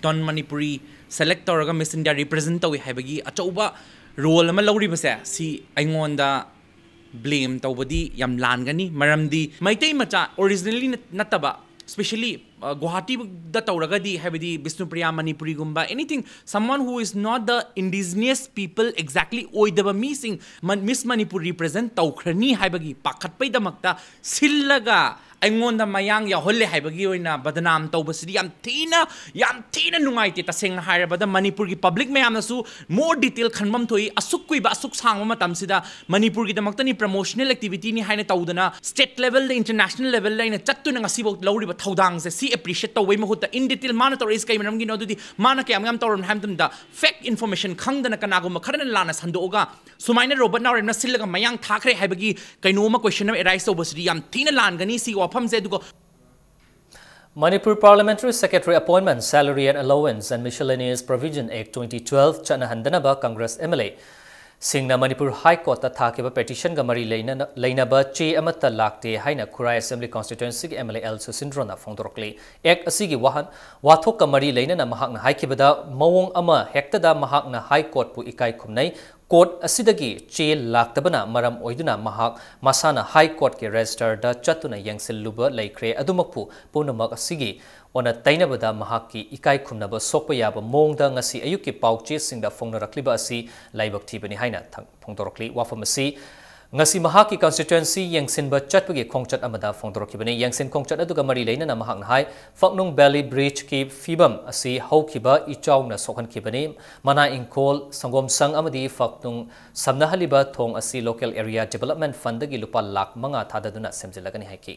Non Manipuri select ꯇꯧꯔꯒ Miss India represent ꯇꯧꯏ ꯍꯥꯏꯕꯒꯤ ꯑꯆꯧꯕ role ꯑꯃ ꯂꯧꯔꯤꯕꯁꯦ, ꯁꯤ ꯑꯩꯉꯣꯟꯗ blame ꯇꯧꯕꯗꯤ ꯌꯥꯝ ꯂꯥꯟꯒꯅꯤ꯫ ꯃꯔꯝꯗꯤ ꯃꯩꯇꯩ ꯃꯆꯥ originally ꯅꯠ-, ꯅꯠꯇꯕ, specially, ꯑ, ꯒꯨꯋꯥꯍꯥꯇꯤꯗ ꯇꯧꯔꯒꯗꯤ, ꯍꯥꯏꯕꯗꯤ ꯕꯤꯁꯅꯨꯄ꯭ꯔꯤꯌꯥ ꯃꯅꯤꯄꯨꯔꯤꯒꯨꯝꯕ, anything, someone who is not the indigenous people exactly ꯑꯣꯏꯗꯕ ꯃꯤꯁꯤꯡ ꯃꯟ-, Miss Manipur represent ꯇꯧꯈ꯭ꯔꯅꯤ ꯍꯥꯏꯕꯒꯤ ꯄꯥꯈꯠꯄꯩꯗꯃꯛꯇ ꯁꯤꯜꯂꯒ ꯑꯩꯉꯣꯟꯗ ꯃꯌꯥꯡ ꯌꯥꯎꯍꯜꯂꯦ ꯍꯥꯏꯕꯒꯤ ꯑꯣꯏꯅ ꯕꯗꯅꯥꯝ ꯇꯧꯕꯁꯤꯗꯤ ꯌꯥꯝ ꯊꯤꯅ, ꯌꯥꯝ ꯊꯤꯅ ꯅꯨꯡꯉꯥꯏꯇꯦ꯫ ꯇꯁꯦꯡꯅ ꯍꯥꯏꯔꯕꯗ ꯃꯅꯤꯄꯨꯔꯒꯤ public ꯃꯌꯥꯝꯅꯁꯨ more detail ꯈꯟꯐꯝ ꯊꯣꯛꯏ꯫ ꯑꯁꯨꯛ ꯀꯨꯏꯕ, ꯑꯁꯨꯛ ꯁꯥꯡꯕ ꯃꯇꯝꯁꯤꯗ ꯃꯅꯤꯄꯨꯔꯒꯤꯗꯃꯛꯇꯅꯤ, promotional activityꯅꯤ ꯍꯥꯏꯅ ꯇꯧꯗꯅ state levelꯗ, international levelꯗ ꯑꯩꯅ ꯆꯠꯇꯨꯅ ꯉꯁꯤꯐꯥꯎ ꯂꯧꯔꯤꯕ ꯊꯧꯗꯥꯡꯁꯦ, ꯁꯤ appreciate ꯇꯧꯕꯩ ꯃꯍꯨꯠꯇ in detail ꯃꯥꯅ ꯇꯧꯔꯛꯏꯁꯦ ꯀꯩ ꯃꯔꯝꯒꯤꯅꯣ, ꯑꯗꯨꯗꯤ ꯃꯥꯅ ꯀꯌꯥꯝ ꯌꯥꯝ ꯇꯧꯔꯕꯅꯣ ꯍꯥꯏꯕ ꯃꯇꯝꯗ fake information ꯈꯪꯗꯅ ꯀꯅꯥꯒꯨꯝꯕ ꯈꯔꯅ ꯂꯥꯟꯅ ꯁꯟꯗꯣꯛꯑꯒ ꯁꯨꯃꯥꯏꯅ ꯔꯣꯕꯔꯠ ꯅꯥꯎꯔꯦꯝꯅ ꯁꯤꯜꯂꯒ ꯃꯌꯥꯡ ꯊꯥꯈ꯭ꯔꯦ ꯍꯥꯏꯕꯒꯤ ꯀꯩꯅꯣ ꯑꯃ, question ꯑꯃ arise ꯇꯧꯕꯁꯤꯗꯤ ꯌꯥꯝ ꯊꯤꯅ ꯂꯥꯟꯒꯅꯤ ꯁꯤꯒꯤ ꯋꯥꯐꯝꯁꯦ꯫ ꯑꯗꯨꯒ Manipur Parliamentary Secretary Appointment, Salary and Allowance and Miscellaneous Provision Act twenty twelve ꯆꯠꯅꯍꯟꯗꯅꯕ Congress M L A ꯁꯤꯡꯅ ꯃꯅꯤꯄꯨꯔ ꯍꯥꯏ ꯀꯣꯔꯠꯇ ꯊꯥꯈꯤꯕ petitionꯒ ꯃꯔꯤ ꯂꯩꯅꯅ, ꯂꯩꯅꯕ ꯆꯦ ꯑꯃꯠꯇ ꯂꯥꯛꯇꯦ ꯍꯥꯏꯅ ꯈꯨꯔꯥꯏ Assembly Constituencyꯒꯤ M L A L ꯁꯨꯁꯤꯟꯗ꯭ꯔꯣꯅ ꯐꯣꯡꯗꯣꯔꯛꯂꯤ꯫ Act ꯑꯁꯤꯒꯤ ꯋꯥꯍꯟ, ꯋꯥꯊꯣꯛꯀ ꯃꯔꯤ ꯂꯩꯅꯅ ꯃꯍꯥꯛꯅ ꯍꯥꯏꯈꯤꯕꯗ, ꯃꯑꯣꯡ ꯑꯃ ꯍꯦꯛꯇꯗ ꯃꯍꯥꯛꯅ ꯍꯥꯏ ꯀꯣꯔꯠꯄꯨ ꯏꯀꯥꯏ ꯈꯨꯝꯅꯩ, Court ꯑꯁꯤꯗꯒꯤ ꯆꯦ ꯂꯥꯛꯇꯕꯅ ꯃꯔꯝ ꯑꯣꯏꯗꯨꯅ ꯃꯍꯥꯛ ꯃꯁꯥꯅ High Courtꯀꯤ registerꯗ ꯆꯠꯇꯨꯅ ꯌꯦꯡꯁꯤꯜꯂꯨꯕ ꯂꯩꯈ꯭ꯔꯦ꯫ ꯑꯗꯨꯃꯛꯄꯨ ꯄꯨꯝꯅꯃꯛ ꯑꯁꯤꯒꯤ ꯑꯣꯟꯅ ꯇꯩꯅꯕꯗ ꯃꯍꯥꯛꯀꯤ ꯏꯀꯥꯏ ꯈꯨꯝꯅꯕ ꯁꯣꯛꯄ ꯌꯥꯕ ꯃꯑꯣꯡꯗ ꯉꯁꯤ ꯑꯌꯨꯛꯀꯤ ꯄꯥꯎꯆꯦꯁꯤꯡꯗ ꯐꯣꯡꯅꯔꯛꯂꯤꯕ ꯑꯁꯤ ꯂꯥꯏꯕꯛ ꯊꯤꯕꯅꯤ ꯍꯥꯏꯅ ꯊꯝ-, ꯐꯣꯡꯗꯣꯔꯛꯂꯤ꯫ ꯋꯥꯐꯝ ꯑꯁꯤ ꯉꯁꯤ ꯃꯍꯥꯛꯀꯤ constituency ꯌꯦꯡꯁꯤꯟꯕ ꯆꯠꯄꯒꯤ ꯈꯣꯡꯆꯠ ꯑꯃꯗ ꯐꯣꯡꯗꯣꯔꯛꯈꯤꯕꯅꯤ꯫ ꯌꯦꯡꯁꯤꯟ ꯈꯣꯡꯆꯠ ꯑꯗꯨꯒ ꯃꯔꯤ ꯂꯩꯅꯅ ꯃꯍꯥꯛꯅ ꯍꯥꯏ, ꯐꯛꯅꯨꯡ valley bridgeꯀꯤ ꯐꯤꯕꯝ ꯑꯁꯤ ꯍꯧꯈꯤꯕ ꯏꯆꯥꯎꯅ ꯁꯣꯛꯍꯟꯈꯤꯕꯅꯤ꯫ ꯃꯅꯥ ꯏꯪꯈꯣꯜ, ꯁꯪꯒꯣꯝ ꯁꯪ ꯑꯃꯗꯤ ꯐꯛꯅꯨꯡ ꯁꯝꯅꯍꯜꯂꯤꯕ ꯊꯣꯡ ꯑꯁꯤ local area development fundꯗꯒꯤ ꯂꯨꯄꯥ ꯂꯥꯈ ꯃꯉꯥ ꯊꯥꯗꯗꯨꯅ ꯁꯦꯝꯖꯤꯜꯂꯒꯅꯤ ꯍꯥꯏꯈꯤ꯫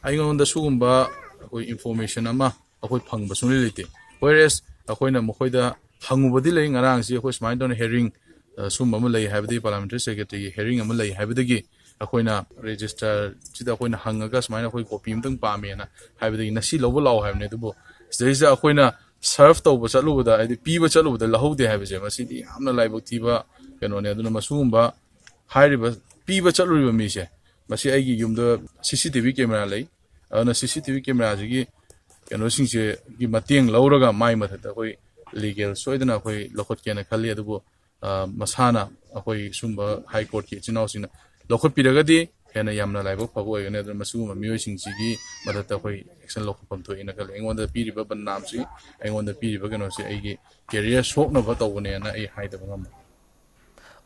ꯑꯩꯉꯣꯟꯗ ꯁꯤꯒꯨꯝꯕ ꯑꯩꯈꯣꯏ information ꯑꯃ ꯑꯩꯈꯣꯏ ꯐꯪꯕ ꯁꯨꯡꯂꯩ ꯂꯩꯇꯦ꯫ Whereas ꯑꯩꯈꯣꯏꯅ ꯃꯈꯣꯏꯗ ꯍꯪꯉꯨꯕꯗꯤ ꯂꯩ, ꯉꯔꯥꯡꯁꯤ ꯑꯩꯈꯣꯏ ꯁꯨꯃꯥꯏꯅ ꯇꯧꯅ hearing, ꯑ, ꯁꯨꯝꯕ ꯑꯃ ꯂꯩ ꯍꯥꯏꯕꯗꯒꯤ, parliamentary secretaryꯒꯤ hearing ꯑꯃ ꯂꯩ ꯍꯥꯏꯕꯗꯒꯤ ꯑꯩꯈꯣꯏꯅ registerꯁꯤꯗ ꯑꯩꯈꯣꯏꯅ ꯍꯪꯉꯒ ꯁꯨꯃꯥꯏꯅ ꯑꯩꯈꯣꯏ copy ꯑꯃꯇꯪ ꯄꯥꯝꯃꯦꯅ ꯍꯥꯏꯕꯗꯒꯤ ꯉꯁꯤ ꯂꯧꯕ ꯂꯥꯛꯑꯣ ꯍꯥꯏꯕꯅꯦ꯫ ꯑꯗꯨꯕꯨ ꯁꯤꯗꯩꯁꯤꯗ ꯑꯩꯈꯣꯏꯅ serve ꯇꯧꯕ ꯆꯠꯂꯨꯕꯗ, ꯍꯥꯏꯗꯤ ꯄꯤꯕ ꯆꯠꯂꯨꯕꯗ ꯂꯧꯍꯧꯗꯦ ꯍꯥꯏꯕꯁꯦ, ꯃꯁꯤꯗꯤ ꯌꯥꯝꯅ ꯂꯥꯏꯕꯛ ꯊꯤꯕ ꯀꯩꯅꯣꯅꯦ꯫ ꯑꯗꯨꯅ ꯃꯁꯤꯒꯨꯝꯕ ꯍꯥꯏꯔꯤꯕ ꯄꯤꯕ ꯆꯠꯂꯨꯔꯤꯕ ꯃꯤꯁꯦ, ꯃꯁꯤ ꯑꯩꯒꯤ ꯌꯨꯝꯗ CCTV camera ꯂꯩ꯫ ꯑꯗꯨꯅ CCTV cameraꯁꯤꯒꯤ ꯀꯩꯅꯣꯁꯤꯡꯁꯤꯒꯤ ꯃꯇꯦꯡ ꯂꯧꯔꯒ ꯃꯥꯏ ꯃꯊꯛꯇ ꯑꯩꯈꯣꯏ legal ꯁꯣꯏꯗꯅ ꯑꯩꯈꯣꯏ ꯂꯧꯈꯠꯀꯦꯅ ꯈꯜꯂꯤ꯫ ꯑꯗꯨꯕꯨ, ꯑ, ꯃꯁꯥꯅ ꯑꯩꯈꯣꯏ ꯁꯨꯝꯕ High Courtꯀꯤ ꯏꯆꯤꯟ ꯏꯅꯥꯎꯁꯤꯡꯅ ꯂꯧꯈꯠꯄꯤꯔꯒꯗꯤ ꯍꯦꯟꯅ ꯌꯥꯝꯅ ꯂꯥꯏꯕꯛ ꯐꯕ ꯑꯣꯏꯒꯅꯤ꯫ ꯑꯗꯨꯅ ꯃꯁꯤꯒꯨꯝꯕ ꯃꯤꯑꯣꯏꯁꯤꯡꯁꯤꯒꯤ ꯃꯊꯛꯇ ꯑꯩꯈꯣꯏ action ꯂꯧꯈꯠꯐꯝ ꯊꯣꯛꯑꯦꯅ ꯈꯜꯂꯤ꯫ ꯑꯩꯉꯣꯟꯗ ꯄꯤꯔꯤꯕ ꯕꯗꯅꯥꯝꯁꯤ, ꯑꯩꯉꯣꯟꯗ ꯄꯤꯔꯤꯕ ꯀꯩꯅꯣꯁꯤ ꯑꯩꯒꯤ career ꯁꯣꯛꯅꯕ ꯇꯧꯕꯅꯦꯅ ꯑꯩ ꯍꯥꯏꯗꯕ ꯉꯝꯃꯣꯏ꯫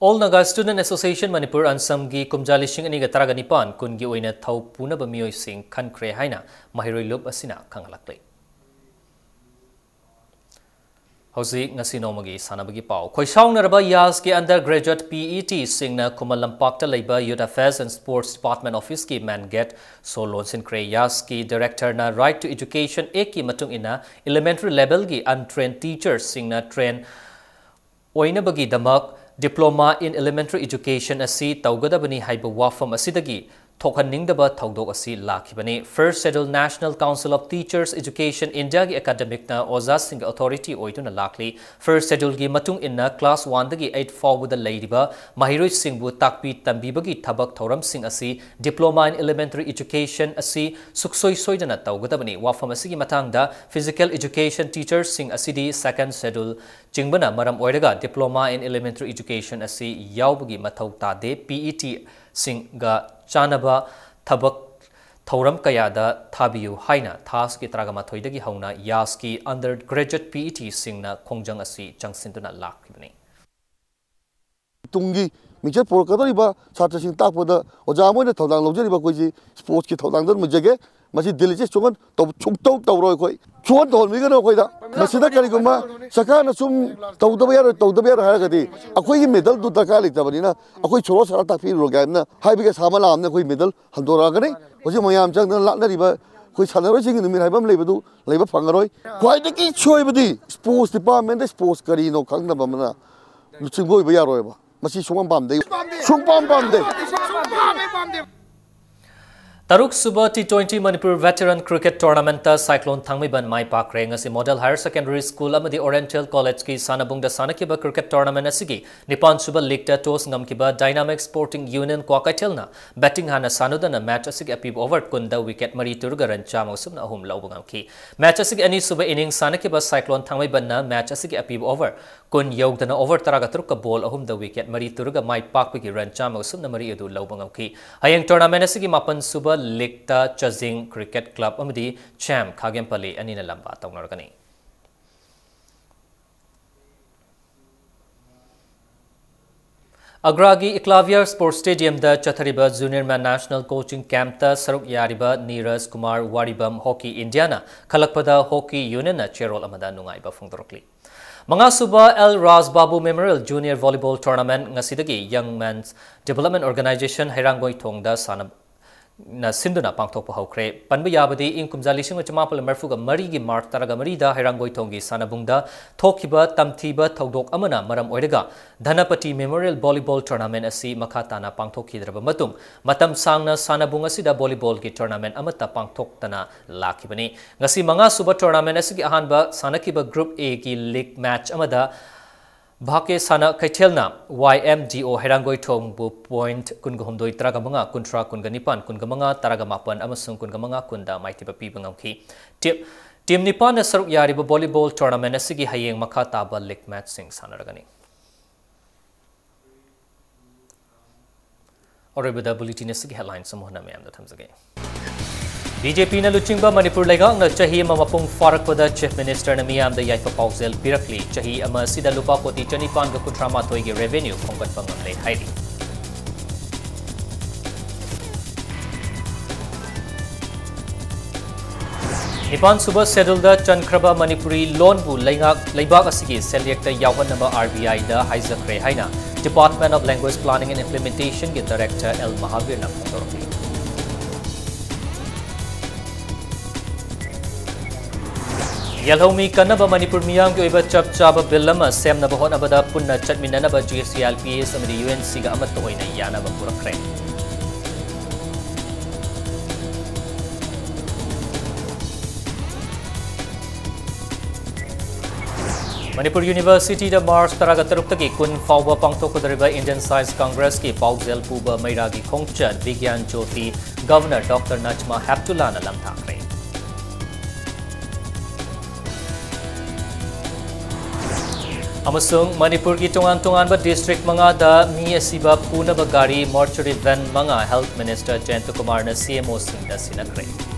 All Naga Student Association Manipur, ANSAMꯒꯤ ꯀꯨꯝꯖꯥ ꯂꯤꯁꯤꯡ ꯑꯅꯤꯒ ꯇꯔꯥꯒ ꯅꯤꯄꯥꯟ ꯀꯨꯟꯒꯤ ꯑꯣꯏꯅ ꯊꯧ ꯄꯨꯅꯕ ꯃꯤꯑꯣꯏꯁꯤꯡ ꯈꯟꯈ꯭ꯔꯦ ꯍꯥꯏꯅ ꯃꯍꯩꯔꯣꯏ ꯂꯨꯞ ꯑꯁꯤꯅ ꯈꯪꯍꯜꯂꯛꯂꯤ꯫ ꯍꯧꯖꯤꯛ ꯉꯁꯤ ꯅꯣꯡꯃꯒꯤ ꯁꯥꯟꯅꯕꯒꯤ ꯄꯥꯎ꯫ ꯈꯣꯏꯁꯥꯎꯅꯔꯕ ꯌꯥꯁꯀꯤ undergraduate PETꯁꯤꯡꯅ ꯈꯨꯃꯟ ꯂꯝꯄꯥꯛꯇ ꯂꯩꯕ Youth Affairs and Sports Department Officeꯀꯤ main gate show ꯂꯣꯟꯁꯤꯟꯈ꯭ꯔꯦ꯫ ꯌꯥꯁꯀꯤ directorꯅ Right to Education Actꯀꯤ ꯃꯇꯨꯡ ꯏꯟꯅ elementary levelꯒꯤ untrained teacherꯁꯤꯡꯅ train ꯑꯣꯏꯅꯕꯒꯤꯗꯃꯛ Diploma in Elementary Education ꯑꯁꯤ ꯇꯧꯒꯗꯕꯅꯤ ꯍꯥꯏꯕ ꯋꯥꯐꯝ ꯑꯁꯤꯗꯒꯤ ꯊꯣꯛꯍꯟꯅꯤꯡꯗꯕ ꯊꯧꯗꯣꯛ ꯑꯁꯤ ꯂꯥꯛꯈꯤꯕꯅꯤ꯫ First Schedule National Council of Teachers Education Indiaꯒꯤ academicꯅ ꯑꯣꯖꯥꯁꯤꯡꯒꯤ authority ꯑꯣꯏꯗꯨꯅ ꯂꯥꯛꯂꯤ꯫ First Scheduleꯒꯤ ꯃꯇꯨꯡ ꯏꯟꯅ class oneꯗꯒꯤ eight ꯐꯥꯎꯕꯗ ꯂꯩꯔꯤꯕ ꯃꯍꯩꯔꯣꯏꯁꯤꯡꯕꯨ ꯇꯥꯛꯄꯤ ꯇꯝꯕꯤꯕꯒꯤ ꯊꯕꯛ ꯊꯧꯔꯝꯁꯤꯡ ꯑꯁꯤ Diploma in Elementary Education ꯑꯁꯤ ꯁꯨꯛꯁꯣꯏ ꯁꯣꯏꯗꯅ ꯇꯧꯒꯗꯕꯅꯤ꯫ ꯋꯥꯐꯝ ꯑꯁꯤꯒꯤ ꯃꯇꯥꯡꯗ physical education teacherꯁꯤꯡ ꯑꯁꯤꯗꯤ Second Schedule ꯆꯤꯡꯕꯅ ꯃꯔꯝ ꯑꯣꯏꯔꯒ Diploma in Elementary Education ꯑꯁꯤ ꯌꯥꯎꯕꯒꯤ ꯃꯊꯧ ꯇꯥꯗꯦ꯫ PETꯁꯤꯡꯒ ꯆꯥꯟꯅꯕ ꯊꯕꯛ ꯊꯧꯔꯝ ꯀꯌꯥꯗ ꯊꯥꯕꯤꯌꯨ ꯍꯥꯏꯅ ꯊꯥ ꯑꯁꯤꯒꯤ ꯇꯔꯥꯃꯥꯊꯣꯏꯗꯒꯤ ꯍꯧꯅ ꯌꯥꯁꯀꯤ undergraduate PETꯁꯤꯡꯅ ꯈꯣꯡꯖꯪ ꯑꯁꯤ ꯆꯪꯁꯤꯟꯗꯨꯅ ꯂꯥꯛꯂꯤꯕꯅꯤ꯫ ꯇꯨꯡꯒꯤ ꯃꯤꯡꯆꯠ ꯄꯨꯔꯛꯀꯗꯧꯔꯤꯕ ꯁꯥꯇ꯭ꯔꯁꯤꯡ ꯇꯥꯛꯄꯗ ꯑꯣꯖꯥ ꯑꯃ ꯑꯣꯏꯅ ꯊꯧꯗꯥꯡ ꯂꯧꯖꯔꯤꯕ ꯑꯩꯈꯣꯏꯁꯤ sportsꯀꯤ ꯊꯧꯗꯥꯡꯗ ꯑꯗꯨꯝ ꯂꯩꯖꯒꯦ꯫ ꯃꯁꯤ delete ꯁꯨꯡꯍꯟ ꯇꯧ-, ꯁꯨꯡꯇꯧ ꯇꯧꯔꯣꯏ ꯑꯩꯈꯣꯏ꯫ ꯁꯨꯡꯍꯟ ꯇꯧꯍꯟꯕꯤꯒꯅꯨ ꯑꯩꯈꯣꯏꯗ꯫ ꯃꯁꯤꯗ ꯀꯔꯤꯒꯨꯝꯕ ꯁꯔꯀꯥꯔꯅ ꯁꯨꯝ ꯇꯧꯗꯕ ꯌꯥꯔꯣꯏ, ꯇꯧꯗꯕ ꯌꯥꯔꯣꯏ ꯍꯥꯏꯔꯒꯗꯤ ꯑꯩꯈꯣꯏꯒꯤ medalꯗꯨ ꯗꯔꯀꯥꯔ ꯂꯩꯇꯕꯅꯤꯅ ꯑꯩꯈꯣꯏ ꯁꯣꯔꯣ ꯁꯔꯥ ꯇꯥꯛꯄꯤꯔꯨꯔꯒꯦ ꯍꯥꯏꯕꯅ ꯍꯥꯏꯕꯒꯤ ꯑꯁꯥ ꯑꯃ ꯂꯥꯛꯑꯕꯅꯤꯅ ꯑꯩꯈꯣꯏ medal ꯍꯟꯗꯣꯔꯛꯑꯒꯅꯤ꯫ ꯍꯧꯖꯤꯛ ꯃꯌꯥꯝ ꯆꯪꯗꯅ ꯂꯥꯛꯅꯔꯤꯕ ꯑꯩꯈꯣꯏ ꯁꯥꯟꯅꯔꯣꯏꯁꯤꯡꯒꯤ ꯅꯨꯃꯤꯠ ꯍꯥꯏꯕ ꯑꯃ ꯂꯩꯕꯗꯨ ꯂꯩꯕ ꯐꯪꯉꯔꯣꯏ꯫ ꯈ꯭ꯋꯥꯏꯗꯒꯤ ꯁꯣꯏꯕꯗꯤ sports departmentꯗ sports ꯀꯔꯤꯅꯣ ꯈꯪꯗꯕ ꯑꯃꯅ ꯂꯨꯆꯤꯡꯕ ꯑꯣꯏꯕ ꯌꯥꯔꯣꯏꯕ꯫ ꯃꯁꯤ ꯁꯨꯡꯄꯥꯝ ꯄꯥꯝꯗꯦ꯫ ꯁꯨꯡꯄꯥꯝ ꯄꯥꯝꯗꯦ꯫ ꯇꯔꯨꯛ ꯁꯨꯕ T twenty Manipur Veteran Cricket Tournamentꯇ Cyclone ꯊꯥꯡꯃꯩꯕꯟ ꯃꯥꯏ ꯄꯥꯛꯈ꯭ꯔꯦ꯫ ꯉꯁꯤ Model Higher Secondary School ꯑꯃꯗꯤ Oriental Collegeꯀꯤ ꯁꯥꯟꯅꯕꯨꯡꯗ ꯁꯥꯟꯅꯈꯤꯕ cricket tournament ꯑꯁꯤꯒꯤ ꯅꯤꯄꯥꯟ ꯁꯨꯕ leagueꯇ toss ꯉꯝꯈꯤꯕ Dynamic Sporting Union ꯀ꯭ꯋꯥꯀꯩꯊꯦꯜꯅ batting ꯍꯥꯟꯅ ꯁꯥꯟꯅꯗꯨꯅ match ꯑꯁꯤꯒꯤ ꯑꯄꯤꯕ over ꯀꯨꯟꯗ wicket ꯃꯔꯤ ꯇꯨꯔꯒ run ꯆꯥꯝꯃꯒ ꯁꯨꯞꯅ ꯑꯍꯨꯝ ꯂꯧꯕ ꯉꯝꯈꯤ꯫ Match ꯑꯁꯤꯒꯤ ꯑꯅꯤꯁꯨꯕ innings ꯁꯥꯟꯅꯈꯤꯕ Cyclone ꯊꯥꯡꯃꯩꯕꯟꯅ match ꯑꯁꯤꯒꯤ ꯑꯄꯤꯕ over ꯀꯨꯟ ꯌꯧꯗꯅ over ꯇꯔꯥꯒ ꯇꯔꯨꯛꯀ ball ꯑꯍꯨꯝꯗ wicket ꯃꯔꯤ ꯇꯨꯔꯒ ꯃꯥꯏ ꯄꯥꯛꯄꯒꯤ run ꯆꯥꯝꯃꯒ ꯁꯨꯞꯅ ꯃꯔꯤ ꯑꯗꯨ ꯂꯧꯕ ꯉꯝꯈꯤ꯫ ꯍꯌꯦꯡ tournament ꯑꯁꯤꯒꯤ ꯃꯥꯄꯟ ꯁꯨꯕ leagueꯇ ꯆꯖꯤꯡ Cricket Club ꯑꯃꯗꯤ ꯆꯦꯝ ꯈꯥꯒꯦꯝꯄꯜꯂꯤ ꯑꯅꯤꯅ ꯂꯝꯕꯥ ꯇꯧꯅꯔꯒꯅꯤ꯫ ꯑꯒ꯭ꯔꯥꯒꯤ Eklavya Sports Stadiumꯗ ꯆꯠꯊꯔꯤꯕ Junior Men National Coaching Campꯇ ꯁꯔꯨꯛ ꯌꯥꯔꯤꯕ ꯅꯤꯔꯖ ꯀꯨꯃꯥꯔ ꯋꯥꯔꯤꯕꯝ Hockey Indiaꯅ ꯈꯜꯂꯛꯄꯗ Hockey Unionꯅ ꯆꯦꯔꯣꯜ ꯑꯃꯗ ꯅꯨꯡꯉꯥꯏꯕ ꯐꯣꯡꯗꯣꯔꯛꯂꯤ꯫ ꯃꯉꯥ ꯁꯨꯕ ꯑꯦꯜ ꯔꯥꯖ ꯕꯥꯕꯨ Memorial Junior Volleyball Tournament ꯉꯁꯤꯗꯒꯤ Young Men's Development Organization ꯍꯩꯔꯥꯡꯒꯣꯏꯊꯣꯡꯗ ꯁꯥꯟꯅ-, ꯅ ꯁꯤꯟꯗꯨꯅ ꯄꯥꯡꯊꯣꯛꯄ ꯍꯧꯈ꯭ꯔꯦ꯫ ꯄꯟꯕ ꯌꯥꯕꯗꯤ, ꯏꯪ ꯀꯨꯝꯖꯥ ꯂꯤꯁꯤꯡ ꯑꯃ ꯆꯃꯥꯄꯜ ꯃꯔꯤꯐꯨꯒ ꯃꯔꯤꯒꯤ ꯃꯥꯔꯆ ꯇꯔꯥꯒ ꯃꯔꯤꯗ ꯍꯩꯔꯥꯡꯒꯣꯏꯊꯣꯡꯒꯤ ꯁꯥꯟꯅꯕꯨꯡꯗ ꯊꯣꯛꯈꯤꯕ ꯇꯝꯊꯤꯕ ꯊꯧꯗꯣꯛ ꯑꯃꯅ ꯃꯔꯝ ꯑꯣꯏꯔꯒ ꯙꯅꯄꯇꯤ Memorial Volleyball Tournament ꯑꯁꯤ ꯃꯈꯥ ꯇꯥꯅ ꯄꯥꯡꯊꯣꯛꯈꯤꯗ꯭ꯔꯕ ꯃꯇꯨꯡ, ꯃꯇꯝ ꯁꯥꯡꯅ ꯁꯥꯟꯅꯕꯨꯡ ꯑꯁꯤꯗ volleyballꯒꯤ tournament ꯑꯃꯠꯇ ꯄꯥꯡꯊꯣꯛꯇꯅ ꯂꯥꯛꯈꯤꯕꯅꯤ꯫ ꯉꯁꯤ ꯃꯉꯥ ꯁꯨꯕ tournament ꯑꯁꯤꯒꯤ ꯑꯍꯥꯟꯕ ꯁꯥꯟꯅꯈꯤꯕ Group Aꯒꯤ league match ꯑꯃꯗ ꯚꯥꯀꯦ ꯁꯥꯟꯅ ꯀꯩꯊꯦꯜꯅ Y M D O ꯍꯩꯔꯥꯡꯒꯣꯏꯊꯣꯡꯕꯨ point ꯀꯨꯟꯒ ꯍꯨꯝꯗꯣꯏ, ꯇꯔꯥꯒ ꯃꯉꯥ, ꯀꯨꯟꯊ꯭ꯔꯥ, ꯀꯨꯟꯒ ꯅꯤꯄꯥꯟ, ꯀꯨꯟꯒ ꯃꯉꯥ, ꯇꯔꯥꯒ ꯃꯥꯄꯟ ꯑꯃꯁꯨꯡ ꯀꯨꯟꯒ ꯃꯉꯥ, ꯀꯨꯟꯗ ꯃꯥꯏꯊꯤꯕ ꯄꯤꯕ ꯉꯝꯈꯤ꯫ Team, team ꯅꯤꯄꯥꯟꯅ ꯁꯔꯨꯛ ꯌꯥꯔꯤꯕ volleyball tournament ꯑꯁꯤꯒꯤ ꯍꯌꯦꯡ ꯃꯈꯥ ꯇꯥꯕ league matchꯁꯤꯡ ꯁꯥꯟꯅꯔꯒꯅꯤ꯫ ꯑꯔꯣꯏꯕꯗ bulletin ꯑꯁꯤꯒꯤ headlines ꯑꯃꯨꯛ ꯍꯟꯅ ꯃꯌꯥꯝꯗ ꯊꯝꯖꯒꯦ꯫ BJPꯅ ꯂꯨꯆꯤꯡꯕ ꯃꯅꯤꯄꯨꯔ ꯂꯩꯉꯥꯛꯅ ꯆꯍꯤ ꯑꯃ ꯃꯄꯨꯡ ꯐꯥꯔꯛꯄꯗ Chief Ministerꯅ ꯃꯤꯌꯥꯝꯗ ꯌꯥꯏꯐ ꯄꯥꯎꯖꯦꯜ ꯄꯤꯔꯛꯂꯤ꯫ ꯆꯍꯤ ꯑꯃ ꯑꯁꯤꯗ ꯂꯨꯄꯥ ꯀꯣꯇꯤ ꯆꯅꯤꯄꯥꯟꯒ ꯀꯨꯟꯊ꯭ꯔꯥ ꯃꯥꯊꯣꯏꯒꯤ revenue ꯈꯣꯝꯒꯠꯄ ꯉꯝꯂꯦ ꯍꯥꯏꯔꯤ꯫ ꯅꯤꯄꯥꯟ ꯁꯨꯕ scheduleꯗ ꯆꯟꯈ꯭ꯔꯕ ꯃꯅꯤꯄꯨꯔꯤ ꯂꯣꯟꯕꯨ ꯂꯩꯉꯥꯛ, ꯂꯩꯕꯥꯛ ꯑꯁꯤꯒꯤ ꯁꯦꯟꯌꯦꯛꯇ ꯌꯥꯎꯍꯟꯅꯕ RBIꯗ ꯍꯥꯏꯖꯈ꯭ꯔꯦ ꯍꯥꯏꯅ Department of Language Planning and Implementationꯒꯤ director L ꯃꯍꯥꯕꯤꯔꯅ ꯐꯣꯡꯗꯣꯔꯛꯂꯤ꯫ ꯌꯦꯜꯍꯧꯃꯤ ꯀꯟꯅꯕ Manipur ꯃꯤꯌꯥꯝꯒꯤ ꯑꯣꯏꯕ ꯆꯞ ꯆꯥꯕ bill ꯑꯃ ꯁꯦꯝꯅꯕ ꯍꯣꯠꯅꯕꯗ ꯄꯨꯟꯅ ꯆꯠꯃꯤꯟꯅꯅꯕ GST ILPS ꯑꯃꯗꯤ UNCꯒ ꯑꯃꯠꯇ ꯑꯣꯏꯅ ꯌꯥꯅꯕ ꯄꯨꯔꯛꯈ꯭ꯔꯦ꯫ ꯃꯅꯤꯄꯨꯔ Universityꯗ ꯃꯥꯔꯆ ꯇꯔꯥꯒ ꯇꯔꯨꯛꯇꯒꯤ ꯀꯨꯟ ꯐꯥꯎꯕ ꯄꯥꯡꯊꯣꯛꯀꯗꯧꯔꯤꯕ Indian Science Congressꯀꯤ ꯄꯥꯎꯖꯦꯜ ꯄꯨꯕ ꯃꯩꯔꯥꯒꯤ ꯈꯣꯡꯆꯠ Vigyan Jyoti Governor Doctor Najma Heptullahꯅ ꯂꯝꯊꯥꯈ꯭ꯔꯦ꯫ ꯑꯃꯁꯨꯡ ꯃꯅꯤꯄꯨꯔꯒꯤ ꯇꯣꯉꯥꯟ ꯇꯣꯉꯥꯟꯕ district ꯃꯉꯥꯗ ꯃꯤ ꯑꯁꯤꯕ ꯄꯨꯅꯕ ꯒꯥꯔꯤ, mortuary van ꯃꯉꯥ Health Minister Jayanta Kumarꯅ CMOꯁꯤꯡꯗ ꯁꯤꯟꯅꯈ꯭ꯔꯦ꯫